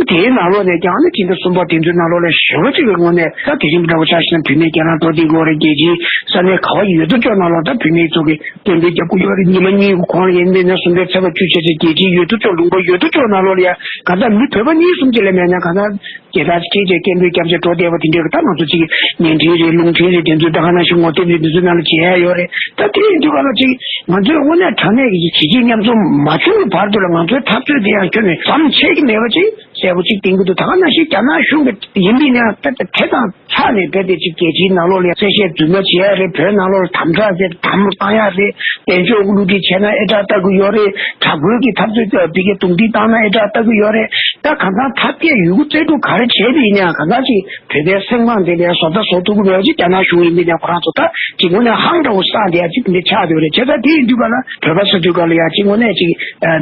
དེའི་ནང་ལོགས་ནས་ཀྱང་ནི་སྤྱི་ཟླ་གསུམ་པ་དེ་ཚོའི་ནང་ལོགས་ལ་ཞེ་པོ་ཅིག་གི་དངོས་གནས་ད་དེ་རིང་འདྲ་བོ་ཆ་བཞག་ན་བུད་མེད་སྐྱེས་ལང་འགྲོ་བསྡད་ཀྱི་ཡོད་རེད། རྒྱལ་སྤྱིའི་ས་གནས་ག་བ་ཡོད་དོ་ཅོག་ནང་ལོགས་ད་བུད་མེད་ཚོ་གི་སྐད་འབོད་རྒྱབ་ཀྱི་ཡོད་རེད། ཉི་མ་གཉིས་ཀྱི་གོང་ལ་ཡིན་པས་ན་གསུམ་པའི་ཚེས་པ་བཅུ་བྱས་ཚེ་རྒྱལ་སྤྱིའི་ཡོད་དོ་ཅོག་ལུང་པ་ཡོད་དོ་ཅོག་ནང་ལོགས་ལ་ཡ་ག་ད་མི་བོད་པ་གཉིས་གསུམ་ཅིག་ལས་ མེད་ན་གང་ལྟར་རྒྱལ་དར་ཅིག་ཁྱེར་བྱས་སྐད་འབོད་བརྒྱབ་བྱས་འགྲོ་བསྡད་པ་དེ་འདྲའི་གི་ད་ང་ཚོ་ཅིག་བརྙན་འཕྲིན་རེད། རླུང་འཕྲིན་རེད། དེ་ཚོའི་ད་ག་ནང་བཞིན་ངོ་དེབ་རེད། དེ་ཚོའི་ནང་ལ་མཇལ་ཡ་ཡོད་རེད། ད་དེ་ཡིན་དུས་ག་ལ་ཅིག་ང་ཚོས་དངོས་གནས་དྲང་གནས་ཀྱི་བྱས་རྗེས་མཉམ་འཛོམས་མ་བྱུང་བའི་བར་དུ་ལ་ང་ཚོའི་འཐབ་རྩོད་དེ་ཡང་ཁྱོན་ནས་ཟམ་ཆད་ཀྱི་མེད་པ་ཅིག་གསལ་པོ་ཅིག་བསྟན་གྱི་འདུག་ད་ག་ནང་བཞིན་རྒྱ་ནག་གཞུང་གི་ཡིན་པའི་ནང་ད་དེ་དང་ཆ་ནས་རྦད་དེ་ཅིག་རྒྱལ་སྤྱིའི་ནང་ལོགས་ལ་གསལ་བཤད་རྫུན་མ་བྱེད་ཡ་རེད། བོད་ནང་ལོགས་ལ་དམ་དྲག་བྱས་དམ་བློ་བཏང་ཡ་རེད། བཙན་བྱོལ་གྱི་བསླུ་བྲིད་བྱས་ན་ཨེ་དྲག་ལྟ་གི་ཡོད་རེད། དྲག་པོའི་གི་འཐབ་རྩོད་བྱས་པའི་གི་རྡུང་རྡེག་བཏང་ན་ཨེ་དྲག་ལྟ་གི་ཡོད་རེད། ད་གང་ལྟར་འཐབ་རྩོད་ཡོད་རྒུ་རྩལ་སྤྲུགས་ག་རེ་བྱས་པ་ཡིན་ཡང་གང་ལྟར་ཅིག་བོད་པའི་སེམས་ཁམས་དེ་ལ་བཟོ་ལྟ་བཟོ་ཐུབ་ཀྱི་མེད་པ་ཅིག་རྒྱ་ནག་གཞུང་ཡིན་པའི་ནས་ཁོ་རང་ཚོ་ད་ཅིག་དངོས་གནས་ཧང་སྒྲ་བོ་བསགས་བསྡད་ཡ་ཅིག་དེ་འདྲ་ཆགས་བསྡད་ཡོད་རེད། བྱས་ཙང་དེ་ཡིན་དུས་ག་ལ་བོད་པ་ཟེར་དུས་ག་ལ་ཡ་ཅིག་དངོས་གནས་ཅིག་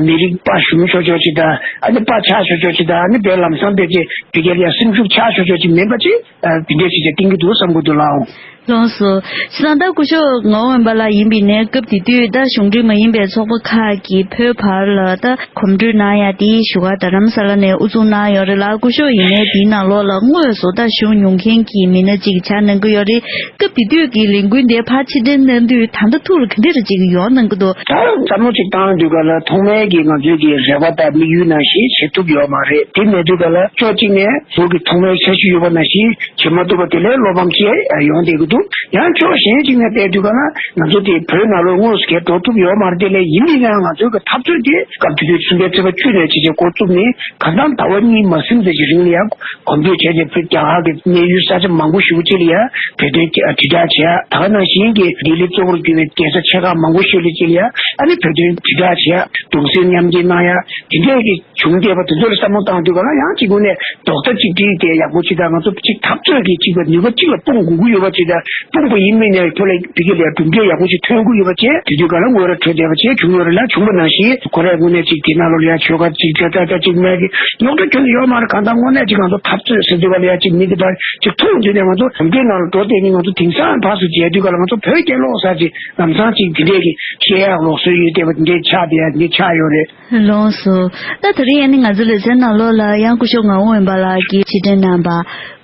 མི་རིགས་དཔའ་ཞུམ་ཆོག་ཆོག་ཅིག་དང་ཨ་ནི་དཔའ་ཆགས་ཆོག་ཆོག་ཅིག་དང་ཨ་ནི་བོད་ལམ་སང་བོད་ཀྱི་བོད་རྒྱལ་ལ་ཡ་སེམས་ཤུགས་ཆགས་ཆོག་ཆོག་ཅིག་མིན་པ་ཅིག་ཨ་དེ་འདྲས་ཅིག་བྱས་བསྟན་གྱི་འདུག་བསམ་གྱི་འདུག་ལགས། ལགས་སོ། བྱས་ཙང་ད་སྐུ་ཞབས་ངག་དབང་དབེན་པ་ལགས་ཡིན་པའི་ནས་སྐབས་དེ་དུས་ད་གཞུང་འབྲེལ་མ་ཡིན་པའི་ཚོགས་པ་ཁག་གིས་བོད་བར་ལ་ད་གོམ་བགྲོད་གནང་ཡ་དེ་བཞུགས་སྒར་རྡ་རམ་ས་ལ་ནས་དབུ་འཛུགས་གནང་ཡོད་རེད་ལ། སྐུ་ཞབས་ཡིན་ནའི་དེའི་ནང་ལོགས་ལ་དངོས་སུ་ད་ཞུགས་མྱོང་མཁན་གྱི་མི་སྣ་གཅིག་ཆགས་གནང་གི་ཡོད་རེད། སྐབས་དེ་དུས་ཀྱི་ལས་འགུལ་འདི་ཕར་ཕྱིར་དྲན་གནང་དུས་ད་ལྟ་ཐུགས་ལ་ག་འདྲ་ཅིག་ཡོང་གནང་གི་འདུག་ད་བསམ་བློ་ཅིག་བཏང་དུས་ག་ལ་ཐོག་མའི་གི་ང་ཚོའི་གི་རེ་བ་དང་དམིགས་ཡུལ་ནང་བཞིན་བྱེད་ཐུབ་ཡོད་མ་རེད། དེ་མེད་དུས་ག་ལ་ཕྱོགས་གཅིག་ནས་བོད་ཀྱི་ཐོག་མའི་འཆར་གཞི་ཡོད་པ་ནང་བཞིན་བྱེད་མ་ཐུབ་པ་དེ་ལས་བློ་ཕམ་སྐྱེ་ཡོང་བསྡད་ཀྱི་འདུག་ཡང་ཕྱོགས་གཞན་གཅིག་ནས་བལྟས་དུས་ག་ལ་ང་ཚོ་དེ་བོད་ནང་ལོགས་དངོས་སུ་གས་འགྲོ་ཐུབ་ཡོད་མ་རེད། དེ་ལས་ཡིན་ནའི་ཡང་ང་ཚོའི་གི་འཐབ་རྩོད་དེ་སྐབས་དེ་དུས་གསུམ་པའི་ཚེས་པ་བཅུ་ནས་ཅིག་ཅིག་འགོ་བཙུགས་ནས་གང་ལྟར་ཟླ་བ་གཉིས་མ་ཟིན་ཙམ་གྱི་རིང་ལ་ཡང་གོམ་བགྲོད་བྱས་ཏེ་བོད་རྒྱ་གར་གྱི་གནས་ཡུལ་ས་ཆ་མང་པོ་ཞིག་ཅིག་ལ་ཡང་བོད་དོན་དྲིལ་བསྒྲགས་བྱས། ད་ག་ནང་བཞིན་གྱི་ལྡི་ལི་གཙོ་བོར་གྱུར་པའི་རྒྱལ་ས་ཆེ་ཁག་མང་པོ་ཞིག་ལ་ཅིག་ལ་ཡང་ཨ་ནི་བོད་དོན་དྲིལ་བསྒྲགས་བྱས་གདུང་སེམས་མཉམ་སྐྱེད་གནང་ཡ་དེ་འདྲས་ཀྱི་བྱུང་བསྡད་པ་དེ་ཚོ་ལ་བསམ་བློ་བཏང་དུས་ག་ལ་ཡང་གཅིག་པུ་ནས་རྡོག་རྩ་གཅིག་སྒྲིལ་དེ་ཡག་པོ་ཅིག་དང་། ང་ཚོ་གཅིག་འཐབ་རྩོད་ཀྱི་གཅིག་པ་ནུས་པ་གཅིག་ལ་གཏོང་དགོས་ཀྱི་ཡོད་པ་ཅིག་དང་། དཔུང་པ་ཡིན་མིན་ནས་ཁོ་ལ་ཕ་གི་ལ་གྲུབ་འབྲས་ཡག་པོ་ཞིག་ཐོན་དགོས་ཡོད་པ་བྱས། དེ་དུས་ག་ལ་ངོ་ར་འཕྲོད་བསྡད་པ་བྱས་བྱུང་ཡོད་རེད་ལ། བྱུང་བ་ནང་བཞིན་ཁོ་རའི་ངོས་ནས་ཅིག་དེ་ནང་ལོགས་ལ་ཡ་ཆོལ་ཁ་ཅིག་ད་ད་ད་ཅིག་མེད་གི་རྙོག་དྲ་ཁྱོན་ནས་ཡོད་མ་རེད། གང་ལྟར་དངོས་གནས་ཅིག་ང་ཚོ་འཐབ་རྩོད་ཟེར་དུས་ག་ལ་ཡ་ཅིག་མི་དེ་པར་ཅིག་ཐུག་འདུག་ནས་ང་ཚོ་གྲུབ་འབྲས་ནང་ལ་འགྲོ་བསྡད་ནི་ང་ཚོ་དེང་སང་ཕར་ཚུར་མཇལ་དུས་ག་ལ་ང་ཚོ་བོད་རྒྱལ་ལོ་ཟེར་ཅིག་ལམ་སང་ཅིག་དེ་འདྲས་ཀྱི་བཤད་ཡག་ལུགས་སྲོལ་ཡོད་བསྡད་པ་དེ་འདྲས་ཆགས་བསྡད་ཡ་དེ་འདྲས་ཆགས་ཡོད་རེད། ལགས་སོ། ད་དེ་རིང་ཡང་ནི་ང་ཚོའི་ལེ་ཚན་ནང་ལོགས་ལ་ཡང་སྐུ་ཞབས་ངག་དབང་དབེན་པ་ལགས་ཀྱིས་ཕྱིར་དྲན་གནང་བ་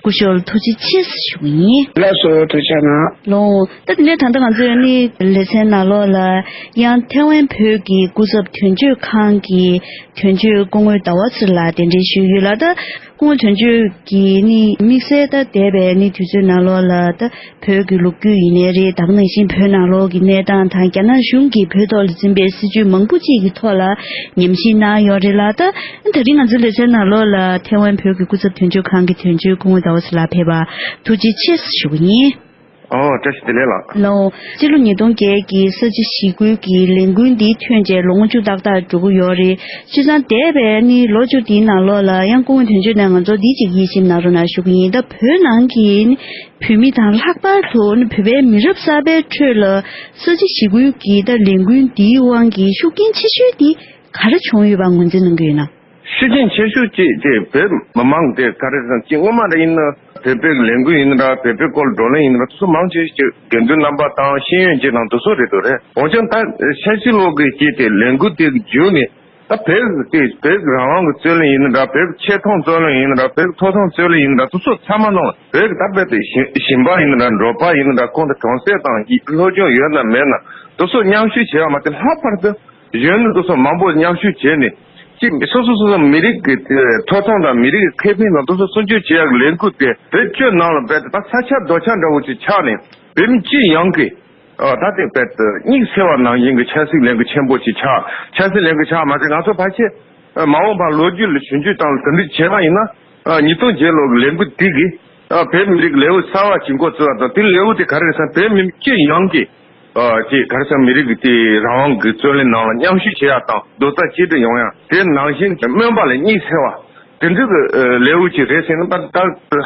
སྐུ་ཞབས་ལ་ཐུགས་རྗེ་ཆེ་ཞུ་གི་ཡིན། ལགས་སོ། ཐུགས་རྗེ་གནང་། ལགས། ད་དེ་ནས་ད་ལྟ་ང་ཚོའི་ཡང་ནི་ལེ་ཚན་ནང་ལོགས་ལ་ཡང་ཐེ་ཝན་བོད་ཀྱི་སྐུ་ཚབ་དོན་གཅོད་ཁང་གི་དོན་གཅོད་སྐུ་ངོ་ཟླ་བ་ཚེ་རིང་ལགས་གདན་འདྲེན་ཞུས་ཡོད་ལ། ད་སྐུ་ངོ་དོན་གཅོད་ཀྱིས་ནི་དམིགས་བསལ་ད་འདས་པའི་ནི་དུས་ཚོད་ནང་ལོགས་ལ་ད་བོད་ཀྱི་ལོ་རྒྱུས་ཡིན་ནའི་རེད། ད་ག་ནང་བཞིན་བོད་ནང་ལོགས་ཀྱི་གནས་སྟངས་དང་རྒྱ་ནག་གཞུང་གིས་བོད་ཐོག་ལ་འཛིན་པའི་སྲིད་བྱུས་མང་པོ་ཅིག་གི་ཐོག་ལ་ཉམས་ཞིབ་གནང་ཡོད་རེད་ལ། ད་དེ་རིང་ང་ཚོའི་ལེ་ཚན་ནང་ལོགས་ལ་ཐེ་ཝན་བོད་ཀྱི་སྐུ་ཚབ་དོན་གཅོད་ཁང་གི་དོན་གཅོད་སྐུ་ངོ་ཟླ་བ་ཚེ་རིང་ལགས་ཕེབས་པ་ཐུགས་རྗེ་ཆེ་ཞུ་གི་ཡིན། ཨོ། བཀྲ་ཤིས་བདེ་ལེགས་ལགས། ལགས། སྤྱི་ལོ་ཉིས་སྟོང་བརྒྱད་ཀྱི་ས་བྱི་ཞི་རྒོལ་གྱི་ལས་འགུལ་འདི་ཐོན་བྱས་ལོ་ངོ་བཅུ་ཏག་ཏག་འགྲོ་གི་ཡོད་རེད། བྱས་ཙང་འདས་པའི་ནི་ལོ་བཅུ་འདིའི་ནང་ལོགས་ལ་ཡང་སྐུ་ངོ་དོན་གཅོད་ནས་ང་ཚོར་འདི་གཅིག་དབྱེ་ཞིབ་གནང་རོགས་གནང་ཞུ་གི་ཡིན། ད་བོད་ནང་གི་ནི་བོད་མི་དང་ལྷག་པར་དུ་ནི་བོད་པའི་མི་རབས་གསར་པའི་ཁྲོད་ལ་ས་བྱི་ཞི་རྒོལ་གྱི་ད་ལས་འགུལ་འདིའི་དབང་གིས་ཤུགས་རྐྱེན་ཆེ་ཤོས་འདི་ག་རེ་བྱུང་ཡོད་པ་ངོས་འཛིན་གནང་གི་ཡོད་ན། ཤུགས་རྐྱེན་ཆེ་ཤོས་ཅིག་དེ་བོད་མི་མང་དེ་ག་རེ་ཟེར་ན་ཅིག་སྔོན་མ་རེ་ཡིན་ན་བོད་པའི་ལས་འགུལ་ཡིན་ན་འདྲ། བོད་པའི་སྐོར་བགྲོ་གླེང་ཡིན་ན་འདྲ། དེ་ཚོ་མང་ཆེ་ཤོས་དགེ་འདུན་རྣམ་པ་དང་ཤེས་ཡོན་ཅན་དང་དེ་ཚོ་རེད་འདུག་རེད། འོན་ཀྱང་ད་ཆབ་སྲིད་ལོག་གི་སྐྱེས་ཏེ་ལས་འགུལ་དེ་བརྒྱུད་ནས་ད་བོད་དེ་བོད་རང་དབང་གི་རྩོད་ལེན་ཡིན་ན་འདྲ། བོད་ཆེ་མཐོང་རྩོད་ལེན་ཡིན་ན་འདྲ། བོད་མཐོ་མཐོང་རྩོད་ལེན་ཡིན་ན་འདྲ། དེ་ཚོ་ཚང་མ་ནང་བོད་ཀྱི་ད་བོད་དེ་ཞིང་ཞིང་པ་ཡིན་ན་འདྲ། འབྲོག་པ་ཡིན་ན་འདྲ། ཁོང་དུ་གྲོང་གསེབ་དང་སློབ་སྦྱོང་ཡོད་ན་མེད་ན་དེ་ཚོ་མཉམ་ཞུགས་བྱེད་ཡ་མ་གཏོགས་ལྷག་པར་དུ་གཞོན་ནུ་དེ་ཚོ་མང་པོ་མཉམ་ཞུགས་བྱས་ནས། གཅིག་སོ་སོ་སོ་སོ་མི་རིགས་ཀྱི་དེ་ཐོབ་ཐང་དང་མི་རིགས་ཀྱི་ཁེ་ཕན་དང་དེ་ཚོ་སྲུང་སྐྱོབ་བྱེད་ཡག་གི་ལས་འགུལ་དེ་བོད་བཅུ་ནང་ལ་རྦད་དེ་ད་ས་ཆ་རྡོ་ཆ་འདྲ་བོ་ཅིག་ཆགས་ནས་བོད་མི་སྤྱི་ཡོངས་ཀྱི་ཨ་ད་དེ་རྦད་དེ་དམིགས་བསལ་བ་ནང་བཞིན་གྱི་ཆབ་སྲིད་ལས་འགུལ་ཆེན་པོ་ཅིག་ཆགས། ཆབ་སྲིད་ལས་འགུལ་ཆགས་མ་ཟད་ང་ཚོ་ཕལ་ཆེར་མ་འོངས་པར་ལོ་རྒྱུས་ལ་ཞིབ་འཇུག་དང་དེ་འདྲ་བྱས་པ་ཡིན་ན་ཨ་ཉིས་སྟོང་བརྒྱད་ལོ་གི་ལས་འགུལ་དེ་གིས་ཨ་བོད་མི་རིགས་ལེའུ་གསར་བ་ཅིག་འགོ་བཙུགས་པ་དང་། དེ་ལེའུ་དེ་ག་རེ་རེད་ཟེར་ན་བོད་མི་སྤྱི་ཡོངས་ཀྱི་ཨ་ཅེས་ག་རེ་ཟེར་མི་རིགས་ཀྱི་དེ་རང་དབང་གི་རྩོད་ལེན་ནང་ལ་མཉམ་ཞུགས་བྱེད་ཡག་དང་རྡོག་རྩ་གཅིག་སྒྲིལ་ཡོང་ཡག་དེ་ནང་བཞིན་གྱི་སྨོན་པ་ལ་དམིགས་བསལ་བ་དེ་འདྲ་གི་ལེའུ་ཅིག་རེད་ཟེར་ན་ད་ད་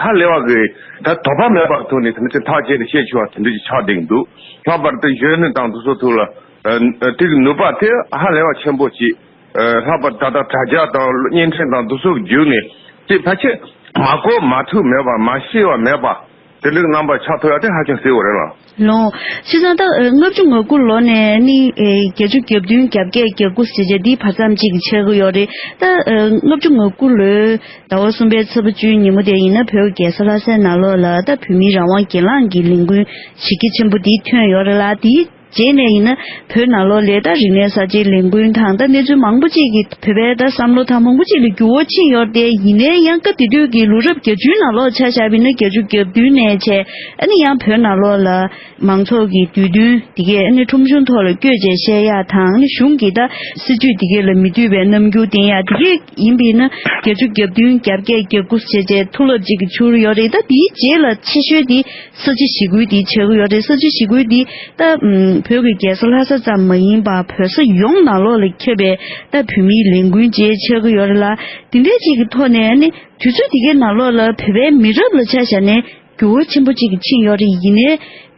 ཧ་ལས་པ་གི་ད་དོགས་པ་མེད་པ་གི་ཐོག་ནས་དེ་འདྲ་ཐག་བཅད་ནས་བཤད་ཆོག་པ་དེ་འདྲ་ཅིག་ཆགས་བསྡད་ཀྱི་འདུག་ལྷག་པར་དུ་གཞོན་ནུ་དང་དེ་ཚོ་ཐོག་ལ་ཨ་དེ་གི་ནུས་པ་དེ་ཧ་ལས་པ་ཆེན་པོ་ཅིག་ཨ་ལྷག་པར་ད་ལྟ་དྲ་རྒྱ་དང་བརྙན་འཕྲིན་དང་དེ་ཚོ་བརྒྱུད་ནས་དེ་ཕལ་ཆེར་མ་གོ་མ་ཐོས་མེད་པ། མ་ཤེས་པ་མེད་པ། དེ་འདྲའི་རྣམ་པ་ཆགས་ཐུབ་ཡ་དེ་ཧ་ཅང་གསལ་བོ་རེད་ལགས། ལོ། བྱས་ཙང་ད་ལྔ་བཅུ་ང་དགུ་ལོ་ནས་ནི་བརྒྱད་ཅུ་གྱ་བདུན་གྱ་བརྒྱད་གྱ་དགུ་ཟེར་བྱས་འདི་བར་མཚམས་གཅིག་ཆགས་ཀྱི་ཡོད་རེད། ད་ལྔ་བཅུ་ང་དགུ་ལོའི་ཟླ་བ་གསུམ་པའི་ཚེས་པ་བཅུའི་ཉིན་མོ་དེ་ཡིན་ན་བོད་རྒྱལ་ས་ལྷ་སའི་ནང་ལོགས་ལ་ད་བོད་མིའི་རང་དབང་སྒེར་ལངས་ཀྱི་ལས་འགུལ་གཞི་རྒྱ་ཆེན་པོ་འདི་ཐོན་ཡོད་རེད་ལ། དེའི་ རྗེས་ནས་ཡིན་ན་བོད་ནང་ལོགས་ལ་ད་རིག་གནས་གསར་བརྗེའི་ལས་འགུལ་དང་ད་གནས་ཚུལ་མང་པོ་ཅིག་གིས་བོད་པའི་ད་བསམ་བློ་དང་མང་པོ་ཅིག་ལ་འགྱུར་བ་ཕྱིན་ཡོད་རེད་དེ། ཡིན་ནའི་ཡང་སྐབས་དེ་དུས་ཀྱི་ལོ་རབས་བརྒྱད་ཅུའི་ནང་ལོགས་ཆ་བཞག་པ་ཡིན་ན་བརྒྱད་ཅུ་གྱ་བདུན་ནས་བྱས་ཨ་ནི་ཡང་བོད་ནང་ལོགས་ལ་མང་ཚོགས་ཀྱི་འདོད་འདུན་དེ་གས་ཨ་ནི་ཁྲོམ་གཞུང་ཐོག་ལ་བཀོད་བྱས་བཤད་ཡག་དང་ཨ་ནི་གཞུང་གི་ད་སྲིད་ཇུས་དེ་གས་ལ་མི་འདོད་པའི་རྣམ་འགྱུར་བསྟན་ཡག་དེ་གས་ཡིན་པས་ན་བརྒྱད་ཅུ་གྱ་བདུན་བརྒྱད་བརྒྱད་བརྒྱད་དགུ་བྱས་བྱས་མཐོ་རླབས་ཅིག་གི་འཕྱུར་ཡོད་རེད། ད་དེའི་རྗེས་ལ་ཆེ་ཤོས་དེ་ས་བྱི་ཞི་རྒོལ་དེ་ཆགས་ཀྱི་ཡོད་རེད། ས་བྱི་ཞི་རྒོལ་དེ་ད་ཨུམ་བོད་ཀྱི་རྒྱལ་ས་ལྷ་ས་ཙམ་མ་ཡིན་པར་བོད་ས་ཡོངས་ནང་ལོགས་ལ་ཁྱབ་པའི་ད་བོད་མིའི་ལས་འགུལ་ཅིག་ཆགས་ཀྱི་ཡོད་རེད་ལ། དེ་འདྲ་ཅིག་གི་ཐོག་ནས་ནི་དུས་ཚོད་དེ་གའི་ནང་ལོགས་ལ་བོད་པའི་མི་རབས་ལ་ཆ་བཞག་ནས་འགྱུར་བ་ཆེན་པོ་ཅིག་ཕྱིན་ཡོད་རེད། ཡིན་ནའི་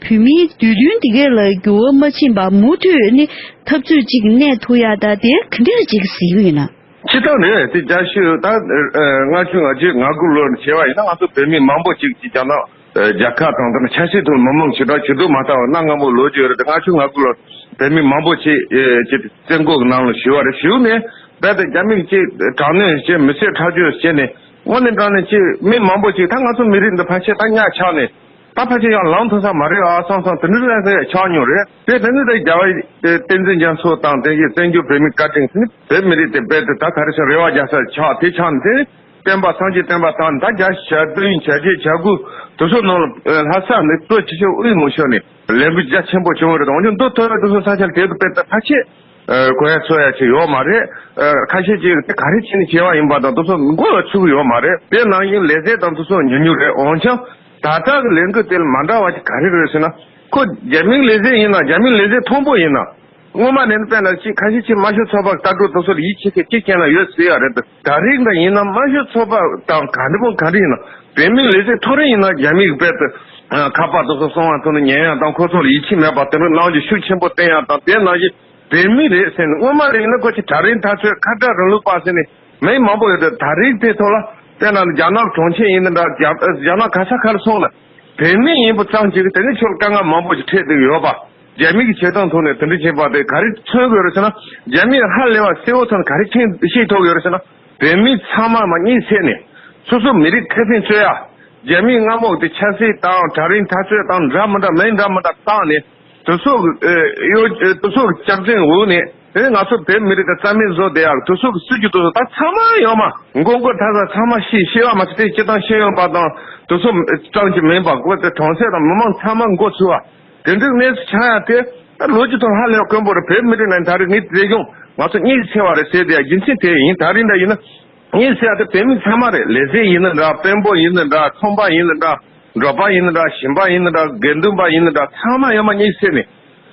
བོད་མིའི་འདོད་འདུན་དེ་གའི་ལ་འགྱུར་བ་མ་ཕྱིན་པར་མུ་མཐུད་ནི་འཐབ་རྩོད་ཅིག་གནས་ཐུབ་ཡག་ད་དེ་ག་འདྲ་ཅིག་གཟིགས་ཀྱི་ཡིན་ན། སྤྱིར་བཏང་ནས་དེ་རྒྱ་ཤོད་ད་ལྔ་བཅུ་ང་བརྒྱད་ང་དགུ་ལོར་བྱས་པ་ཡིན་ན་ང་ཚོ་བོད་མི་མང་པོ་ཅིག་གིས་རྒྱ་ནག་རྒྱལ་ཁབ་དང་དེ་ནས་ཆབ་སྲིད་ཐོག་མི་མང་ཞེ་དྲག་ཇུས་གཏོགས་མ་བཏང་བ་གནའ་སྔ་མོ་ལོ་རྒྱུས་རེད་དེ། ལྔ་བཅུ་ང་དགུ་ལོར་བོད་མི་མང་པོ་ཅིག་ཅིག་བཙོན་འོག་ནང་ལ་ཞུགས་པ་རེད། ཞུགས་ནས་རྦད་དེ་རྒྱ་མིས་ཅིག་དྲག་གནོན་བྱས་མི་ཚེ་ཁྲག་སྦྱོར་བྱས་ནས་དངོས་གནས་དྲང་གནས་ཅིག་མི་མང་པོ་ཅིག་ད་ང་ཚོ་མི་རིགས་འདི་ཕལ་ཆེར་ད་ཉག་ཆགས་ནས་ད་ཕལ་ཆེར་ཡང་ལངས་ཐུབ་ས་མ་རེད་ཨ་བསམ་བསམ་དེ་འདྲ་ལན་ཟེར་ཡ་ཆགས་མྱོང་རེད་དེ། དེ་ནི་ད་རྒྱལ་བ་བསྟན་འཛིན་རྒྱ་མཚོ་དང་དེ་གའི་བཙན་བྱོལ་བོད་མི་བཀའ་དྲིན་ཟེར་ནས་བོད་མི་རིགས་དེ་རྦད་དེ་ད་ག་རེ་ཟེར་རེ་བ་རྒྱག་ས་ཆགས་དེ་ཆགས་ནས་དེ། བསྟན་པ་སངས་རྒྱས་བསྟན་པ་དང་ད་རྒྱ་བྱ་བདུན་བྱ་བརྒྱད་བྱ་དགུ་དེ་ཚོ་ནང་ལ་ལྷ་ས་ནས་གཙོ་ཆེ་ཆེ་དབུས་མུ་ཤོ་ནས་ལས་འགུལ་རྒྱ་ཆེན་པོ་བྱུང་བ་རེད། འོན་ཀྱང་མདོ་སྟོད་དེ་ཚོ་ས་ཆ་དེ་དུ་དཔེ་ད་ཕལ་ཆེར་གོ་ཡ་ཚོ་ཡ་ཆེ་ཡོད་མ་རེད། ཁ་ཤས་ཅིག་དེ་ག་རེ་བྱས་ནས་བྱས་པ་ཡིན་པ་དང་དེ་ཚོ་མགོ་ལ་ཚུད་ཡོད་མ་རེད། དེ་ནང་བཞིན་ལས་བྱེད་དང་དེ་ཚོ་ཉུང་ཉུང་རེད། འོན་ཀྱང་ད་ལྟ་གི་ལས་འགུལ་དེ་ལ་མ་འདྲ་བ་ཅིག་ག་རེ་རེད་ཟེར་ན་ཁོ་རྒྱ་མིའི་ལས་བྱེད་ཡིན་ན་རྒྱ་མིའི་ལས་བྱེད་མཐོན་པོ་ཡིན་ན། སྔོན་མ་ནས་ནི་དཔེར་ན་ཅིག་ཁ་ཤས་ཅིག་དམར་ཤོག་ཚོགས་པ་ལྟ་གྲུབ་དེ་ཚོ་ལ་ཡིད་ཆེས་མཁན་ཅིག་རྐྱང་ལ་ཡོད་སྲིད་ཡ་རེད། ད་རིང་ད་ཡིན་ན་དམར་ཤོག་ཚོགས་པ་དང་ག་འདྲ་པོ་ག་འདྲ་ཡིན་ན་བོད་མི་ལས་བྱེད་མཐོ་རིམ་ཡིན་ན་རྒྱ་མིའི་དཔེ་དེ་ཁ་པར་དེ་ཚོ་གསང་བ་ཐོག་ནས་ཉན་ཡ་དང་ཁོ་ཚོ་ལ་ཡིད་ཆེས་མེད་པ་དེ་འདྲ་གནང་རྒྱུ་ཤུགས་ཆེན་པོ་བསྟན་ཡ་དང་དེ་ནང་བཞིན་བོད་མི་རེད་ཟེར་ནས་སྔོན་མ་རེད་ཡིན་ན་ཁོ་ཅིག་གྲལ་རིམ་དར་ཚོད་ཁ་བྲལ་རིང་ལུགས་པ་ཟེར་ནས་མི་མང་པོ་ཡོད་དེ་ད་རིང་དེ་ཐོག་ལ་དཔེར་ན་རྒྱ་ནག་གྲོང་ཁྱེར་ཡིན་ན་འདྲ་རྒྱ་རྒྱ་ནག་ག་ས་ག་ལ་སོང་ན་བོད་མི་ཡིན་པ་ཙམ་གྱིས་དེ་ནི་ཁྱོད་དཀའ་ངལ་མང་པོ་ཞིག་འཕྲད་བསྡད་ཡོད་པ། རྒྱ་མི་གི་བྱེད་སྟངས་ཐོག་ནས་དེ་འདྲ་བྱེད་པ་དེ་ག་རེ་མཚོན་དགོས་རེད་ཟེར་ན། རྒྱ་མིས་ཧ་ལས་པ་གསལ་བོ་ཐོག་ནས་ག་རེ་མཁྱེན་ཤེས་ཐུབ་ཡོད་རེད་ཟེར་ན། བོད་མི་ཚང་མ་མ་གཉིད་སད་ནས་སོ་སོ་མི་རིགས་ཁེ་ཕན་རྩོད་ཡ། རྒྱ་མིས་སྔ་མོ་དེ་ཆབ་སྲིད་དང་གྲལ་རིམ་དར་ཚོད་དང་འདྲ་མི་འདྲ་མིང་འདྲ་མི་འདྲ་བཏགས་ནས་དེ་ཚོ་གི་ཨེ་གཡོ་དེ་ཚོ་གི་སྐྱག་རྫུན་འོག་ནས་དེ་ནས་ང་ཚོ་བོད་མི་རིགས་དང་རྩ་མེད་བཟོ་བསྡད་ཡ་དེ་ཚོ་གི་སྲིད་ཇུས་དེ་ཚོ་ད་ཚང་མ་ཡོད་མ་མགོ་མགོ་ཐག་ཐག་ཚང་མ་ཤེས་ཤེས་པ་མ་ཚད་དེ་སྤྱི་བཏང་ཤེས་ཡོན་པ་དང་དེ་ཚོ་ཙམ་གྱིས་མིན་པ་བོད་དེ་གྲོང་གསེབ་དང་མི་མང་ཚང་མ་མགོ་ཚོས་པ། དེ་འདྲའི་གནས་སུ་ཆགས་ཡ་དེ་ད་ལོ་རྒྱུས་ཐོག་ཧ་ལས་དཀོན་པོ་རེད། བོད་མི་རིགས་ནང་ད་རེས་ངས་བལྟས་ཡོང་ང་ཚོ་གཉིད་སད་པ་རེད་ཟེར་དེ་རྒྱུ་མཚན་དེ་ཡིན། ད་རེས་འདྲ་ཡིན་ན་གཉིད་སད་ཡ་དེ་བོད་མི་ཚང་མ་རེད། ལས་བྱེད་ཡིན་ན་འདྲ། དཔོན་པོ་ཡིན་ན་འདྲ། ཚོང་པ་ཡིན་ན་འདྲ། འབྲོག་པ་ཡིན་ན་འདྲ། ཞིང་པ་ཡིན་ན་འདྲ། དགེ་འདུན་པ་ཡིན་ན་འདྲ། ཚང་མ་ཡོད་མ་གཉིད་སད་ནས་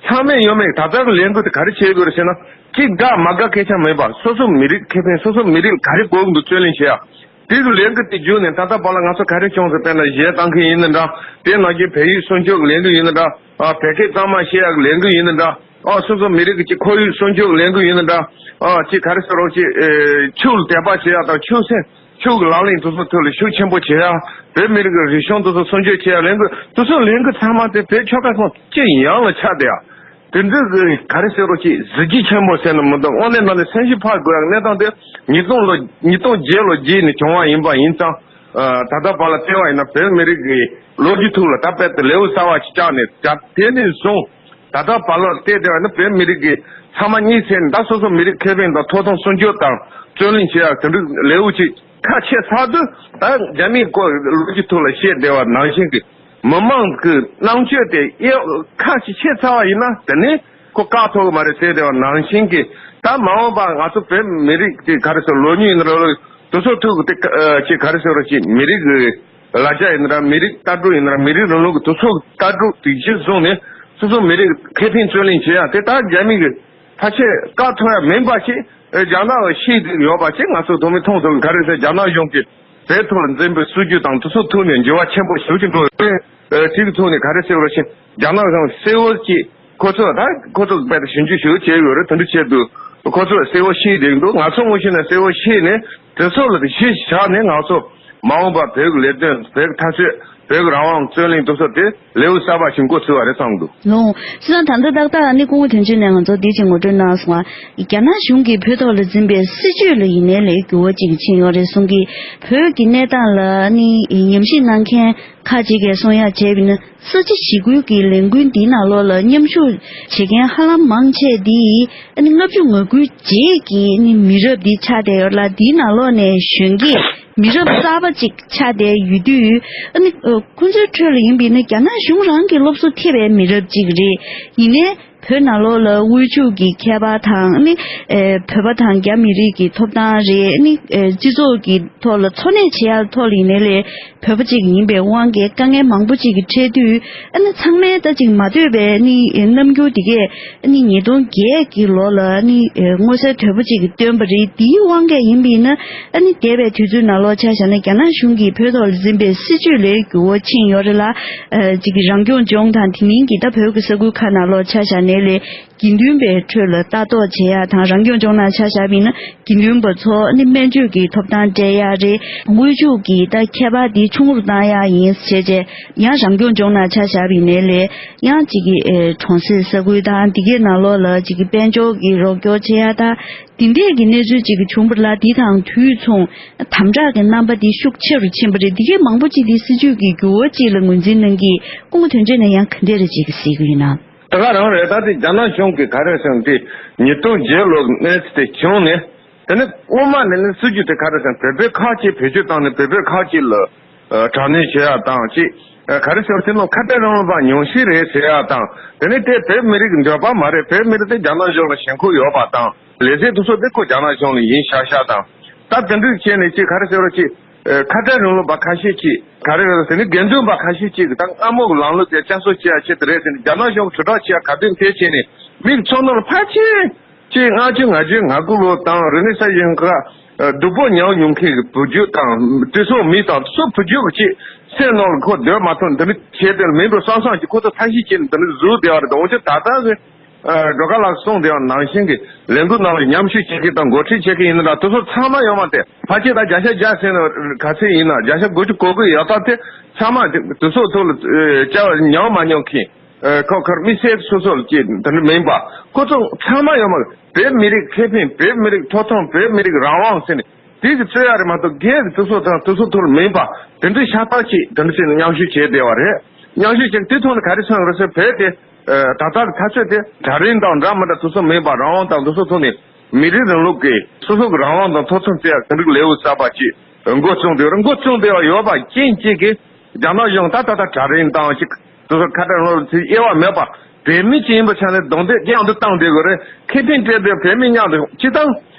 ཚང་མས་ཡོད་མེད་ད་ལྟ་གི་ལས་འགུལ་དེ་ག་རེ་བྱེད་དགོས་རེད་ཟེར་ན་གཅིག་དགའ་མ་དགའ་སྐད་ཆ་མེད་པ་སོ་སོ་མི་རིགས་ཁེ་ཕན་སོ་སོ་མི་རིགས་ག་རེ་དགོས་ཀྱི་འདུག་རྩོད་ལེན་བྱེད་ཡ། དེ་གི་ལས་འགུལ་དེ་བརྒྱུད་ནས་ད་ལྟ་བར་ལ་ང་ཚོ་ག་རེ་བྱུང་ཟེར་དཔེར་ན་གཞས་བཏང་མཁན་ཡིན་ན་འདྲ། དེ་ནང་བཞིན་བལ་ཡུལ་སྲུང་སྐྱོབ་ཀྱི་ལས་འགུལ་ཡིན་ན་འདྲ། ཨ་བོད་སྐད་གཙང་མ་བཤད་ཡག་གི་ལས་འགུལ་ཡིན་ན་འདྲ། ཨ་སོ་སོ་མི་རིགས་ཀྱི་ཁོར་ཡུག་སྲུང་སྐྱོབ་ཀྱི་ལས་འགུལ་ཡིན་ན་འདྲ། ཨ་ཅིག་ག་རེ་ཟེར་རོགས་ཅིག་ཨེ་ཆོས་ལ་དད་པ་བྱེད་ཡག་དང་ཆོས་སེམས་ཆོས་ཀྱི་ལག་ལེན་དེ་ཚོ་ཐོག་ལ་ཤུགས་ཆེན་པོ་བྱེད་ཡག་བོད་མི་རིགས་ཀྱི་རིག་གཞུང་དེ་ཚོ་སྲུང་སྐྱོབ་བྱེད་ཡག་ལས་འགུལ་དེ་ཚོ་ལས་འགུལ་ཚང་མ་དེ་བོད་ཆོལ་ཁ་གསུམ་སྤྱི་ཡོངས་ལ་ཆགས་བསྡད་ཡག་དེ་འདྲ་གི་ག་རེ་ཟེར་རོགས་ཅིག་གཟི་བརྗིད་ཆེན་པོ་ཟེར་ན་མི་འདུག་དངོས་གནས་ནང་ནས་སེམས་ཤུགས་འཕར་དགོས་ཡག་གནས་སྟངས་དེ་ཉིས་སྟོང་ལོ་ཉིས་སྟོང་བརྒྱད་ལོ་རྗེས་ནས་བྱུང་བ་ཡིན་པ་ཡིན་ཙང་། ད་ལྟ་བར་ལ་བལྟས་པ་ཡིན་ན་བོད་མི་རིགས་ཀྱི་ལོ་རྒྱུས་ཐོག་ལ་ད་དཔེ་དེ་ལེའུ་གསར་བ་ཞིག་བཅག་ནས་ད་དེ་ནས་བཟུང་ད་ལྟ་བར་ལ་བལྟས་བསྡད་པ་ཡིན་ན་བོད་མི་རིགས་ཀྱི་ཚང་མ་གཉིད་སད་ནས་ད་སོ་སོ་མི་རིགས་ཁེ་ཕན་དང་ཐོབ་ཐང་སྲུང་སྐྱོབ་དང་རྩོད་ལེན་བྱེད་ཡག་དེ་འདྲའི་ལེའུ་ཅིག་ཁ་ཕྱེ་ཚར་དུས་ད་རྒྱ་མིའི་སྐོར་ལོ་རྒྱུས་ཐོག་ལ་བཤད་བསྡད་པ་ནང་བཞིན་གྱི། མི་མང་གི་རྣམ་དཔྱོད་དེ་ཨེ་ཁ་ཅིག་ཕྱེ་ཚར་བ་ཡིན་ན་དེ་ནས་ཁོ་བཀག་ཐུབ་ཀྱི་མ་རེད་ཟེར་བསྡད་པ་ནང་བཞིན་གྱི་ད་མ་འོངས་པ་ང་ཚོ་བོད་མི་རིགས་དེ་ག་རེ་ཟེར་ལོ་ཉུང་ཡིན་ན་ར་དེ་ཚོ་ཐུག་གི་དེ་ཅིག་ག་རེ་ཟེར་ར་ཅིག་མི་རིགས་ཀྱི་ལ་རྒྱ་ཡིན་ན་ར་མི་རིགས་ལྟ་གྲུབ་ཡིན་ན་ར་མི་རིགས་རིང་ལུགས་ཀྱི་དེ་ཚོ་ལྟ་གྲུབ་དེ་གཞིར་བཟུང་ནས་སོ་སོ་མི་རིགས་ཁེ་ཕན་རྩོད་ལེན་བྱེད་ཡ་དེ་ད་རྒྱ་མི་གི་ཕལ་ཆེར་བཀག་ཐུབ་ཡ་མིན་པ་ཞིག་རྒྱ་ནག་གི་ཤེས་ཀྱི་ཡོད་པ་ཞིག་ང་ཚོ་དོན་མེད་མཐོང་ཐུབ་གི་ག་རེ་ཟེར་རྒྱ་ནག་གཞུང་གིས། དེའི་ཐོག་ལ་འཛིན་པའི་སྲིད་ཇུས་དང་དེ་ཚོ་ཐོག་ནས་འགྱུར་བ་ཆེན་པོ་ཞིག་ཕྱིན་འགྲོ་ཡོད་པས། དེའི་ཐོག་ནས་ག་རེ་ཟེར་བ་ཞིག་རྒྱ་ནག་གཞུང་གསལ་བོ་ཅིག་ཁོ་ཚོ་ད་ཁོ་ཚོ་རྦད་དེ་ཞིབ་འཇུག་ཞིག་བྱས་ཡོད་རེད། དེ་འདྲ་བྱས་འདུག་ཁོ་ཚོ་གསལ་བོ་ཤེས་བསྡད་འདུག་ང་ཚོ་དངོས་གཞི་ནས་གསལ་བོ་ཤེས་ནས་དེ་ཚོ་ལ་གཞི་བཞག་ནས་ང་ཚོ་མ་འོངས་པ་བོད་ཀྱི་ལས་དོན་བོད་ཀྱི་འཐབ་རྩོད་ བོད་ཀྱི་རང་དབང་རྩོད་གླེང་དེ་ཚོ་དེ་ལེའུ་གསར་པ་ཞིག་འགོ་ཚུགས་པ་རེད་བསམ་འདུག་ལོ། སྤྱིར་བཏང་ད་ལྟ་ཏག་ཏག་ནི་སྐུ་ངོ་དོན་གཅོད་ནས་ང་ཚོ་འདི་ཅིག་ངོ་སྤྲོད་གནང་སོང་བ། རྒྱ་ནག་གཞུང་གིས་བོད་ཐོག་ལ་འཛིན་པའི་སྲིད་བྱུས་ལ་ཡིན་ནའི་ལས་འགྱུར་བ་ཅིག་ཕྱིན་ཡོད་རེད་གསུང་གི། བོད་ཀྱི་གནས་སྟངས་ལ་ནི་ཉམས་ཞིབ་གནང་མཁན་ཁག་ཅིག་གིས་གསུང་ཡ་བྱས་པ་ཡིན་ན། ས་བྱི་ཞི་རྒོལ་གྱི་ལས་འགུལ་འདིའི་ནང་ལོགས་ལ་མཉམ་ཞུགས་བྱེད་མཁན་ཧ་ལམ་མང་ཆེ་འདི་ཨ་ནི་ལྔ་བཅུ་ང་དགུའི་རྗེས་ཀྱི་ཨ་ནི་མི་རབས་འདི་ཆགས་བསྡད་ཡོད་ལ། འདིའི་ནང་ལོགས་ནས་གཞོན་སྐྱེས་མི་རབས་གསར་པ་ཅིག་ཆགས་བསྡད་ཡོད་དུས། ཨ་ནི་ཁོང་ཚོའི་ཁྲོད་ལ་ཡིན་པ་ཡིན་ན་རྒྱ་ནག་གཞུང་རང་གི་སློབ་གསོ་ཐེབས་པའི་མི་རབས་ཅིག་རེད། ཡིན་ནའི་བོད་ནང་ལོགས་ལ་དབུལ་ཕྱུག་གི་ཁྱད་པར་དང་ནི། ཨེ། བོད་པ་དང་རྒྱ་མི་རིགས་ཀྱི་ཐོབ་ཐང་རེད། ནི། ཨེ། སྤྱི་ཚོགས་ཀྱི་ཐོག་ལ་འཚོ་གནས་བྱེད་ཡག་ཐོག་ལ་ཡིན་ནའི་ལས་བོད་པ་ཅིག་ཡིན་པའི་དབང་གིས་དཀའ་ངལ་མང་པོ་ཅིག་གིས་འཕྲད་དུས། ཨ་ནི་ཚང་མས་ད་ཅིག་མ་འདོད་པའི་ནི་རྣམ་འགྱུར་དེ་གས་ཨ་ནི་ཉིས་སྟོང་བརྒྱད་ཀྱི་ལོ་ལ་ནི། ཨེ། མངོན་གསལ་དོད་པོ་ཅིག་གིས་བཏོན་པ་རེད། དེའི་དབང་གིས་ཡིན་པ་ཡིན་ན། ཨ་ནི་འདས་པའི་དུས་ཚོད་ནང་ལོགས་ཆ་བཞག་ན་རྒྱ་ནག་གཞུང་གིས་བོད་ཐོག་ལ་འཛིན་པའི་སྲིད་བྱུས་ལས་འགྱུར་བ་ཕྱིན་ཡོད་རེད་ལ། ཨ། ཅིག་གི་རང་སྐྱོང་ལྗོངས་དང་དེ་མིན་གྱི་ད་བོད་ཀྱི་ས་ཁུལ་ཁག་ནང་ལོགས་ཆ་བཞག་ནའི་ལས། དགེ་འདུན་པའི་ཁྲོད་ལ་ལྟ་རྟོག་བྱེད་ཡ་དང་། རང་སྐྱོང་ལྗོངས་ནང་ཆ་བཞག་པ་ཡིན་ན་དགེ་འདུན་པ་ཚོ་ནི་སྨན་བཅོས་ཀྱི་ཐོབ་ཐང་སྤྲད་ཡ་རེད། དབུལ་ཕྱུག་གི་ད་ཁྱད་པར་འདི་ཆུང་རུ་བཏང་ཡ་ཡིན་ཞེས་བྱས། ཡང་རང་སྐྱོང་ལྗོངས་ནང་ཆ་བཞག་པ་ཡིན་ནའི་ལས་ཡང་གཅིག་གི། ཨེ། གྲོང་གསེབ་ས་ཁུལ་དང་འདི་གའི་ནང་ལོགས་ལ་གཅིག་གི་དཔལ་འབྱོར་གྱི་རོགས་སྐྱོར་བྱེད་ཡ་ད་འདི་འདྲས་ཀྱི་གནས་ཚུལ་གཅིག་གི་བྱུང་བ་ལ། འདི་དང་དུས་མཚུངས་དམ་དྲག་གི་རྣམ་པ་འདི་ཤུགས་ཆེ་རུ་ཕྱིན་པ་རེད། འདི་གའི་མང་པོ་ཅིག་འདི་སྲིད་བྱུས་ཀྱི་འགྱུར་བ་ཅིག་ལ་ངོས་འཛིན་གནང་གི། སྐུ་ངོ་དོན་གཅོད་ནས་ཡང་ག་འདྲས་རེ་ཅིག་གཟིགས་ཀྱི་ཡོད་ན། ད་ག་རང་རེད། ད་དེ་རྒྱ་ནག་གཞུང་གིས་ག་རེ་ཟེར་ན། དེ་ཉིས་སྟོང་བརྒྱད་ལོ་གནས་ཚུལ་དེ་བྱུང་ནས། དེ་ནས་སྔོན་མ་ནས་ནི་སྲིད་བྱུས་དེ་ག་རེ་ཟེར་ན། བོད་པའི་ཁག་ཅིག་བེད་སྤྱོད་བཏང་ནས་བོད་པའི་ཁག་ཅིག་ལ། ཨ། དྲག་གནོན་བྱེད་ཡ་དང་། ཅིག་ཨ། ག་རེ་ཟེར་བ། དེ་ནང་ཁ་བྲལ་རིང་ལུགས་པ་ཉུང་ཤས་རེད་ཟེར་ཡ་དང་། དེ་ནས་དེ་བོད་མི་རིགས་འདོད་པ་མ་རེད། བོད་མི་རིགས་དེ་རྒྱ་ནག་གཞུང་ལ་ཞེན་ཁོག་ཡོད་པ་དང་། ལས་བྱེད་དེ་ཚོ་དེ་ཁོ་རྒྱ་ནག་གཞུང་ལ་ཡིན་ཤག་ཤག་དང་། ད་དེ་འདྲ་བྱས་ནས་ཅིག་ག་རེ་ཟེར་བ། ཅིག་ཨ། ཁ་བྲལ་རིང་ལུགས་པ་ཁ་ཤས་ཅིག་ག་རེ་རེད་ཟེར་ན། དགེ་འདུན་པ་ཁ་ཤས་ཅིག་གིས་ད་སྔ་མོ་གི་ལམ་ལུགས་དེ་བསྐྱར་གསོ་བྱེད་ཡ་ཆེད་དུ་རེད་ཟེར་ནས། རྒྱ་ནག་གཞུང་གིས་དྲིལ་བསྒྲགས་བྱེད་ཡ་ག་དུས་དེ་བྱས་ནས། མིག་ཆུང་ནོར་ཕལ་ཆེར་ཅིག་ལྔ་བཅུ་ང་བརྒྱད་ང་དགུ་ལོ་དང་། རེ་ནི་ས་ཡོན་ཁ། ཨ། སྡུག་པོ་མྱངས་མྱོང་མཁན་གྱི་བུ་རྒྱུད་དང་། དེ་ཚོ་མི་དང་། དེ་ཚོ་བུ་རྒྱུད་ཀྱི་ཅིག་སེམས་ནང་ལ་ཁོ་སྡོད་མ་ཐུབ། འདི་འདྲ་བྱས་དེ་ལ་མིན་འགྲོ་བསམ་བསམ་གྱིས་ཁོ་ཚོ་ཐབས་ཤེས་བྱས་ནས་འདི་འདྲ་བཟོས་བསྡད་པ་རེད། འོན་ཀྱང་ད་ལྟ་གི། ཨ། སྒྲོལ་དཀར་ལགས་གསུངས་བསྡད་པ་ནང་བཞིན་གྱི་ལས་འགུལ་ནང་ལ་མཉམ་ཞུགས་བྱེད་མཁན་དང་འགོ་ཁྲིད་བྱེད་མཁན་ཡིན་ན་འདྲ། དེ་ཚོ་ཚང་མ་ཡོད་མ་རེད། ཕལ་ཆེར་ད་བརྒྱ་ཆ་བརྒྱ་ཟེར་ན་ག་ཚད་ཡིན་ན། བརྒྱ་ཆ་དགུ་བཅུ་གོ་དགུ་ཡོད་སྟབས། དེ་ཚང་མ་དེ་ཚོ་ཐོག་ལ། ཨ། བཅར་བ་མྱོང་མ་མྱོང་མཁན། ཨ། ཁོ་ཁར་མི་སེར་སོ་སོ་ལ་ཅིག་དེ་འདྲ་མིན་པ། ཁོ་ཚོ་ཚང་མ་ཡོད་མ་རེད། བོད་མི་རིགས་ཁེ་ཕན། བོད་མི་རིགས་ཐོབ་ཐང་། བོད་མི་རིགས་རང་དབང་ཟེར་ནས་དེ་གི་རྩོད་ཡ་རེད་མ་གཏོགས། སྒེར་གྱི་དེ་ཚོ་དང་དེ་ཚོ་ཐོག་ལ་མིན་པ། དེ་འདྲའི་ཤ་སྟག་ཅིག་དེ་འདྲ་བྱས་ནས་མཉམ་ཞུགས་བྱས་བསྡད་པ་རེད། མཉམ་ཞུགས་བྱས། དེ་ཐོག་ནས་ག་རེ་སོང་རེད་ཟེར། བོད་དེ། ཨ། ད་ལྟ་གི་དུས་ཚོད་དེ་གྲལ་རིམ་དང་འདྲ་མི་འདྲ་དེ་ཚོ་མིན་པ། རང་དབང་དང་དེ་ཚོ་ཐོག་ནས་མི་རིགས་རིང་ལུགས་ཀྱི་སོ་སོ་གི་རང་དབང་དང་ཐོབ་ཐང་རྩོད་ཡ་དེ་འདྲའི་ལེའུ་གསར་པ་ཅིག་འགོ་བཙུགས་བསྡད་ཡོད་རེད། འགོ་བཙུགས་བསྡད་པ་ཡོད་པ་རྐྱེན་གཅིག་གིས། རྒྱ་ནག་གཞུང་ད་ད་ལྟ་གྲལ་རིམ་དང་ཅིག་དེ་ཚོ་ཁ་བྲལ་རིང་ལུགས་དེ་དབྱེ་བ་མེད་པ། བོད་མི་ཅིག་ཡིན་པའི་ཆ་ནས་རྡུང་རྡེག་མཉམ་དུ་བཏང་བསྡད་དགོས་རེད། ཁེ་ཕན་སྤྲད་དེ་བོད་མི་མཉམ་དུ། སྤྱིར་བཏང་།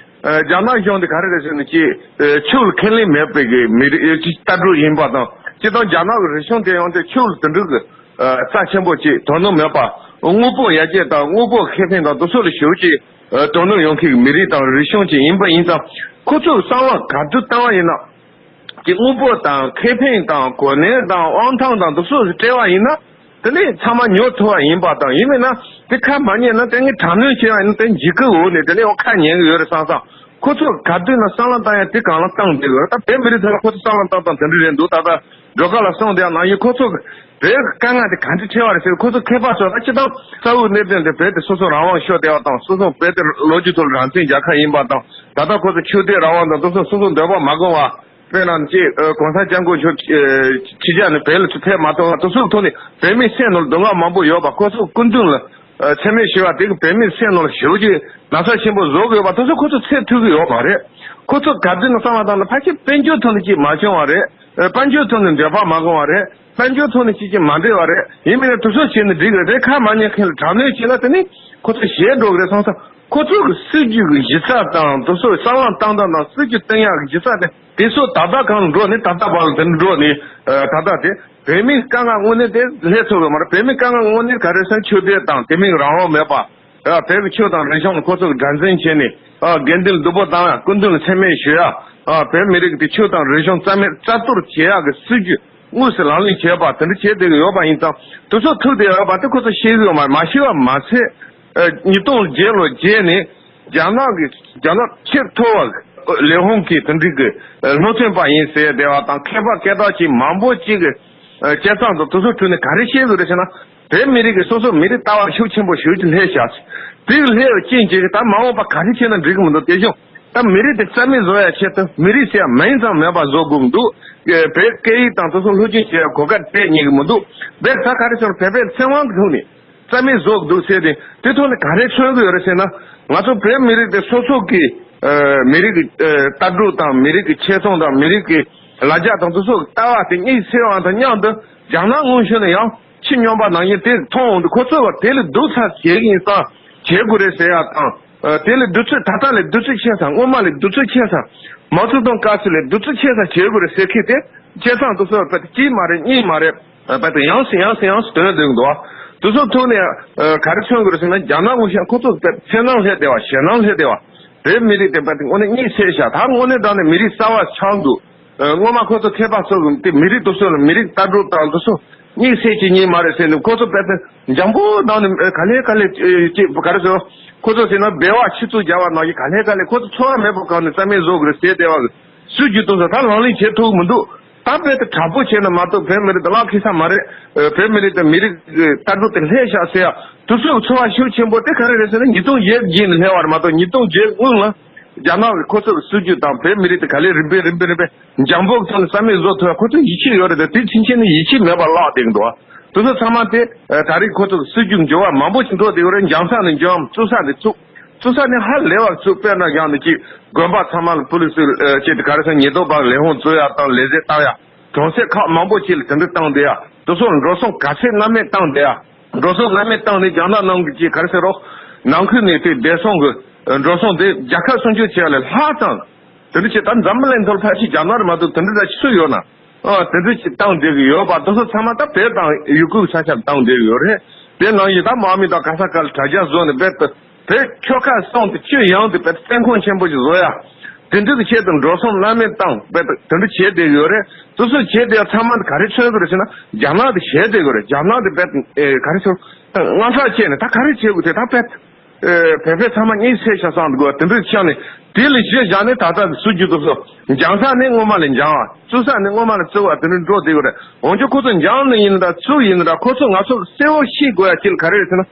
ཨ། རྒྱ་ནག་གཞུང་དེ་ག་རེ་རེད་ཟེར་ན། ཅིག་ཨ། ཆོས་ལ་ཁས་ལེན་མེད་པའི་གི་མི་རིགས་ཅིག་ལྟ་གྲུབ་ཡིན་པ་དང་། སྤྱིར་བཏང་རྒྱ་ནག་གི་རིག་གཞུང་དེ་ཡང་དེ་ཆོས་ལ་དེ་འདྲ་གི། ཨ། རྩ་ཆེན་པོ་ཅིག་དོ་སྣང་མེད་པ། དངོས་པོ་ཡར་རྒྱས་དང་དངོས་པོ་ཁེ་ཕན་དང་དེ་ཚོ་ལ་ཞེ་པོ་ཅིག་ཨ། དོ་སྣང་ཡོང་མཁན་གྱི་མི་རིགས་དང་རིག་གཞུང་ཅིག་ཡིན་པ་ཡིན་ཙང་། ཁོ་ཚོས་བསམ་བློ་ག་དུས་བཏང་བ་ཡིན་ན། ཀྱི་དངོས་པོ་དང་ཁེ་ཕན་དང་གོ་གནས་དང་དབང་ཐང་དང་འདི་ཚོ་སྤྲད་པ་ཡིན་ན། དེ་ནས་ཚང་མ་ཉོ་ཐུབ་པ་ཡིན་པ་དང་། ཡིན་མིན་ན་དེ་ཁ་མ་ཉན་ན། དེ་ངས་དྲག་གནོན་བྱས་པ་ཡིན་ན་དེ་འཇིགས་སྐུལ་འོག་ནས་དེ་ནས་ཡང་ཁ་ཉན་གི་ཡོད་རེད་བསམ་བསམ། ཁོ་ཚོ་ག་དུས་ན་བསམ་བློ་བཏང་ཡ་དེ་གང་ལ་བཏང་བསྡད་ཡོད་རེད། ད་བོད་མི་རིགས་ཚོ་ལ་ཁོ་ཚོ་བསམ་བློ་བཏང་སྟངས་དེ་འདྲ་རེད་འདུག་ད་ལྟ་སྒྲོལ་དཀར་ལགས་གསུངས་དེ་ནང་བཞིན་ཁོ་ཚོ་བོད་ཀྱི་དཀའ་ངལ་དེ་ག་འདྲ་འཕྲད་པ་རེད་ཟེར། ཁོ་ཚོ་མཁས་པ་ཚོ་ད་སྤྱིར་བཏང་ས་འོག་གནད་དོན་དེ་བོད་དེ་སོ་སོ་རང་དབང་ཤོར་བསྡད་པ་དང་། སོ་སོ་བོད་དེ་ལོ་རྒྱུས་ཐོག་ལ་རང་བཙན་རྒྱལ་ཁབ་ཡིན་པ་དང་། ད་ལྟ་ཁོ་ཚོ་ཆོས་དད་རང་དབང་དང་དེ་ཚོ་སོ་སོ་འདོད་པ་མ་བསྐང་བ། དཔེར་ན་ཅིག་ཨ། གོང་ས་སྐྱབས་མགོན་མཆོག་ཨ། ཕྱི་རྒྱལ་ནས་བོད་ལ་ཕེབས་མ་ཐུབ་པ་དེ་ཚོའི་ཐོག་ནས་བོད་མིའི་སེམས་ནང་ལ་སྡུག་བསྔལ་མང་པོ་ཡོད་པ། ཁོ་ཚོ་སྐུ་མདུན་ལ་ཨ། མཚན་སྨད་ཞུ་བ་དེ་གིས་བོད་མིའི་སེམས་ནང་ལ་ཞེ་པོ་ཅིག་ན་ཚ་ཆེན་པོ་བཟོ་གི་ཡོད་པ་དེ་ཚོ་ཁོ་ཚོ་ཚད་ཐུབ་ཀྱི་ཡོད་མ་རེད། ཁོ་ཚོ་ག་དུས་ནས་བསམ་བློ་བཏང་ན་ཕལ་ཆེར་དཔལ་འབྱོར་ཐོག་ནས་ཅིག་མ་བྱུང་བ་རེད། ཨ། དཔལ་འབྱོར་ཐོག་ནས་འདོད་པ་མ་བསྐང་བ་རེད། དཔལ་འབྱོར་ཐོག་ནས་ཅིག་ཅིག་མ་འདོད་པ་རེད། ཡིན་མིན་ན་དེ་ཚོ་བྱས་ན་འགྲིག་གི་རེད། ཁ་མ་ཉན་མཁན་ལ་དྲག་གནོན་བྱས་ན་དེ་ནི་ཁོ་ཚོ་ཞེད་འགྲོ་གི་རེད་བསམ་བསམ། ཁོ་ཚོ་གི་སྲིད་ཇུས་ཀྱི་གཞི་རྩ་དང་དེ་ཚོ་བསམ་བློ་བཏང་སྟངས་དང་སྲིད་ཇུས་བཏིང་ཡག་གི་གཞི་རྩ་དེ། དེ་ཚོ་ད་ལྟ་གང་འགྲོ་ནས་ད་ལྟ་བར་ལ་དེ་འགྲོ་ནས། ཨ། ད་ལྟ་དེ་བོད་མིའི་དཀའ་ངལ་དངོས་གནས་དེ་སླེབས་ཐུབ་ཀྱི་མ་རེད། བོད་མིའི་དཀའ་ངལ་དངོས་གནས་ག་རེ་ཟེར་ན་ཆོས་དད་དང་དེ་མིན་རང་དབང་མེད་པ། ཨ། བོད་ཀྱི་ཆོས་དང་རིག་གཞུང་ལ་ཁོ་ཚོ་གི་དགྲར་འཛིན་བྱས་ནས། ཨ། དགེ་འདུན་ལ་སྡུག་པོ་བཏང་ཡ། སྐུ་མདུན་ལ་མཚན་སྨད་ཞུ་ཡ། ཨ། བོད་མི་རིགས་ཀྱི་ཆོས་དང་རིག་གཞུང་རྩ་མེད་རྩ་གཏོར་བྱེད་ཡ་གི་སྲིད་ཇུས་དངོས་སུ་ལག་ལེན་བྱས་པ་དེ་འདྲ་བྱས་བསྡད་ཀྱི་ཡོད་པ་ཡིན་ཙང་། དེ་ཚོ་ཐུག་བསྡད་ཡོད་པ་དེ་ཁོ་ཚོ་ཤེས་ཀྱི་ཡོད་མ་རེད། མ་ཤེས་པ་མ་ཚད། ཨ། ཉིས་སྟོང་བརྒྱད་ལོ་རྗེས་ནས་རྒྱ་ནག་གི་རྒྱ་ནག་ཆེས་མཐོ་བ་ལས་ཁུངས་ཀྱི་དེ་འདྲའི་གི་སློབ་སྟོན་པ་ཡིན་ཟེར་བསྡད་པ་དང་། མཁས་པ་སྐད་གྲགས་ཅན་མང་པོ་ཅིག་གི་ ཨ་སྤྱོད་བཟང་དང་དེ་ཚོ་ཁྲོད་ནས་ག་རེ་བཤད་དགོས་རེད་ཟེར་ན། བོད་མི་རིགས་ཀྱི་སོ་སོ་མི་རིགས་ལྟ་བ་ཤུགས་ཆེན་པོ་ཞེ་ཅིག་སླེབས་ཤག་དེ་སླེབས་པའི་རྐྱེན་གྱིས་ད་མ་འོངས་པ་ག་རེ་བྱས་ན་འགྲིག་གི་མི་འདུག་དེ་བཞིན་ད་མི་རིགས་དེ་རྩ་མེད་བཟོ་ཡ་ཆེད་དུ་མི་རིགས་ཟེར་ཡ་མིང་ཙམ་མེད་པ་བཟོ་དགོས་ཀྱི་འདུག་བོད་སྐད་ཡིག་དང་དེ་ཚོ་སློབ་སྦྱོང་བྱེད་ཡ་གོ་སྐབས་སྤྲད་ཉན་གྱི་མི་འདུག་བོད་ད་ག་རེ་ཟེར་ན་བོད་པའི་ཚེ་དབང་གི་ཐོག་ནས། རྩ་མེད་བཟོ་འདུག་ཟེར་ཏེ་དེ་ཐོག་ནས་ག་རེ་མཚོན་གྱི་ཡོད་རེད་ཟེར་ན། ང་ཚོ་བོད་མི་རིགས་དེ་སོ་སོ་གི་ཨ་མི་རིགས་ཀྱི་ཨ་ལྟ་གྲུབ་དང་མི་རིགས་ཀྱི་ཆེ་མཐོང་དང་མི་རིགས་ཀྱི་ལ་རྒྱ་དང་དེ་ཚོ་ལྟ་བ་དེ་དམིགས་བསལ་བ་དང་མཉམ་དུ་རྒྱ་ནག་སྔོན་བྱོན་ནས་ཡང་ཕྱི་སྨྱོན་པ་ནང་བཞིན་དེ་མཐོང་འོང་དུས་ཁོ་ཚོ་བ་དེ་ལས་སྡུག་ཚ་བྱེད་ཀྱི་ཡིན་ཙང་བྱེད་དགོས་རེད་ཟེར་ཡ་དང་། ཨ་དེ་ལས་བདུད་རྩི་ད་ལྟ་ལས་བདུད་རྩི་ཆེ་ས་སྔོན་མ་ལས་བདུད་རྩི་ཆེ་ས་མའོ་ཙེ་ཏུང་སྐབས་སུ་ལས་བདུད་རྩི་ཆེ་ས་བྱེད་དགོས་རེད་ཟེར་མཁན་དེ། བྱས་ཙང་དེ་ཚོ་བོད་དེ་གཅིག་མ་རེད་གཉིས་མ་རེད། བོད་དེ་ཡང་སེ་ཡང་སེ་ཡང་སེ་དོན་འདུག་འདུག་དེ་ཚོ་ཐོག་ནས་ག་རེ་མཚོན་དགོས་རེད་ཟེར་ན་རྒྱ་ནག་གཞུང་ཁོ་ཚོ་བོད་ཚེ་ནང་སླེབས་བསྡད་པ་ཞེད་སྣང་སླེབས་བསྡད་པ། བོད་མི་རིགས་དེ་བོད་དེ་དངོས་གནས་གཉིད་སད་ཤག་ད་དངོས་གནས་དྲང་གནས་མི་རིགས་གསར་བ་ཆགས་འདུག་སྔོན་མ་ཁོ་ཚོ་མཁས་པ་ཚོ་གིས་དེ་མི་རིགས་དེ་ཚོ་ལ་མི་རིགས་ལྟ་གྲུབ་དང་དེ་ཚོ་གཉིད་སད་ཀྱི་གཉིད་མ་རེད་ཟེར་ནས་ཁོ་ཚོ་བོད་དེ་འཇམ་པོ་དྲང་གནས་ག་ལེ་ག་ལེ་ཅིག་ག་རེ་ཟེར། ཁོ་ཚོ་ཟེར་ན་སྦལ་བ་ཁྱི་ཚོ་རྒྱག་པ་ནང་བཞིན་ག་ལེ་ག་ལེ་ཁོ་ཚོ་འཚོ་བ་མེད་པའི་སྒང་ནས་རྩ་མེད་བཟོ་དགོས་རེད་ཟེར་བསྡད་པ་གི་སྲོལ་རྒྱུན་དེ་ཚོ་ད་ལག་ལེན་བྱེད་ཐུབ་ཀྱི་མི་འདུག་ད་བོད་དེ་དྲག་པོ་བྱས་ན་མ་གཏོགས་བོད་མི་རིགས་དེ་ལག་ཁེལ་ས་མ་རེད། ཨ་བོད་མི་རིགས་དེ་མི་རིགས་ཀྱི་ལྟ་གྲུབ་དེ་ལྷད་ཤག་ཟེར་ཡ་དེ་ཚོའི་ཚོར་བ་ཤུགས་ཆེན་པོ་དེ་ག་རེ་རེད་ཟེར་ན་ཉིས་སྟོང་བརྒྱད་བརྒྱད་ནས་སླེབས་པ་རེད་མ་གཏོགས་ཉིས་སྟོང་བརྒྱད་སྔོན་ལ་རྒྱ་ནག་གིས་ཁོ་ཚོ་གི་སྲོལ་རྒྱུན་དང་བོད་མི་རིགས་དེ་ག་ལེ་རིམ་པས་རིམ་པས་རིམ་པས་འཇམ་པོ་གི་ཐོག་ནས་རྩ་མེད་བཟོ་ཐུབ་ཡ་ཁོ་ཚོ་ཡིད་ཆེས་ཡོད་རེད་དེ་དེ་ཕྱིན་ཆད་ནས་ཡིད་ཆེས་མེད་པ་བརླག་བསྡད་ཀྱི་འདུག་དེ་ཚོ་ཚང་མ་དེ་ད་རེས་ཁོ་ཚོ་གི་སྲོལ་རྒྱུན་འགྱུར་བ་མང་པོ་ཞིག་འགྲོ་བསྡད་ཡོད་རེད། འཇམ་ས་ནས་འཇོམས་བཙུགས་ས་ནས་བཙུགས། བཙུགས་ས་ནི་ཧ་ལས་པ་བཙུགས། དཔེར་ན་ཡང་ནི་ཅིག་དགོན་པ་ཚང་མ་ལ་པུ་ལི་སི་ཨ་ཅིག་ག་རེ་ཟེར་ཉེན་རྟོག་པ་ལས་ཁུངས་བཙུགས་ཡ་དང་ལས་བྱེད་བཏང་ཡ། གྲོང་གསེབ་ཁག་མང་པོ་ཅིག་ལ་དེ་འདྲ་བཏང་བསྡད་ཡ། དེ་ཚོ་འགྲོ་སོང་ག་ཚད་སྣང་མེད་བཏང་བསྡད་ཡ། འགྲོ་སོང་སྣང་མེད་བཏང་ནས་རྒྱ་ནག་ནང་གི་ཅིག་ག་རེ་ཟེར་རོ། ནང་ཁུལ་ནས་དེ་བདེ་སྲུང་གི་འགྲོ་སོང་དེ་རྒྱལ་ཁབ་སྲུང་སྐྱོབ་བྱེད་ཡ་ལས་ལྷག་ཙང་། དེ་འདྲ་ཅིག་ད་འཛམ་བུ་གླིང་ཐོག་ལ་ཕལ་ཆེར་རྒྱ་ནག་རེད་མ་གཏོགས་དེ་འདྲ་ད་སུ་ཡོད་ན། ཨ་དེ་འདྲ་ཅིག་བཏང་བསྡད་ཀྱི་ཡོད་པ་དེ་ཚོ་ཚང་མ་ད་བོད་དང་ཡུ་གུར་ས་ཆར་བཏང་བསྡད་ཀྱི་ཡོད་རེད། དེ་ནང་བཞིན་ད་དམག་མི་དང་ག་ས་ག་ལ་དྲ་རྒྱ་བཟོས་ནས་རྦད་དེ་བོད་ཆོལ་ཁ་གསུམ་དེ་སྤྱི་ཡོངས་དེ་རྦད་དེ་བཙན་ཁང་ཆེན་པོ་ཞིག་བཟོ་ཡ། དེ་འདྲ་གི་ཆེད་དུ་འགྲོ་སོང་སྣང་མེད་བཏང་རྦད་དེ་དེ་འདྲ་བྱས་བསྡད་ཀྱི་ཡོད་རེད། དེ་ཚོ་བྱས་བསྡད་ཡ་ཚང་མ་དེ་ག་རེ་མཚོན་གྱི་རེད་ཟེར་ན་རྒྱ་ནག་དེ་ཞེད་བསྡད་ཀྱི་རེད། རྒྱ་ནག་དེ་རྦད་དེ་ག་རེ་ཟེར་དངངས་སྐྲག་སྐྱེས་ནས་ད་ག་རེ་བྱེད་དགོས་དེ་ད་རྦད་དེ། ཨེ་བོད་པ་ཚང་མ་གཉིད་སད་ཤག་བསམ་འདུག་ག་དེ་འདྲ་ཆགས་ནས་དེ་ལ་གཞི་བཞག་ནས་ད་ལྟ་སྲོལ་རྒྱུན་དེ་ཚོ་འཇམ་ས་ནས་སྔོན་མ་ལས་འཇམ་བ། བཙུགས་ས་ནས་སྔོན་མ་ལས་བཙུགས་པ་དེ་འདྲ་འགྲོ་བསྡད་ཀྱི་རེད། འོན་ཀྱང་ཁོ་ཚོ་འཇམ་ནས་ཡིན་ན་འདྲ་བཙུགས་ཡིན་ན་འདྲ་ཁོ་ཚོ་ང་ཚོ་གསལ་བོ་ཤེས་དགོས་ཡ་གཅིག་ལ་ག་རེ་རེད་ཟེར་ན།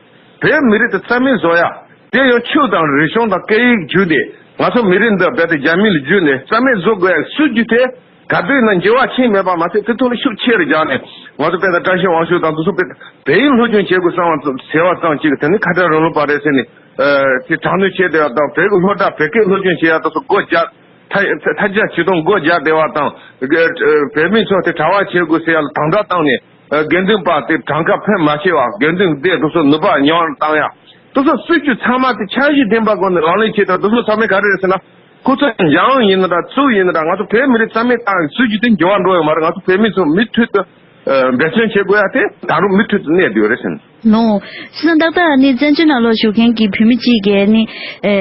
བོད་མི་རིགས་དེ་རྩ་མེད་བཟོ་ཡ། དེ་ཡང་ཆོས་དང་རིག་གཞུང་དང་སྐད་ཡིག་བརྒྱུད་དེ་ང་ཚོ་མི་རིགས་འདི་རྦད་དེ་རྒྱ་མི་ལ་བརྒྱུད་ནས་རྩ་མེད་བཟོ་དགོས་ཡ་སྲོལ་རྒྱུན་དེ། ག་དུས་ན་འགྱུར་བ་ཕྱིན་མེད་པ་མ་ཟད་དེ་ཐོག་ལ་ཤུགས་ཆེ་རུ་བརྒྱབ་ནས་ང་ཚོ་དཔེ་ད་བཀྲ་ཤིས་དབང་ཕྱུག་དང་དེ་ཚོ་དཔེ་བོད་ཡིག་སློབ་སྦྱོང་བྱེད་དགོས་བསམ་པ་ཟེར་བ་ཙམ་གཅིག་དེ་ནི་ཁ་བྲལ་རིང་ལུགས་པ་རེད་ཟེར་ནས་དེ་དྲག་གནོན་བྱས་བསྡད་པ་དང་བོད་ཀྱི་སློབ་གྲྭ་བོད་སྐད་སློབ་སྦྱོང་བྱེད་ཡ་དེ་ཚོ་སྒོ་རྒྱག་ཐ་ཐ་ཆད་ཇུས་གཏོང་སྒོ་རྒྱག་བསྡད་པ་དང་བོད་མི་ཚོ་དེ་གྲྭ་པ་བྱེད་དགོས་ཟེར་ཡ་ལ་དམ་དྲག་བཏང་ནས་དགེ་འདུན་པ་དེ་གྲངས་ཀ་ཕོན་མ་ཆེ་བ་དགེ་འདུན་སྡེ་དེ་ཚོ་ནུས་པ་ཉམས་བཏང་ཡ། དེ་ཚོ་སྲིད་ཇུས་ཚང་མ་དེ་འཆར་གཞི་ལྡན་པ་སྒོ་ནས་ལག་ལེན་བྱས་དང་དེ་ཚོ་ཚང་མས་ག་རེ་རེད་ཟེར་ན། ཁོ་ཚོ་འཇམ་ཡིན་ན་འདྲ་བཙུགས་ཡིན་ན་འདྲ་ང་ཚོ་བོད་མི་རིགས་རྩ་མེད་བཏང་བའི་སྲིད་ཇུས་དེ་འགྱུར་བ་འགྲོ་ཡོད་མ་རེད། ང་ཚོ་བོད་མི་ཚོ་མུ་མཐུད་དུ་འབད་བརྩོན་བྱེད་དགོས་ཡ་དེ་ད་རུང་མུ་མཐུད་དུ་གནས་བསྡད་ཡོད་རེད་ཟེར། ལོ། སྲིད་ན་ཏག་ཏག་ནི་བཙན་བྱོལ་ནང་ལོགས་བཞུགས་མཁན་གྱི་བོད་མི་གཅིག་གིས་ནི་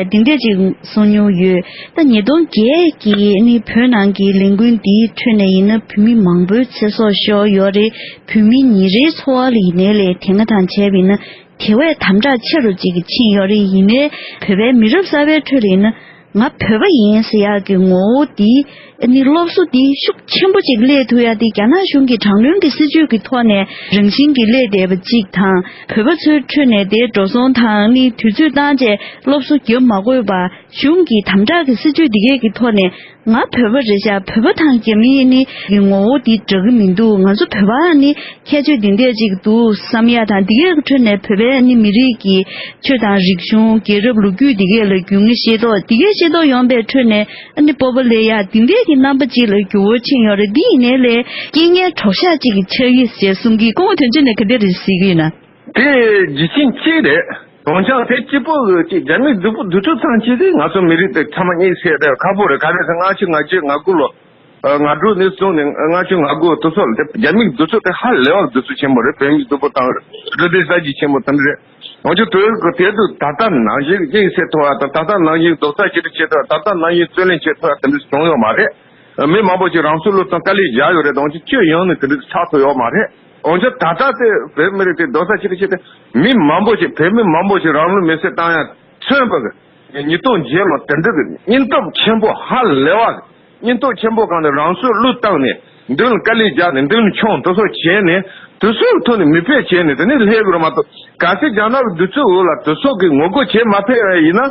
འདི་འདྲས་ཅིག་གསུང་མྱོང་ཡོད། ད་ཉིས་སྟོང་བརྒྱད་ཀྱི་ནི་བོད་ནང་གི་ལས་འགུལ་འདིའི་ཁྲོད་ནས་ཡིན་ན་བོད་མི་མང་པོའི་ཚེ་སྲོག་ཤོར་ཡོད་རེད། བོད་མི་ཉིན་རེའི་འཚོ་བ་ལ་ཡིན་ནའི་ལས་དེ་སྔ་དང་བྱས་པ་ཡིན་ན། དེ་བས་དམ་དྲག་ཆེ་རུ་ཅིག་ཕྱིན་ཡོད་རེད། ཡིན་ནའི་བོད་པའི་མི་རབས་གསར་པའི་ཁྲོད་ལ་ཡིན་ན་ང་བོད་པ་ཡིན་ཟེར་ཡག་གི་ངོ་བོ་འདི་ནི་སློབ་གསོ་འདི་ཤུགས་ཆེན་པོ་ཅིག་སླེབས་ཐུབ་ཡག་འདི་རྒྱ་ནག་གཞུང་གི་དྲག་གནོན་གྱི་སྲིད་ཇུས་ཀྱི་ཐོག་ནས་རང་བཞིན་གྱིས་སླེབས་བསྡད་པ་ཅིག་དང་། བོད་པ་ཚོའི་ཁྲོད་ནས་དེ་འགྲོ་སོང་དང་ནི་དུས་ཚོད་བཏང་བྱས་སློབ་གསོ་རྒྱབ་མ་དགོས་པ་གཞུང་གི་དམ་དྲག་གི་སྲིད་ཇུས་འདི་གས་ཀྱི་ཐོག་ནས། ང་བོད་པ་རེད་ཤག་བོད་པ་དང་རྒྱ་མི་ནི་གི་ངོ་བོ་འདི་འདྲ་གི་མི་འདུག་ང་ཚོ་བོད་པ་ནི་ཁྱད་ཆོས་འདི་འདྲ་ཅིག་འདུག་བསམ་ཡ་དང་། འདི་གའི་ཁྲོད་ནས་བོད་པའི་ནི་མི་རིགས་ཀྱི་ཆོས་དང་རིག་གཞུང་། རྒྱལ་རབས་ལོ་རྒྱུས་འདི་གའི་ལ་རྒྱུས་མངའ་ཤེས་རྟོགས། འདི་གའི་ཤེས་རྟོགས་ཡོང་པའི་ཁྲོད་ནས་ནི་སྤོབས་པ་སླེབས་ཡ་འདི་འདྲའི་གི་རྣམ་པ་ཅིག་ལ་འགྱུར་བ་ཕྱིན་ཡོད་རེད། འདི་ཡིན་ནའི་ལས་རྐྱེན་ངན་གྲོགས་ཤག་ཅིག་གི་ཆགས་ཀྱི་ཟེར་གསུང་གི། སྐུ་ངོ་དོན་གཅོད་ནས་ག་འདྲ་རེད་གཟིགས་ཀྱི་ཡོད་ན། དེ་རྒྱུ་རྐྱེན་གཅིག་རེད། འོན་ཀྱང་དེ་གཅིག་པོ་གཅིག་རྒྱ་མིའི་སྡུག་པོ་སྡུག་ཚུལ་ཚང་གཅིག་དེ་ང་ཚོ་མི་རིགས་དེ་ཚང་མ་གཉིད་སད་དེ་ཁག་པོ་རེད། ག་རེ་ཟེར་ལྔ་བཅུ་ང་བརྒྱད་ང་དགུ་ལོ། ང་དྲུག་ནས་བཟུང་ནས་ལྔ་བཅུ་ང་དགུ་དེ་ཚོ་ལ་དེ་རྒྱ་མིའི་སྡུག་ཚུལ་དེ་ཧ་ལས་པ་སྡུག་ཚུལ་ཆེན་པོ་རེད། བོད་མིའི་སྡུག་པོ་དང་རུ་སྡེ་གསར་བརྗེ་ཆེན་པོ་དེ་འདྲ་རེད། འོན་ཀྱང་དེ་གི་དེ་དུས་ད་ལྟ་ནང་བཞིན་གཉིད་སད་ཐུབ་པ་དང་ད་ལྟ་ནང་བཞིན་རྡོག་རྩ་གཅིག་སྒྲིལ་བྱེད་ཐུབ་པ། ད་ལྟ་ནང་བཞིན་རྩོད་ལེན་བྱེད་ཐུབ་པ་དེ་འདྲ་བྱུང་ཡོད་མ་རེད། མི་མང་པོ་ཞིག་རང་ཚུགས་ལུགས་དང་དཀའ་ལས་བརྒྱབ་ཡོད་རེད། འོན་ཀྱང་སྤྱི་ཡོངས་ནས་དེ་འདྲ་ཆགས་ཐུབ་ཡོད་མ་རེད། འོན་ཀྱང་ད་ལྟ་དེ་བོད་མི་རིགས་དེ་རྡོག་རྩ་གཅིག་སྒྲིལ་བྱས་ཏེ་མི་མང་པོ་ཞིག་བོད་མི་མང་པོ་ཞིག་རང་ལུས་མེར་སྲེག་བཏང་ཡ་མཚོན་པ་གི་ཉིས་སྟོང་བརྒྱད་ལོ་དེ་འདྲ་གི་སྙིང་སྟོབས་ཆེན་པོ་ཧ་ལས་པ་ སྙིང་སྟོབས་ཆེན་པོ་གང་ནས་རང་སྲོག་བློས་བཏང་ནས་མདུན་ལ་དཀའ་ལས་བརྒྱབ་ནས་མདུན་ལ་མཆོང་དེ་ཚོ་བྱས་ནས་དེ་ཚོའི་ཐོག་ནས་མིག་དཔེ་བྱས་ནས་དེ་ནས་སླེབས་དགོས་རེད་མ་གཏོགས། གལ་སྲིད་རྒྱ་ནག་གི་དུས་ཚོད་འོག་ལ་དེ་ཚོ་གི་ངོ་རྒོལ་བྱེད་མ་ཕོད་པ་ཡིན་ན།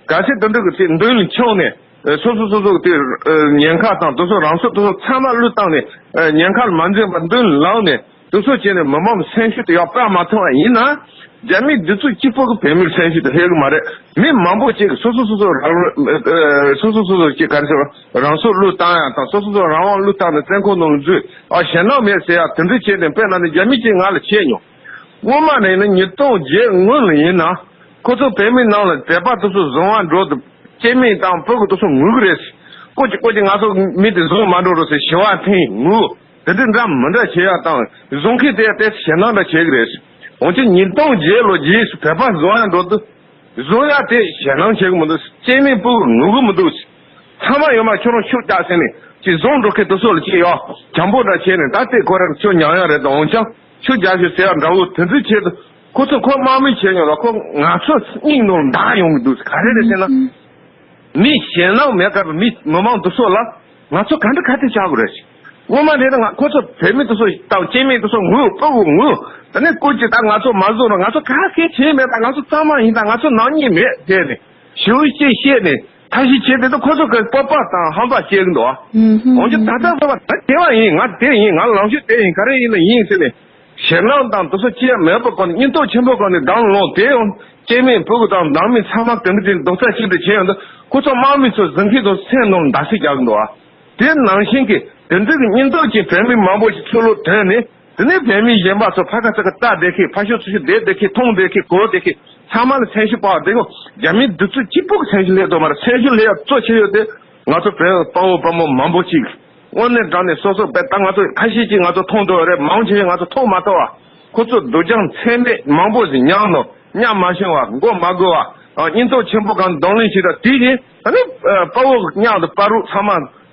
གལ་སྲིད་དེ་འདྲ་གི་ཚེ་མདུན་ལ་མཆོང་ནས་སོ་སོ་སོ་སོ་གི་དེ་ཉེན་ཁ་དང་དེ་ཚོ་རང་སྲོག་དེ་ཚོ་ཚང་མ་བློས་བཏང་ནས་ཉེན་ཁ་ལ་མ་འཛེམས་པར་མདུན་ལ་ལངས་ནས། དེ་ཚོ་བྱས་ནས་མི་མང་གི་སེམས་ཤུགས་དེ་ཡར་སྤར་མ་ཐུབ་པ་ཡིན་ན། རྒྱ་མིའི་དུས་ཚོད་གཅིག་པོ་གི་བོད་མིའི་སེམས་ཤུགས་དེ་སླེབས་གི་མ་རེད། མི་མང་པོ་ཅིག་གིས་སོ་སོ་སོ་སོ་རང་སོ་སོ་སོ་སོ་ཅིག་ག་རེ་ཟེར་རང་སྲོག་བློས་བཏང་ཡ་དང་སོ་སོ་སོ་རང་དབང་བློས་བཏང་ནས་བཙོན་ཁང་ནང་ལ་འཛུལ། ཨ་ཞེད་སྣང་མེད་ཟེར་ཡ་དེ་འདྲ་བྱས་ནས་དཔེར་ན་ནི་རྒྱ་མི་གཅིག་ང་ལ་བྱས་མྱོང་། སྔོན་མ་ནས་ནི་ཉིས་སྟོང་བརྒྱད་སྔོན་ལ་ཡིན་ན། ཁོ་ཚོ་བོད་མི་ནང་ལ་དད་པ་དེ་ཚོ་བཟང་བ་འགྲོ་དུས་སྐྱེ་དམན་དང་ཕྲུ་གུ་དེ་ཚོ་ངུ་གི་རེད། ཀོ་ཅི་ཀོ་ཅི་ང་ཚོ་མི་དེ་བཟང་མ་འགྲོ་རོགས་ཟེར་ཞི་བ་འཐེན་ངུ། དེ་འདྲ་འདྲ་མི་འདྲ་བྱེད་ཡ་དང་བཟང་མཁན་དེ་ཏོག་ཙམ་ཞེད་སྣང་འདྲ་བྱེད་ཀྱི་རེད། འོན་ཀྱང་ཉིས་སྟོང་བརྒྱད་ལོ་རྗེས་སུ་བོད་པ་བཟང་ཡ་འགྲོ་དུས་བཟང་ཡ་དེ་ཞེད་སྣང་བྱེད་ཀྱི་མི་འདུག་སྐྱེ་དམན་ཕྲུ་གུ་ངུ་གི་མི་འདུག་ཚང་མ་ཡོད་མ་ཁྱོད་རང་ཤུགས་རྒྱག་ཟེར་ནས་ཅིག་བཟང་འགྲོ་མཁན་དེ་ཚོ་ལ་ཅིག་ཡ་བྱམས་པོ་འདྲ་བྱས་ནས་ད་ལྟའི་ཁོ་རང་ཁྱོད་ཉམས་ཡ་རེད་དང་འོན་ཀྱང་ཤུགས་རྒྱག་ཤོག་ཟེར་ཡ་འདྲ་བོ་དེ་འདྲ་བྱས་དུས་ཁོ་ཚོ་ཁོ་དམག་མི་བྱས་མྱོང་ལ་ཁོ་ང་ཚོ་སྙིང་ནང་འདར་ཡོང་གི་འདུག་ག་རེ་རེད་ཟེར་ན། མི་ཞེད་སྣང་མེད་པར་མི་མི་མང་དེ་ཚོ་ལ་ང་ཚོ་ག་འདྲ་ཁ་གཏད་བཅག་དགོས་རེད། སྔོན་མ་དེ་ན་ང་ཁོ་ཚོ་བོད་མི་དེ་ཚོ་དང་སྐྱེ་དམན་དེ་ཚོ་ངུ་ཕྲུ་གུ་ངུ་དེ་ནས་ཀོ་ཅི་ད་ང་ཚོ་མ་བཟོ་རུང་ང་ཚོ་ག་གེ་བྱས་མེད་ད་ང་ཚོ་གཙང་མ་ཡིན་ད་ང་ཚོ་ནག་ཉེས་མེད་ཟེར་ནས་ཞུ་ཅེས་བཤད་ནས་ཐབས་ཤེས་བྱས་དེ་ད་ཁོ་ཚོ་གི་སྤོབས་པ་དང་ཧམ་པ་སྐྱེ་གི་འདུག་ཨ། འོན་ཀྱང་ད་ལྟ་བར་ད་དེ་བ་ཡིན་ང་དེ་ཡིན་ང་ལངས་ཕྱོགས་དེ་ཡིན་ག་རེ་ཡིན་ན་ཡིན་ཟེར་ནས། ཞེད་སྣང་དང་དེ་ཚོ་ཅི་ཡང་མེད་པ་གོ་ནས་སྙིང་སྟོབས་ཆེན་པོ་གོ་ནས་བདམས་ལོང་དེ་ཡང་སྐྱེ་དམན་ཕྲུ་གུ་དང་ནང་མི་ཚང་མ་དེ་འདྲ་དེ་རྡོག་རྩ་གཅིག་ཏུ་བྱས་ཡོང་དུས་ཁོ་ཚོ་དམག་མི་ཚོ་ཟིན་མཁན་དང་སེམས་ནང་འདར་སིག་རྒྱག་གི་འདུག་ཨ། དེ་ནང་བཞིན་གྱི་དེ་འདྲ་གི་སྙིང་སྟོབས་ཀྱི་བོད་མི་མང་པོ་ཞིག་ཚུར་ལོག་ཐོན་ནས་དེ་ནས་བོད་མི་གཞན་པ་ཚོ་ཕ་ཁ་ཚ་ཁ་ལྟ་བསྡད་མཁན་ཕ་ཤོ་ཚུ་ཤོ་བསྡད་བསྡད་མཁན་མཐོང་བསྡད་མཁན་གོ་བསྡད་མཁན་ཚང་མ་ལ་སེམས་ཤུགས་སྤར་བ་དེ་ཡང་རྒྱ་མིའི་དུས་ཚོད་གཅིག་པོ་གི་སེམས་ཤུགས་སླེབས་ཐུབ་མ་རེད། སེམས་ཤུགས་སླེབས་ཡག་གཙོ་ཆེ་ཤོས་དེ་ང་ཚོ་བོད་དཔའ་བོ་དཔའ་མོ་མང་པོ་ཞིག་དངོས་གནས་དྲང་གནས་སོ་སོ་དཔེ་ད་ང་ཚོ་ཁ་ཤས་ཀྱིས་ང་ཚོ་མཐོང་ཐུབ་པ་རེད། མང་ཆེ་ཤོས་ང་ཚོ་མཐོང་མ་ཐུབ་པ། ཁོ་ཚོ་སྡུག་སྦྱོང་ཚད་མེད་མང་པོ་ཞིག་མྱངས་ནོ་མཉམ་མ་ཤོང་བ་མགོ་མ་སྒུར་བ་སྙིང་སྟོབས་ཆེན་པོ་གང་གདོང་ལེན་བྱེད་དུས་དེ་ནི་ཨ་ནི་དཔའ་བོ་མཉམ་དུ་བར་དུ་ཚང་མ་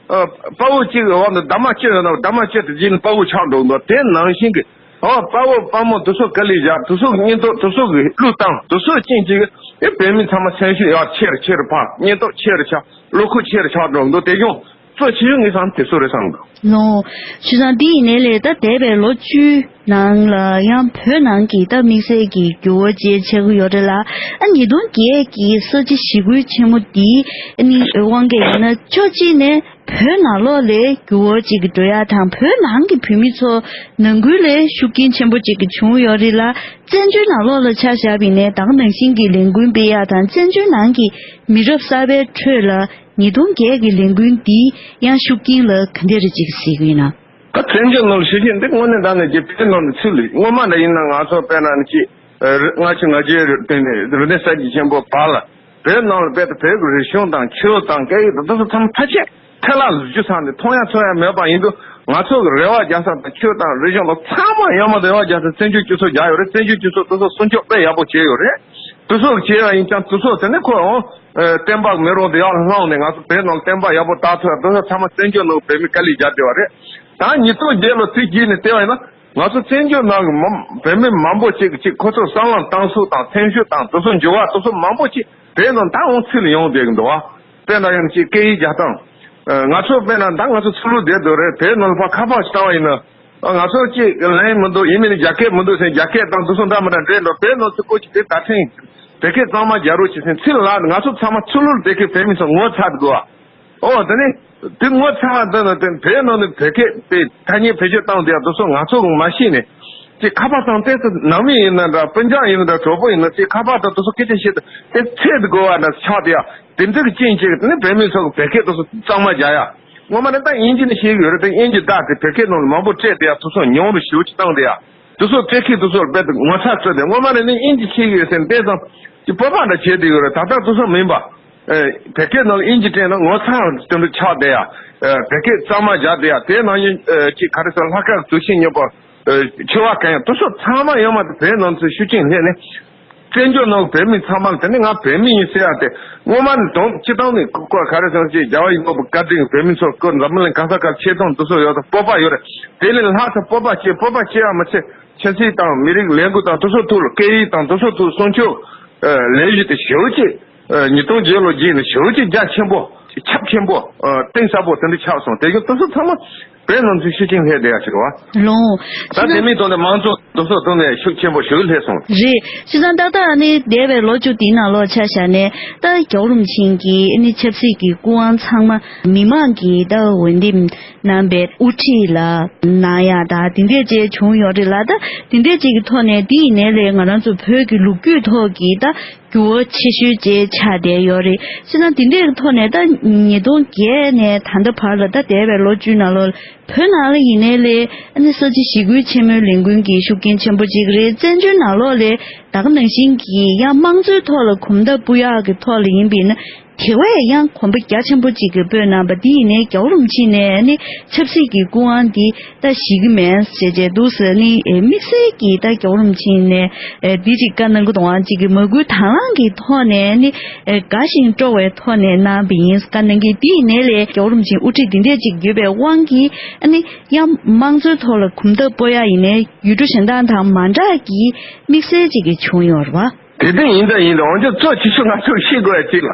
དཔའ་བོ་གཅིག་གི་འོག་ཏུ་འདབ་མ་གཅིག་ཡོད་ན་འདབ་མ་གཅིག་ཏུ་བརྗེས་ནས་དཔའ་བོ་ཆགས་འགྲོ་འདུག་དེ་ནང་བཞིན་གྱི་ཨོ་དཔའ་བོ་དཔའ་མོ་དེ་ཚོ་དཀའ་ལས་བཞག་དེ་ཚོ་གི་སྙིང་སྟོབས་དེ་ཚོ་གི་བློས་བཏང་དེ་ཚོ་རྐྱེན་གྱིས་ཨེ་བོད་མི་ཚང་མ་སེམས་ཤུགས་ཡར་ཆེ་རུ་ཆེ་རུ་འཕར་སྙིང་སྟོབས་ཆེ་རུ་ཆགས་བློ་ཁོག་ཆེ་རུ་ཆགས་འགྲོ་འདུག་དེ་ཡང་གཙོ་ཆེ་ཤོས་ངས་བསམ་དེ་ཚོ་རེད་བསམ་འདུག་ལོ། ཆུ་ཚང་འདི་ཡིན་ནའི་ལས་ད་འདས་པའི་ལོ་བཅུའི་ནང་ལ་ཡང་བོད་ནང་གི་ད་དམིགས་བསལ་གྱི་འགྱུར་བ་ཅིག་ཆགས་ཀྱི་ཡོད་རེད་ལ། ཨ་ཉིས་སྟོང་བརྒྱད་ཀྱི་ས་བྱི་ཞི་རྒོལ་ཆེན་མོ་འདིའི་ཨ་ནི་དབང་གིས་ཡིན་ན་ཕྱོགས་གཅིག་ནས་བོད་ནང་ལོགས་ལ་འགྱུར་བ་ཅིག་འགྲོ་ཡ་དང་བོད་ནང་གི་བོད་མི་ཚོ་ནང་ཁུལ་ལ་ཤུགས་རྐྱེན་ཆེན་པོ་ཅིག་བྱུང་ཡོད་རེད་ལ། བཙན་བྱོལ་ནང་ལོགས་ལ་ཆ་བཞག་པ་ཡིན་ནའི་ད་ག་ནང་བཞིན་གྱི་ལས་འགུལ་སྤེལ་ཡ་དང་བཙན་བྱོལ་ནང་གི་མི་རབས་གསར་པའི་ཁྲོད་ལ། ཉིས་སྟོང་བརྒྱད་ཀྱི་ལས་འགུལ་འདིས་ཡང་ཤུགས་རྐྱེན་ལ་ག་འདྲ་རེ་ཅིག་གཟིགས་ཀྱི་ཡིན་ན། ད་བཙན་བྱོལ་ནང་ལ་ཤུགས་རྐྱེན་འདི་དངོས་གནས་དྲང་གནས་ཀྱི་བོད་ནང་ནས་ཚུད་ལ་སྔོན་མ་འདྲ་ཡིན་ན་ང་ཚོ་དཔེར་ན་ནི་ཅིག་ལྔ་བཅུ་ང་བརྒྱད་རེ་བཏོན་ནས་རིག་གནས་གསར་བརྗེ་ཆེན་པོ་བར་ལ་བོད་ནང་ལ་དཔེ་དང་བོད་ཀྱི་རིག་གཞུང་དང་ཆོས་དང་སྐད་ཡིག་དང་དེ་ཚོ་ཚང་མ་ཕལ་ཆེར་ཐལ་ལ་བཟོ་རྒྱུ་ཚང་ནས་མཐོང་ཡ་ཚོར་ཡ་མེད་པ་ཡིན་དུས་ང་ཚོ་གི་རེ་བ་རྒྱག་ས་དང་ཆོས་དང་རིག་གཞུང་ལ་ཚང་མ་ཡོད་མ་རེད། རེ་བ་རྒྱག་ས་བཙན་བྱོལ་སྤྱི་ཚོགས་རྒྱག་ཡོད་རེད། བཙན་བྱོལ་སྤྱི་ཚོགས་དེ་ཚོ་སྲུང་སྐྱོབ་དཔེ་ཡག་པོ་བྱས་ཡོད་རེད། དེ་ཚོ་བྱས་པ་ཡིན་ཀྱང་དེ་ཚོ་དེ་ནས་ཁོ་ཨོ། ཨ་བསྟན་པ་མེ་རོ་དེ་ཡར་ལངས་ནས་ང་ཚོ་བོད་ནང་བསྟན་པ་ཡག་པོ་དར་ཐུབ་ཡ་དེ་ཚོ་ཚང་མ་བཙན་བྱོལ་ནང་བོད་མི་དཀའ་ལས་རྒྱག་བསྡད་པ་རེད། ད་ཉིས་སྟོང་བརྒྱད་ལོ་དུས་རྒྱུན་ནས་བལྟས་པ་ཡིན་ན་ང་ཚོ་བཙན་བྱོལ་ནང་གི་མི་བོད་མི་མང་པོ་ཅིག་གིས་ཅིག་ཁོ་ཚོ་བསམ་བློ་བཏང་ཚུལ་དང་སེམས་ཤུགས་དང་དེ་ཚོ་འགྱུར་བ་དེ་ཚོ་མང་པོ་ཅིག་བོད་ནང་ད་འོང་ཚུལ་ཡོང་བསྡད་གི་འདུག་བ། དཔེར་ན་ཡང་ཅིག་སྐད་ཡིག་རྒྱག་སྟངས། ཨ་ང་ཚོ་དཔེར་ན་ད་ང་ཚོ་ཚུར་ལོག་བསྡད་འདུག་རེད། བོད་ནང་ལ་ཕར་ཁ་པར་ཞིག་བཏང་བ་ཡིན་ན། ཨ་ང་ཚོ་ཅིག་ལན་མི་འདུག་ཡིན་མིན་ནི་རྒྱ་སྐད་མི་འདུག་ཟེར་རྒྱ་སྐད་དང་དེ་ཚོ་འདྲ་མི་འདྲ་འདྲེས་འགྲོ། བོད་ནང་ཚུར་སྐོར་ཅིག་དེ་ད་ཐེངས་བོད་སྐད་གཙང་མ་རྒྱག་རོགས་བྱེད་ཟེར་ཚུར་ལབ་ང་ཚོ་ཚང་མ་ཚུར་ལོག་བསྡད་མཁན་བོད་མི་ཚོ་ངོ་ཚ་འདུག་ཨ། ཨོ་དེ་ནི་དེ་ངོ་ཚ་བ་འདི་ནི་དེ་བོད་ནང་ནས་བོད་སྐད་དེ་ཐ་སྙད་བེད་སྤྱོད་བཏང་བསྡད་ཡ་དེ་ཚོ་ང་ཚོ་གིས་མ་ཤེས་ནས་ཅིག་ཁ་པར་བཏང་ཏེ་ཚོ་ནང་མི་ཡིན་ན་འདྲ་སྤུན་ཀྱག་ཡིན་ན་འདྲ་གྲོགས་པོ་ཡིན་ན་ཅིག་ཁ་པར་དང་དེ་ཚོ་སྐད་ཆ་བཤད་དུས་དེ་ཚད་དུ་དགོས་པ་འདྲ་ཆགས་བསྡད་ཡ། དེ་འདྲ་གི་རྐྱེན་བྱས་ནས་བོད་མི་ཚོ་གི་བོད་སྐད་དེ་ཚོ་གཙང་མ་རྒྱག་ཡ། ངོ་མ་ནི་ད་དབྱིན་ཇི་ནི་ཤེས་ཀྱི་ཡོད་རེད། དེ་དབྱིན་ཇི་བདག་དེ་བོད་སྐད་ནང་ལ་མང་པོ་སྤྲད་བསྡད་ཡ་དེ་ཚོ་ཉུང་རུ་ཞེ་པོ་ཅིག་བཏང་བསྡད་ཡ། དེ་ཚོ་བོད་སྐད་དེ་ཚོ་རྦད་དེ་ངོ་ཚ་བཟོས་ཏེ་ངོ་མ་ནི་ནི་དབྱིན་ཇི་ཤེས་ཀྱི་ཡོད་ཟེར་ནས་བལྟས་ཙང་ཅིག་སྤོབས་པ་འདྲ་བྱས་བསྡད་ཡོད་རེད། ད་ལྟ་དེ་ཚོ་མིན་པ། ཨེ་བོད་སྐད་ནང་ལ་དབྱིན་ཇི་སྤྲད་ན་ངོ་ཚ་བ་དེ་འདྲ་ཆགས་བསྡད་ཡ། ཨེ་བོད་སྐད་གཙང་མ་རྒྱག་བསྡད་ཡ། དེ་ནང་བཞིན་ཨེ་ཅིག་ག་རེ་ཟེར་ལྷག་དཀར་གྱི་གདུལ་ཞིང་སྙོམས་པར་ཨེ་འཆི་བ་གང་ཡང་དེ་ཚོ་ཚང་མ་ཡོད་མ་རེད། བོད་ནང་ཚོ་ཤུགས་རྐྱེན་སླེབས་ནས། བཙན་བྱོལ་ནང་བོད་མི་ཚང་མ་ལ་དེ་ནི་ང་བོད་མི་ཡིན་ཟེར་ཡ་དེ་སྔོན་མ་ནས་དང་སྤྱི་བཏང་ནས་ཁོ་ག་རེ་ཟེར་ཅིག་རྒྱལ་བ་ཡིད་འཕྲོག་པའི་བཀའ་དྲིན་བོད་མི་ཚོ་སྐུ་འཛམ་བུ་གླིང་གང་ས་གར་ཆེ་མཐོང་དེ་ཚོ་ཡོད་དང་སྤོབས་པ་ཡོད་རེད། དེ་ལས་ལྷག་ཙམ་སྤོབས་པ་བྱེད་སྤོབས་པ་བྱེད་ཡ་མི་ཚད་ཆབ་སྲིད་དང་མི་རིགས་ལས་འགུལ་དང་དེ་ཚོ་ཐོག་ལ་སྐད་ཡིག་དང་དེ་ཚོ་ཐོག་སྲུང་སྐྱོབ་ལས་གཞི་དེ་ཞེ་པོ་ཅིག་ཉིས་སྟོང་བརྒྱད་ལོ་རྗེས་ནས་ཞེ་པོ་ཅིག་རྒྱ་ཆེན་པོ་ ཁྱབ་ཆེན་པོ་གཏིང་ཟབ་པོ་དེ་འདྲ་ཆགས་སོང་། དེ་གཞུང་དེ་ཚོ་ཚང་མ་བོད་ནང་ཚུད་ཤུགས་རྐྱེན་སླེབས་བསྡད་ཡ་ཞིག་རེད་བ། ལོང་། ད་དེ་མིན་ཐོག་ནས་མང་གཙོ་དེ་ཚོ་ཐོག་ནས་ཤུགས་ཆེན་པོ་ཞིག་སླེབས་སོང་། རེད། བྱས་ཙང་ད་ལྟ་ནི་འདས་པའི་ལོ་བཅུ་དེའི་ནང་ལོགས་ཆ་བཞག་ནས་ད་རྒྱལ་བ་རིན་པོ་ཆེ་གི་ནི་ཆབ་སྲིད་ཀྱི་སྐུ་དབང་ཚང་མ་མི་མང་གིས་ད་འོས་འདེམས་རྣམ་པའི་དབུ་ཁྲིད་ལ་གནང་ཡག་དང་དེ་འདྲས་བཅས་བྱུང་ཡོད་རེད་ལ། ད་དེ་འདྲས་བཅས་ཀྱི་ཐོག་ནས་དེ་ཡིན་ནའི་ལས་ང་རང་ཚོ་བོད་ཀྱི་ལོ་རྒྱུས་ཐོག་གི་ད་འགྱུར་བ་ཆེ་ཤོས་བཅས་ཆགས་བསྡད་ཡོད་རེད། བྱས་ཙང་དེ་འདྲས་ཀྱི་ཐོག་ནས་ད་ཉིས་སྟོང་བརྒྱད་ནས་ད་ལྟ་བར་ལ་ད་འདས་པའི་ལོ་བཅུའི་ནང་ལོགས་བོད་ནང་ལ་ཡིན་ནའི་ལས་ཨ་ནི་ས་བྱི་ཞི་རྒོལ་ཆེན་མོའི་ལས་འགུལ་གྱི་ཤུགས་རྐྱེན་ཆེན་པོ་གཅིག་རེད། བཙན་བྱོལ་ནང་ལོགས་ལས་ད་ག་ནང་བཞིན་གྱི་ཡང་དམངས་གཙོའི་ཐོག་ལ་གོམ་སྟབས་སྤོ་ཡག་གི་ཐོག་ལ་ཡིན་པས་ན། དེ་བས་ཡང་གོམ་པ་རྒྱ་ཆེན་པོ་གཅིག་གིས་སྤོས་གནང་བ་འདི་ཡིན་ནའི་རྒྱལ་བ་རིན་པོ་ཆེ་ནས་ནི་ཆབ་སྲིད་ཀྱི་སྐུ་དབང་འདི་ད་བཞེས་ཀྱི་མེད་ཟེར་བྱས་འདུག་ཟེར་ནི་དམིགས་བསལ་གྱིས་ད་རྒྱལ་བ་རིན་པོ་ཆེ་ནས་འདི་ཅིག་བཀའ་གནང་གི་འདུག་ཨང་གཅིག་གིས་མ་བསྐུལ་དང་བླངས་ཀྱི་ཐོག་ནས་ནི་དགའ་ཞིང་སྤྲོ་བའི་ཐོག་ནས་གནང་བ་ཡིན། བཀའ་གནང་གི་འདི་ཡིན་ནའི་ལས་རྒྱལ་བ་རིན་པོ་ཆེ་དབུ་ཁྲིད་འདི་འདྲས་ཅིག་ཡོད་པའི་དབང་གིས་ནི་ཡང་དམངས་གཙོའི་ཐོག་ལ་གོམ་སྟབས་སྤོ་ཡག་ཡིན་ནའི་ཡུལ་གྲུ་གཞན་དག་དང་མ་འདྲ་གི་དམིགས་བསལ་ཅིག་གིས་བྱུང་ཡོད་རེད་བ། དེ་འདྲ་ཡིན་ད་ཡིན་ད་འོན་ཀྱང་གཙོ་ཆེ་ཤོས་ང་ཚོས་ཤེས་དགོས་ཡ་གཅིག་ལ།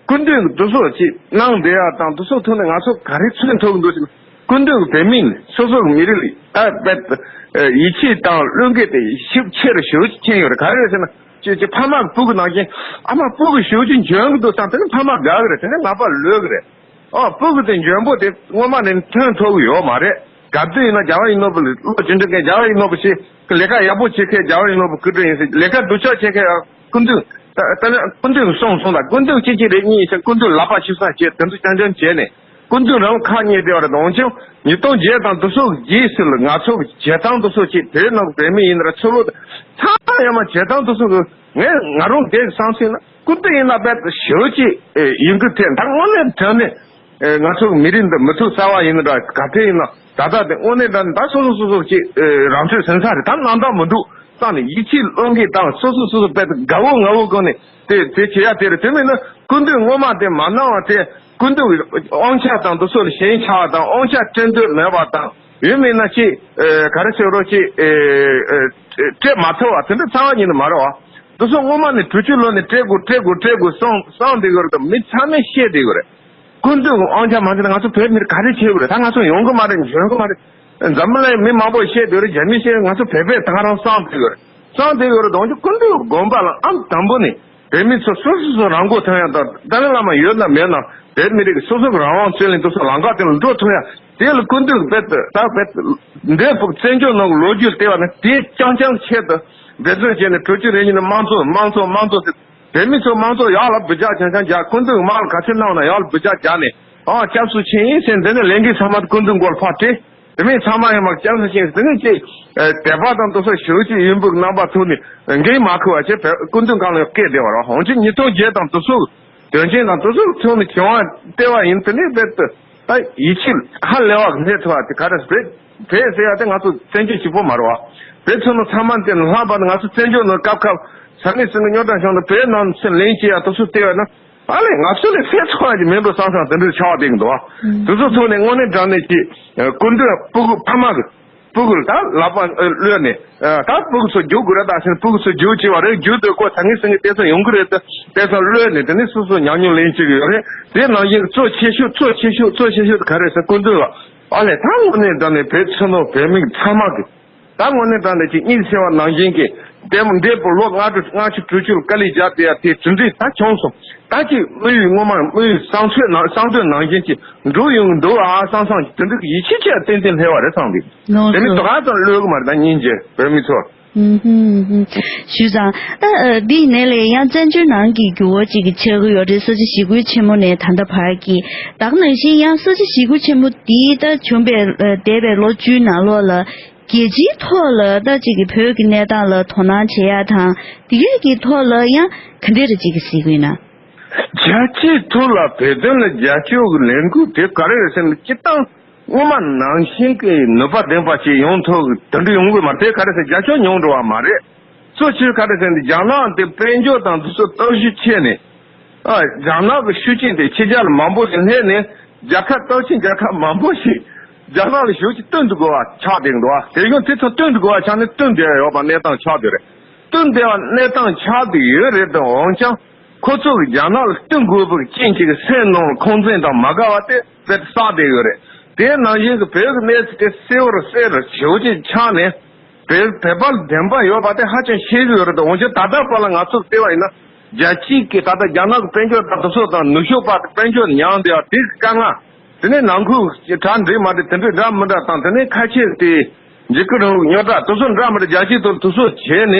སྐུ་མདུན་གྱིས་འདི་ཚོ་ཅིག་གནང་བསྡད་ཡ་དང་འདི་ཚོ་ཐོག་ནས་ང་ཚོ་ག་རེ་མཚོན་ཐུབ་ཀྱི་འདུག་ཟེར་ན། སྐུ་མདུན་གྱིས་བོད་མི་སོ་སོ་གི་མི་རིགས་ལ་ད་རྦད་ཡིད་ཆེས་དང་བློས་འགེལ་དེ་ཞིབ་ཆེ་རུ་ཞེ་པོ་ཅིག་ཕྱིན་ཡོད་རེད། ག་རེ་རེད་ཟེར་ན། ཅིག་ཅིག་ཕ་མ་གི་སྤུ་གུ་ནང་བཞིན་ཨ་མ་སྤུ་གུ་ཞེ་པོ་ཅིག་འཇོན་གྱི་འདུག་བསམ་དེ་ནི་ཕ་མ་དགའ་གི་རེད། དེ་ནི་ལག་པ་ལོས་གི་རེད། ཨོ་སྤུ་གུ་དེ་འཇོན་པོ་དེ་སྔོན་མ་ནས་ཐོན་ཐུབ་ཀྱི་ཡོད་མ་རེད། ག་དུས་ཡིན་ན་རྒྱལ་བ་ཡིད་བཞིན་ནོར་བུ་ལ་བློ་ཅི་འདྲ་མཁན་རྒྱལ་བ་ཡིད་བཞིན་ནོར་བུ་ཞིག་གི་ལས་ཀ་ཡག་པོ་བྱེད་མཁན་རྒྱལ་བ་ཡིད་བཞིན་ནོར་བུ་སྐུ་དྲིན་ཡིན་ཟེར། ལས་ཀ་སྡུག་ཅག་བྱེད་མཁན་ཡང་སྐུ་མདུན། ད་ད་ནི་སྐུ་མདུན་གསུངས་སོང་ད། སྐུ་མདུན་གཅིག་གཅིག་རེ་གཉིས་ཡིན་ཕྱིན་སྐུ་མདུན་ལག་པ་ཆུ་སྲང་བྱས་དེ་ཚོ་རྐྱང་རྐྱང་བྱས་ནས་སྐུ་མདུན་རང་ཁ་ཉེ་བདེ་བ་རེད། འོན་ཀྱང་ཉིས་སྟོང་བརྒྱད་དང་དེ་ཚོ་རྗེས་སུ་ལ་ང་ཚོ་གི་བྱེད་སྟངས་དེ་ཚོ་ཅིག་བོད་ནང་བོད་མི་ཡིན་ན་ར་ཚུར་ལོག་ཚང་མ་ཡང་མ་བྱེད་སྟངས་དེ་ཚོ་གི་ངས་ང་རང་འདས་བསམ་སོང་ན། སྐུ་མདུན་ཡིན་ན་རྦད་དེ་ཞེ་པོ་ཅིག་ཡིན་གྱི་དེ་ད་དངོས་གནས་དྲང་གནས་ང་ཚོ་མི་རིགས་འདི་མི་ཐུབ་གསར་བ་ཡིན་ན་འདྲ་ག་ཚོད་ཡིན་ན་ད་ལྟ་དེ་དངོས་གནས་དྲང་གནས་ད་སོ་སོ་སོ་སོ་ཅིག་རང་ཚོད་ཟིན་ས་རེད། ད་རྣམ་དག་མི་འདུག་བསམ་ནས་ཡིད་ཆེས་བློས་འགེལ་དང་སོ་སོ་སོ་སོ་རྦད་དེ་དགའ་བོ་ངའ་བོ་སྒང་ནས་དེ་དེ་བྱེད་ཡ་དེ་རེད། དེ་མིན་ན་སྐུ་མདུན་སྔོན་མ་དེ་མ་གནང་བ་དེ་སྐུ་མདུན་གྱི་དབང་ཆ་དང་དེ་ཚོ་ལ་ཞེན་ཆགས་དང་དབང་ཆ་སྤྲད་འདོད་མེད་པ་དང་། ཡོད་མེད་ན་ཅིག་ཨེ་ག་རེ་ཟེར་རོ་ཅིག་ཨེ་ཨེ་སྤྲད་མ་ཐུབ་པ་དེ་འདྲ་རྩ་བ་ཉིད་ནས་མ་རེད་བ། དེ་ཚོ་སྔོན་མ་ནས་དྲུག་ཅུ་ལོ་ནས་སྤྲད་དགོས་སྤྲད་དགོས་སྤྲད་དགོས་གསུང་གསུང་བསྡད་ཡོད་རེད་དང་མི་ཚང་མས་བཤད་བསྡད་ཡོད་རེད། སྐུ་མདུན་གྱི་དབང་ཆ་མ་ཟིན་ན་ང་ཚོ་བོད་མི་རིགས་ག་རེ་བྱེད་དགོས་རེད། ད་ང་ཚོ་ཡོང་གི་མ་རེད། འཇོན་གི་མ་རེད། འཛམ་བུ་གླིང་མི་མང་པོས་བཤད་བསྡད་ཡོད་རེད། རྒྱ་མིས་བཤད། ང་ཚོ་བོད་པས་ད་ག་རང་གསུང་བསྡད་ཡོད་རེད། གསུང་བསྡད་ཡོད་རེད། དོན་གྱི་སྐུ་མདུན་གྱི་དགོངས་པ་ལ་ཨང་དང་པོ་ནས། བོད་མི་ཚོ་སོ་སོ་སོ་རང་མགོ་ཐོན་ཡ་དང་ཏཱ་ལའི་བླ་མ་ཡོད་ན་མེད་ན་བོད་མི་རིགས་སོ་སོ་གི་རང་དབང་རྩོད་ལེན་དེ་ཚོ་ལམ་ཁ་དེ་ལ་འགྲོ་ཐུབ་ཡ་དེ་ལ་སྐུ་མདུན་རྦད་དེ་ད་རྦད་དེ་འདས་པའི་བཙན་བྱོལ་ནང་གི་ལོ་རྒྱུས་ལྟེ་བ་ནས་དེ་རྐྱང་རྐྱང་ཆེད་དུ་འབད་བརྩོན་བྱས་ནས་དྲུག་ཅུ་རེ་གཉིས་ནས་དམངས་གཙོ་དམངས་གཙོ་དམངས་གཙོ་ཟེར། བོད་མི་ཚོ་དམངས་གཙོ་ཡག་ལ་འབུད་རྒྱག་རྐྱང་རྐྱང་རྒྱག་སྐུ་མདུན་གི་དམག་ལ་ག་ཚོད་གནང་ན་ཡག་ལ་འབུད་རྒྱག་རྒྱག་ནས་ཨ་སྐྱབས་སུ་མཆི་ཡིན་ཟེར་འདི་ནས་ལས་འགུལ་ཚང་མ་སྐུ་མདུན་མགོ་ལ་ཕར་སྤྲད། དེ་མིན་ཚང་མ་ཡང་མར་སྐྱབས་སུ་མཆི། དེ་ནས་ཅིག་ཨ་དད་པ་དང་དེ་ཚོ་ཞེ་པོ་ཅིག་ཡིན་པའི་རྣམ་པ་ཐོག་ནས་འགན་མ་འཁུར་བ་བྱས་བོད་སྐུ་མདུན་སྒང་ལ་སྐད་བདེ་བ་རོགས། འོན་ཀྱང་ཉིས་སྟོང་བརྒྱད་དང་དེ་ཚོ་དོན་ཆེན་དང་དེ་ཚོ་ཐོག་ནས་བྱུང་བ་ལྟེ་བ་ཡིན། དེ་ནས་རྦད་དེ་ད་ཡིད་ཆེས་ཧ་ལས་པ་སླེབས་ཐུབ་པ་དེ་ག་རེ་རེད། བོད་ཟེར་ཡ་དེ་ང་ཚོ་བཙན་བྱོལ་གཅིག་པོ་མ་རེད་བ། བོད་ཚོ་ནང་ཚང་མ་དེ་ལྷག་པར་དུ་ང་ཚོ་བཙན་བྱོལ་ནང་སྐབས་སྐབས་ས་གནས་སུ་ནས་རྙོག་དྲ་བྱུང་དུས་བོད་ནང་ཚུར་ལན་སྐྱེལ་ཡ་དེ་ཚོ་ལྟེ་བ་ན། ཨ་ལས་ང་ཚོ་ལས་ཕེབས་ཐུབ་པ་ཅིག་མིན་འགྲོ་བསམ་བསམ་དེ་འདྲ་ཆགས་བསྡད་ཀྱི་འདུག་བ། ཨང་། དེ་ཚོ་ཐོག་ནས་དངོས་གནས་དྲང་གནས་ཀྱི་སྐུ་མགྲོན་སྤུ་གུ་ཕ་མ་གི་སྤུ་གུ་ལ་ད་ལག་པ་གློད་ནས་ད་སྤུ་གུ་ཚོ་རྒྱུག་དགོས་རེད། ད་ཕྱིན་སྤུ་གུ་ཚོ་རྒྱུག་བྱས་པ་རེད། རྒྱུག་སྡོད་ཁོ་ད་ངའི་སེང་གེ་དེ་ཚོ་ཡོང་གི་རེད། དེ་དེ་ཚོ་གློད་ནས་དེ་ནས་སོ་སོ་ཉམས་མྱོང་ལེན་བྱེད་ཀྱི་ཡོད་རེད། དེ་ནང་བཞིན་གཙོ་ཆེ་ཤོས་གཙོ་ཆེ་ཤོས་གཙོ་ཆེ་ཤོས་དེ་ག་རེད་ཟེར་སྐུ་མགྲོན་ལ་ཨ་ལས་ད་དངོས་གནས་དྲང་གནས་བོད་ཆེ་ནོར་བོད་མི་གི་ཚང་མ་གི་ད་དངོས་གནས་དྲང་གནས་ཀྱི་གཉིད་སད་པ་ནང་བཞིན་གྱི་ལྟད་མོ་འདས་པའི་ལོ་ལྔ་བཅུ་ལྔ་བཅུ་དྲུག་ཅུ་ལ་དཀའ་ལས་བརྒྱབ་བསྡད་ཡ་དེ་གྲུབ་འབྲས་ད་བྱུང་སོང་། ད་ཅིག་དམིགས་ཡུལ་སྔོན་མ་དམིགས་ཡུལ་བསམ་ཚོད་ནང་བསམ་དོན་ནང་བཞིན་གྱི་འགྲུབ་ཡོང་གི་འདུག་ཨ་བསམ་བསམ་གྱི་དེ་འདྲ་གི་ཡིད་ཆེས་ཆེ་བ་ཏན་ཏན་སླེབས་པ་རེད་བསམ་གི། ལགས་དེ་མིན་སོ། དོ་ག་ཙམ་གློད་གི་མ་རེད། ད་སྙིང་རྗེ་བོད་མི་ཚོ། ཨུམ་ཧུམ་ཧུམ། ཞུས་ཙང་ད་འདི་ནས་ལས་ཡང་བཙན་བྱོལ་ནང་གི་འགྱུར་བ་ཅིག་གི་ཆགས་ཀྱི་ཡོད་རེད། ས་བྱི་ཞི་རྒོལ་ཆེན་མོ་ནས་ད་ལྟ་བར་གྱི། ད་ག་ནང་བཞིན་ཡང་ས་བྱི་ཞི་རྒོལ་ཆེན་མོ་འདི་ད་བྱུང་བའི་འདས་པའི་ལོ་བཅུའི་ནང་ལོགས་ལ། རྒྱལ་སྤྱིའི་ཐོག་ལ་ད་ཅིག་གི་བོད་ཀྱི་གནས་སྟངས་ལ་དོ་སྣང་བྱེད་ཡ་དང་དེ་གས་ཀྱི་ཐོག་ལ་ཡང་ག་འདྲས་རེ་ཅིག་གི་གཟིགས་ཡོད་ན། རྒྱལ་སྤྱིའི་ཐོག་ལ་བོད་དོན་ལ་རྒྱབ་སྐྱོར་གྱི་ལས་འགུལ་དེ་ག་རེ་རེད་ཟེར་ན་སྤྱིར་བཏང་སྔོན་མ་ནང་བཞིན་གྱི་ནུས་པ་ལྡན་པ་ཞིག་ཡོང་ཐུབ་གི་དེ་འདྲ་ཡོང་གི་མ་རེད། དེ་ག་རེ་ཟེར་རྒྱབ་སྐྱོར་ཉུང་འགྲོ་བ་མ་རེད། གཙོ་ཆེ་ག་རེ་ཟེར་ན་རྒྱ་ནག་དེ་དཔལ་འབྱོར་དང་དེ་ཚོ་སྟོབས་ཤུགས་ཆེ་ནས། ཨ། རྒྱ་ནག་གི་ཤུགས་རྐྱེན་དེ་ཕྱི་རྒྱལ་མང་པོ་ཞིག་སླེབས་ནས་རྒྱལ་ཁབ་སྟོབས་ཆེན་རྒྱལ་ཁབ་མང་པོ་ཞིག་རྒྱ་ནག་ལ་ཞེ་པོ་ཅིག་བསྟུན་དགོས་པ་ཆགས་བསྡད་འདུག་ཨ། དེ་བཞིན་དེ་ཚོ་བསྟུན་དགོས་པ་ཆགས་ནས་བསྟུན་བསྡད་ཡོད་པ་གནས་སྟངས་ཆགས་བསྡད་རེད། བསྟུན་བསྡད་པ་གནས་སྟངས་ཆགས་བསྡད་ཡོད་རེད་དང་འོན་ཀྱང་ ཁོ་ཚོ་གི་རྒྱ་ནག་ལ་བསྟུན་དགོས་པའི་རྐྱེན་གཅིག་གི་སེམས་ནང་ལ་ཁོང་ཚན་དང་མ་དགའ་བ་དེ་དཔེ་བསགས་བསྡད་ཡོད་རེད། དེ་ནང་བཞིན་གྱི་བོད་ཀྱི་གནས་ཚུལ་དེ་གསལ་བོར་གསལ་བོར་ཞེ་པོ་ཅིག་ཆགས་ནས། བོད་བོད་པ་ལ་བདེན་པ་ཡོད་པ་དེ་ཧ་ཅང་ཤེས་ཀྱི་ཡོད་རེད་དོ། འོན་ཀྱང་ད་ལྟ་བར་ལ་ང་ཚོས་བལྟས་པ་ཡིན་ན། རྒྱལ་སྤྱིའི་གི་ད་ལྟ་རྒྱ་ནག་གི་དཔལ་འབྱོར་དང་དེ་ཚོ་དང་ནུབ་ཕྱོགས་པ་དེ་དཔལ་འབྱོར་ཉམས་བསྡད་པ་དེ་གི་དཀའ་ངལ། དེ་ནས་ནང་ཁུལ་གྱི་གྲ་འགྲིག་མ་འགྲིག་དེ་འདྲ་འདྲ་མི་འདྲ་དང་། དེ་ནས་ཁ་ཆེ་དེ་འཇིགས་སྐུལ་རིང་ལུགས་རྙོག་དྲ་དེ་ཚོ་འདྲ་མི་འདྲ་རྒྱལ་སྤྱིའི་ཐོག་དེ་ཚོ་བྱས་ནས།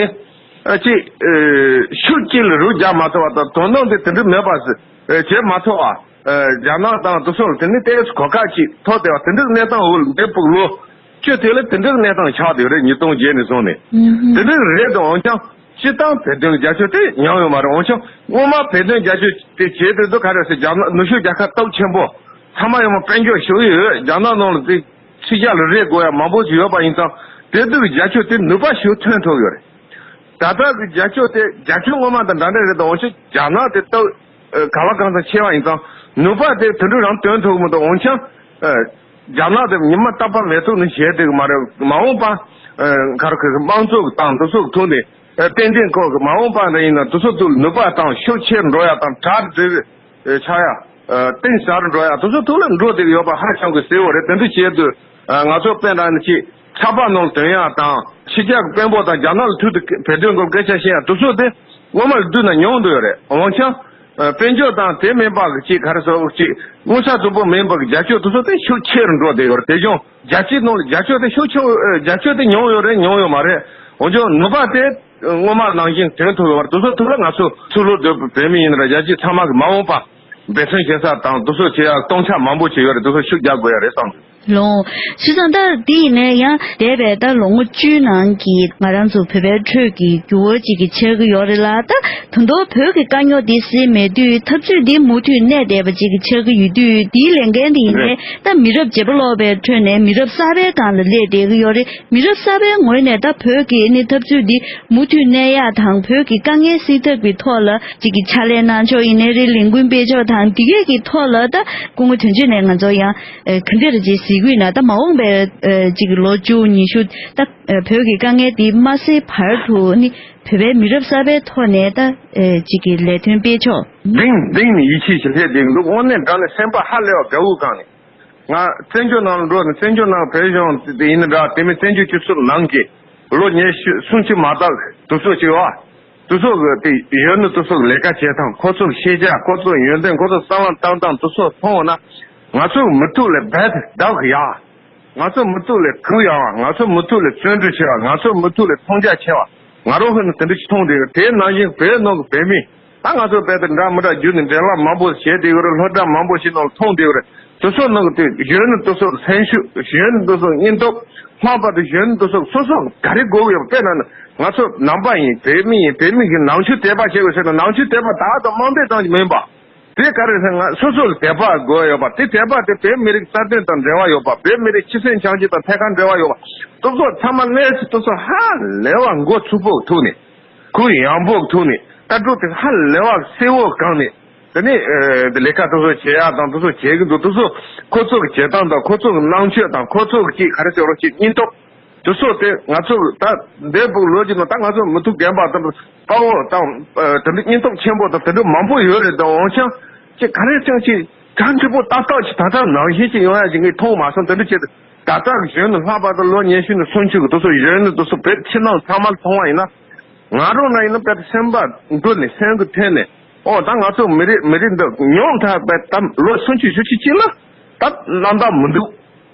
ཨ་ཅིག་ཨེ་ཤུགས་གཅིག་ལ་རུ་རྒྱག་མ་ཐུབ་པ་དང་། དོ་སྣང་དེ་དེ་འདྲ་མེད་པ་ཞིག་ཨེ་བྱེད་མ་ཐུབ་པ། ཨེ་རྒྱ་ནག་དང་དེ་ཚོ་ལ་དེ་ནས་ཏོག་ཙམ་གོ་སྐབས་ཅིག་ཐོབ་བསྡད་པ། དེ་འདྲའི་གནས་སྟངས་འོག་ལ་འདས་པའི་ལོ་བཅུ་དེ་ལ་དེ་འདྲའི་གནས་སྟངས་ཆགས་བསྡད་ཡོད་རེད། ཉིས་སྟོང་བརྒྱད་ནས་བཟུང་ནས། ཨུམ་ཧུམ། དེ་འདྲ་རེད་དོ། འོན་ཀྱང་སྤྱིར་བཏང་བོད་དོན་རྒྱབ་སྐྱོར་དེ་ཉམས་ཡོད་མ་རེད། འོན་ཀྱང་སྔོན་མ་བོད་དོན་རྒྱབ་སྐྱོར་དེ་བྱས་དུས་དུ་ག་རེ་ཟེར། རྒྱ་ནག་ནུབ་ཕྱོགས་རྒྱལ་ཁབ་སྟོབས་ཆེན་པོ་ཚང་མ་ཡོང་བ་དཔལ་འབྱོར་ཞུ་ཡི་ཡོད། རྒྱ་ནག་ནང་ལ་དེ་ཕྱི་རྒྱལ་ལ་རེ་དགོས་ཡ་མང་པོ་ཞིག་ཡོད་པ་ཡིན་ཙང་། དེ་དུས་རྒྱབ་སྐྱོར་དེ་ནུས་པ་ཞིག་ཐོན་ཐུབ་ཡོད་རེད། ད་ལྟ་གི་རྒྱབ་སྐྱོར་དེ་རྒྱབ་སྐྱོར་སྔོན་མ་དང་འདྲ་འདྲ་རེད་དོ། འོན་ཀྱང་རྒྱ་ནག་དེ་སྟབས་ཨ་ག་བ་གང་ཙམ་ཆེ་བ་ཡིན་ཙང་ནུས་པ་དེ་དེ་འདྲ་རང་ཐོན་ཐུབ་མི་འདུག། འོན་ཀྱང་ཨ་རྒྱ་ནག་དེ་ཉི་མ་རྟག་པར་མེ་ཏོག་ནི་བཞད་བསྡད་གི་མ་རེད། མ་འོངས་པ་ཨ་ག་རེ་ཟེར། དམངས་གཙོ་གི་ཏང་དེ་ཚོ་གི་ཐོག་ནས་ཨ་ཏན་ཏན་ཁོ་གི་མ་འོངས་པ་འདྲ་ཡིན་ན་དེ་ཚོ་ཐོག་ལ་ནུས་པ་དང་ཤུགས་ཆེར་འགྲོ་ཡ་དང་། གྲ་སྒྲིག་ཨ་ཆགས་ཡ། ཨ་གཏིང་ཟབ་རུ་འགྲོ་ཡ་དེ་ཚོ་ཐོག་ལ་འགྲོ་བསྡད་ཡོད་པ་ཧ་ཅང་གི་གསལ་བོ་རེད། དེ་འདྲ་བྱས་དུས་ཨ་ང་ཚོ་དཔེ་འདྲ་ནི་ཅིག་ཚགས་པར་ནང་ལ་ཐོན་ཡ་དང་། ཕྱི་རྒྱལ་གྱི་དཔོན་པོ་དང་རྒྱ་ནག་ལ་ཐུག་དུས་བོད་དོན་སྐོར་སྐད་ཆ་བཤད་ཡ་དེ་ཚོ་དེ་སྔོན་མ་ལ་བསྡུར་ན་ཉུང་དུ་ཡོད་རེད། འོན་ཀྱང་ཨ་དཔལ་འབྱོར་དང་དེ་མིན་པ་གི་ཅིག་ག་རེ་ཟེར། ཅིག་མངོན་གསལ་དོད་པོ་མིན་པ་གི་རྒྱབ་སྐྱོར་དེ་ཚོ་དེ་ཤུགས་ཆེ་རུ་འགྲོ་བསྡད་ཡོད་རེད། དེ་བཞིན་རྒྱལ་སྤྱིའི་ནང་ལ་རྒྱབ་སྐྱོར་དེ་ཤུགས་ཆེ། ཨ་རྒྱབ་སྐྱོར་དེ་ཉུང་ཡོད་རེད། ཉུང་ཡོད་མ་རེད། འོན་ཀྱང་ནུས་པ་དེ་སྔོན་མ་ནང་བཞིན་ཐོན་ཐུབ་ཡོད་པ་རེད། དེ་ཚོ་ཐུགས་ལ་ང་ཚོ་ཚུར་ལོག་སྡོད་པའི་བོད་མི་ཡིན་ན་རྒྱལ་སྤྱི་ཚང་མ་གི་མ་འོངས་པ་འབད་བརྩོན་བྱེད་ས་དང་དེ་ཚོ་བྱེད་ཡ་སྟོང་ཆ་མང་པོ་ཅིག་ཡོད་རེད། དེ་ཚོ་ཤུགས་རྒྱག་དགོས་ཡ་རེད་བསམ་གི། ལོ། བྱས་ཙང་ད་དེ་ཡིན་ནའི་ཡང་འདས་པའི་ད་ལོ་ངོ་བཅུའི་ནང་གི་ང་རང་ཚོ་བོད་པའི་ཁྲོད་ཀྱི་འགྱུར་བ་ཅིག་གི་ཆགས་ཀྱི་ཡོད་རེད་ལ། ད་ད་དུང་བོད་ཀྱི་དཀའ་རྙོག་འདི་སེལ་མེད་དུས་འཐབ་རྩོད་འདི་མུ་མཐུད་གནས་བསྡད་པ་ཅིག་གི་ཆགས་ཀྱི་ཡོད་དུས། དེའི་ལས་འགན་དེ་ཡིན་ནའི་ད་མི་རབས་བརྗེ་པོ་ལོག་པའི་ཁྲོད་ནས་མི་རབས་གསར་པའི་སྒང་ལ་སླེབས་བསྡད་ཀྱི་ཡོད་རེད། མི་རབས་གསར་པའི་ངོས་ནས་ད་བོད་ཀྱི་ཨ་ནི་འཐབ་རྩོད་འདི་མུ་མཐུད་གནས་ཡག་དང་། བོད་ཀྱི་དཀའ་ངལ་སེལ་ཐབས་ཀྱི་ཐོག་ལ་ཅིག་གི་ཕྱག་ལས་གནང་ཕྱོགས་ཡིན་ནའི་རེད། ལས་འགུལ་སྤེལ་ཕྱོགས་དང་། འདི་གས་ཀྱི་ཐོག་ལ་ད་སྐུ་ངོ་དོན་གཅོད་ནས་ང་ཚོ་ཡང་ཨ་ག་འདྲ་རེ་ཅིག་གཟིགས་ཀྱི་ཡོད་ན། ད་མ་འོངས་པའི་ཨ་ཅིག་གི་ལོ་བཅུ་ཉི་ཤུ་ད་ཨ་བོད་ཀྱི་དཀའ་ངལ་འདི་མ་སེལ་བར་དུ་ནི་བོད་པའི་མི་རབས་གསར་པའི་ཐོག་ནས་ད་ཨ་ཅིག་གི་ལས་དོན་སྤེལ་ཕྱོགས། གདེང་གདེང་ནས་ཡིད་ཆེས་ཞིག་སླེབས་བསྡད་འདུག། དངོས་གནས་དྲང་གནས་སེམས་པ་ཧ་ལས་པ་དགའ་བོ་གང་ནས། ང་བཙན་བྱོལ་ནང་ལ་འགྲོ་ནས། བཙན་བྱོལ་ནང་བོད་གཞུང་དེ་ཡིན་ན་འདྲ། དེ་མིན་བཙན་བྱོལ་སྤྱི་ཚོགས་ནང་གི་ལོ་ཉི་ཤུ་སུམ་ཅུ་མ་དག་དེ་ཚོ་ཅིག་བ། དེ་ཚོ་གི་དེ་གཞོན་ནུ་དེ་ཚོ་གི་ལས་ཀ་བྱེད་སྟངས། ཁོ་ཚོ་གི་ཤེས་བྱ། ཁོ་ཚོ་གི་ཡོན་ཏན། ཁོ་ཚོ་བསམ་བློ་བཏང་སྟངས་དེ་ཚོ་མཐོང་བ་ན། ང་ཚོ་མི་ཐུག་ལས་རྦད་དེ་བདག་གི་ཡ། ང་ཚོ་མི་ཐུག་ལས་གུ་ཡངས་པ། ང་ཚོ་མི་ཐུག་ལས་བརྩོན་འགྲུས་ཆེ་བ། ང་ཚོ་མི་ཐུག་ལས་མཐོང་རྒྱ་ཆེ་བ། ང་རང་ཧོན་ནི་དེ་འདྲ་ཞིག་མཐོང་བསྡད་ཡོད། དེའི་ནང་བཞིན་བོད་ནང་གི་བོད་མི། ད་ང་ཚོ་བོད་དེ་འདྲ་མི་འདྲ་བརྒྱུད་ནས་འབྲེལ་བ་མང་པོ་བྱས་བསྡད་ཡོད་རེད། སློབ་གྲྭ་མང་པོ་ཞིག་ནང་ལ་མཐོང་བསྡད་ཡོད་རེད། དེ་ཚོ་ནང་གི་དེ་གཞོན་ནུ་དེ་ཚོ་སེམས་ཤུགས། གཞོན་ནུ་དེ་ཚོ་སྙིང་སྟོབས། ལྷག་པར་དུ་གཞོན་ནུ་དེ་ཚོ་སོ་སོ་ག་རེ་དགོས་ཀྱི་ཡོད། དཔེར་ན་ང་ཚོ་ནང་པ་ཡིན། བོད་མི་ཡིན། བོད་མི་གི་ནང་ཆོས་དད་པ་བྱེད་དགོས་ཟེར་ན། ནང་ཆོས་དད་པ་ད་ལྟ་དམངས་དད་ཙམ་གྱིས་མིན་པ། དེ་ག་རེ་ཟེར་ན། ང་སོ་སོ་ལ་དད་པ་དགོས་ཡོད་པ། དེ་དད་པ་དེ་བོད་མི་རིགས་རྩ་དོན་དང་འབྲེལ་བ་ཡོད་པ། བོད་མི་རིགས་སྤྱི་སེམས་བྱམས་བརྩེ་དང་ཐད་ཀར་འབྲེལ་བ་ཡོད་པ། དེ་ཚོ་ཚང་མ་གནས་ཚུལ་དེ་ཚོ་ཧ་ལས་པ་མགོ་ཚོད་པོ་ཐུག་ནས། གུ་ཡངས་པོ་ཐུག་ནས། ལྟ་གྲུབ་དེ་ཧ་ལས་པ་གསལ་བོ་གང་ནས། དེ་ནས་ཨ་དེ་ལས་ཀ་དེ་ཚོ་བྱེད་ཡག་དང་དེ་ཚོ་བྱེད་ཀྱི་འདུག། དེ་ཚོ་ཁོ་ཚོ་གི་བྱེད་སྟངས་དང་། ཁོ་ཚོ་གི་གནང་སྤྱོད་དང་། ཁོ་ཚོ་གི་ཅིག་ག་རེ་ཟེར་རོ། ཅིག་སྙིང་སྟོབས། དེ་ཚོ་དེ་ང་ཚོ་གི་ད་འདས་པའི་ལོ་རྒྱུས་ནང་ད་ང་ཚོ་མི་ཐུག་རྒན་པ་དང་། དཔའ་བོ་དང་། ཨ་དེ་འདྲ་སྙིང་སྟོབས་ཆེན་པོ་དང་དེ་འདྲ་མང་པོ་ཡོད་རེད། དང་འོན་ཀྱང་ཅིག་ག་རེ་ཅང་ཅིག་གྲ་འགྲིག་པོ་ཏག་ཏག་ཅིག་ད་ལྟ་ནང་བཞིན་ཅིག་ཡོང་ཡ་ཅིག་ངས་མཐོང་མ་སོང་། དེ་འདྲ་བྱས་ཏེ་ད་ལྟ་གི་གཞོན་ནུ། ལྷག་པར་དུ་ལོ་ཉི་ཤུ་ནས་སུམ་ཅུ་གི་དེ་ཚོ་གཞོན་ནུ་དེ་ཚོ་བོད་ཕྱི་ནང་ཚང་མ་ལ་མཐོང་བ་ཡིན་ན། ང་རང་ན་ཡིན་ན་དཔེ་སེམས་པ་འགུལ་ནས། སེམས་ཀྱི་ཐད་ནས། ཨོ་ད་ང་ཚོ་མི་རིགས་མི་རིགས་འདི་ཉུང་མཐའ་དཔེ་ད་ལོ་སུམ་ཅུ་བཞི་བཅུ་ཅིག་ལ་ད་རྣམ་དག་མི་འདུག།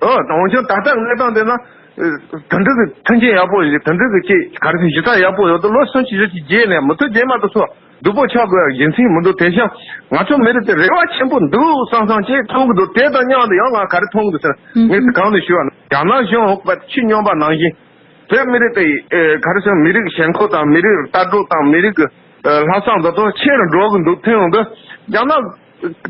ཨོ་ད་འོན་ཀྱང་ད་ལྟ་གནས་སྟངས་དེ་ན་ཨ་དེ་འདྲ་གི་མཐུན་རྐྱེན་ཡག་པོ་ཞིག། དེ་འདྲ་གི་ཅིག་ག་རེ་ཟེར། གཞི་རྩ་ཡག་པོ་ཡོད་དུས་ལོ་སུམ་ཅུ་བཞི་བཅུ་རྗེས་ནས་མུ་མཐུད་རྗེས་མ་དེ་ཚོ་སྡུག་པོ་ཆགས་དགོས་ཡ་རྒྱུ་མཚན་མི་འདུག། དེ་བཞིན་ང་ཚོ་མི་རིགས་དེ་རེ་བ་ཆེན་པོ་འདུག་བསམ་བསམ་ཅིག་མཐོང་གི་འདུག། དེ་དང་མཉམ་དུ་ཡང་ང་ག་རེ་མཐོང་གི་འདུག་ཟེར་ན། ངས་དེ་གང་ནས་ཞུ་བ་ན། རྒྱ་ནག་གཞུང་འོག་པ་ཕྱི་སྨྱོན་པ་ནང་བཞིན། བོད་མི་རིགས་དེ་ཨེ་ག་རེ་ཟེར། མི་རིགས་ཞེན་ཁོག་དང་། མི་རིགས་ལྟ་གྲུབ་དང་། མི་རིགས་ཀྱི་ཨེ་ལྷག་བསམ་དེ་ཚོ་ཆེ་རུ་འགྲོ་གི་འདུག། དེ་ཡོང་དུས་རྒྱ་ནག་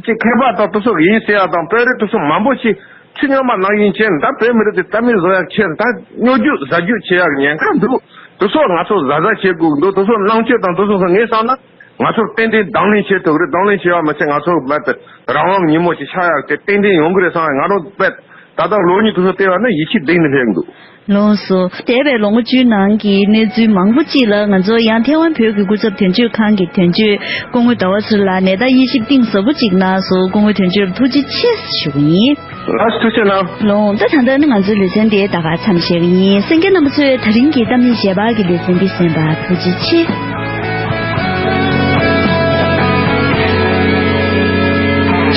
གི་མཁས་པ་དང་དེ་ཚོ་ཡིན་ཟེར་ཡ་དང་། དཔོན་རིགས་དེ་ཚོ་མང་པོ་ཞིག་ཕྱི་སྨྱོན་པ་ནང་བཞིན་བྱས་ནས་ད་བོད་མི་རིགས་དེ་རྩ་མེད་བཟོ་ཡག་ཆེད་ད་སྨྱོ་རྒྱུ་ཟ་རྒྱུ་བྱེད་ཡག་ཉེན་ཁ་འདུག། དེ་ཚོ་ང་ཚོ་གཟབ་གཟབ་བྱེད་དགོས་ཀྱི་འདུག། དེ་ཚོ་ནང་ཆོས་དང་དེ་ཚོ་ངས་བསམ་ན། ང་ཚོར་ཏན་ཏན་དང་ལེན་བྱེད་ཐུབ་ཀྱི་རེད། དང་ལེན་བྱས་པ་མ་ཟད་ང་ཚོར་རྦད་དེ་རང་དབང་ཉིན་མོ་ཞིག་ཆགས་ཡག་དེ་ཏན་ཏན་ཡོང་གི་རེད་བསམ། ང་རང་རྦད་ ད་ལྟ་ལོ་གཉིས་དེ་ཚོ་བལྟས་པ་ན་ཡིད་ཆེས་གཏིང་ནས་སླེབས་འདུག། ལགས་སོ། འདས་པའི་ལོ་ངོ་བཅུའི་ནང་གི་གནས་ཚུལ་མང་པོ་ཅིག་ལ་ང་ཚོ་ཡང་ཐེ་ཝན་བོད་ཀྱི་སྐུ་ཚབ་དོན་གཅོད་ཁང་གི་དོན་གཅོད་སྐུ་ངོ་ཟླ་བ་ཚེ་རིང་ལགས་ནས་ད་དབྱེ་ཞིབ་གཏིང་ཟབ་པོ་ཅིག་གནང་སོང་། སྐུ་ངོ་དོན་གཅོད་ལ་ཐུགས་རྗེ་ཆེ་ཞུ་གི་ཡིན། ལགས་སོ། ཐུགས་རྗེ་གནང་། ལགས་སོ། ད་ད་ལྟ་ནི་ང་ཚོའི་ལེ་ཚན་དེ་ད་ག་མཚམས་བཞག་གི་ཡིན། གསན་མཁན་རྣམ་པ་ཚོས་ད་རིང་གི་གཏམ་གླེང་ཞལ་པར་གྱི་ལེ་ཚན་འདི་གསན་པར་ཐུགས་རྗེ་ཆེ།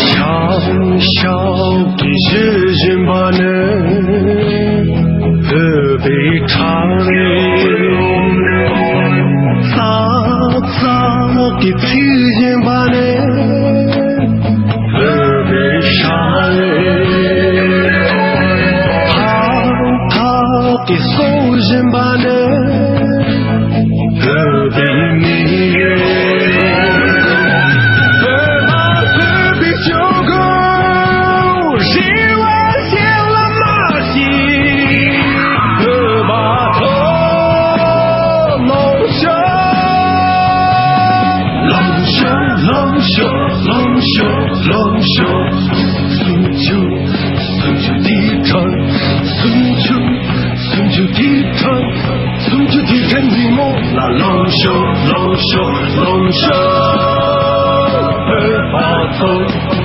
ཤར་ཤར་གྱི་ཞུ་བཞིན་པ་ནི་བོད་པའི་ཁྲག་རེད། ཙག་ཙག་གི་ཚིག་བཞིན་པ་ནི་བོད་པའི་ཤ་རེད། ཐག་ཐག་གི་སོ་བཞིན་པ་ནི་བོད་པའི་མི་ཡོད། བོད་པ་བོད་པའི་སྤྱོད་སྒོ་རེ་བ་ཞིག་ལ་མ་ཤི། བོད་པ་ཐོག་ལོངས་ཤོག། ལོངས་ཤོག། ལོངས་ཤོག། ལོངས་ཤོག། ལོངས་ཤོག། སུམ་ཅུ། སུམ་ཅུ་དེའི་གྲངས། སུམ་ཅུ། སུམ་ཅུ་དེའི་གྲངས། སུམ་ཅུ་དེའི་གྲངས། ཉིན་མོ་ལ་ལོངས་ཤོག། ལོངས་ཤོག། ལོངས་ཤོག། བོད་པ་ཚོ།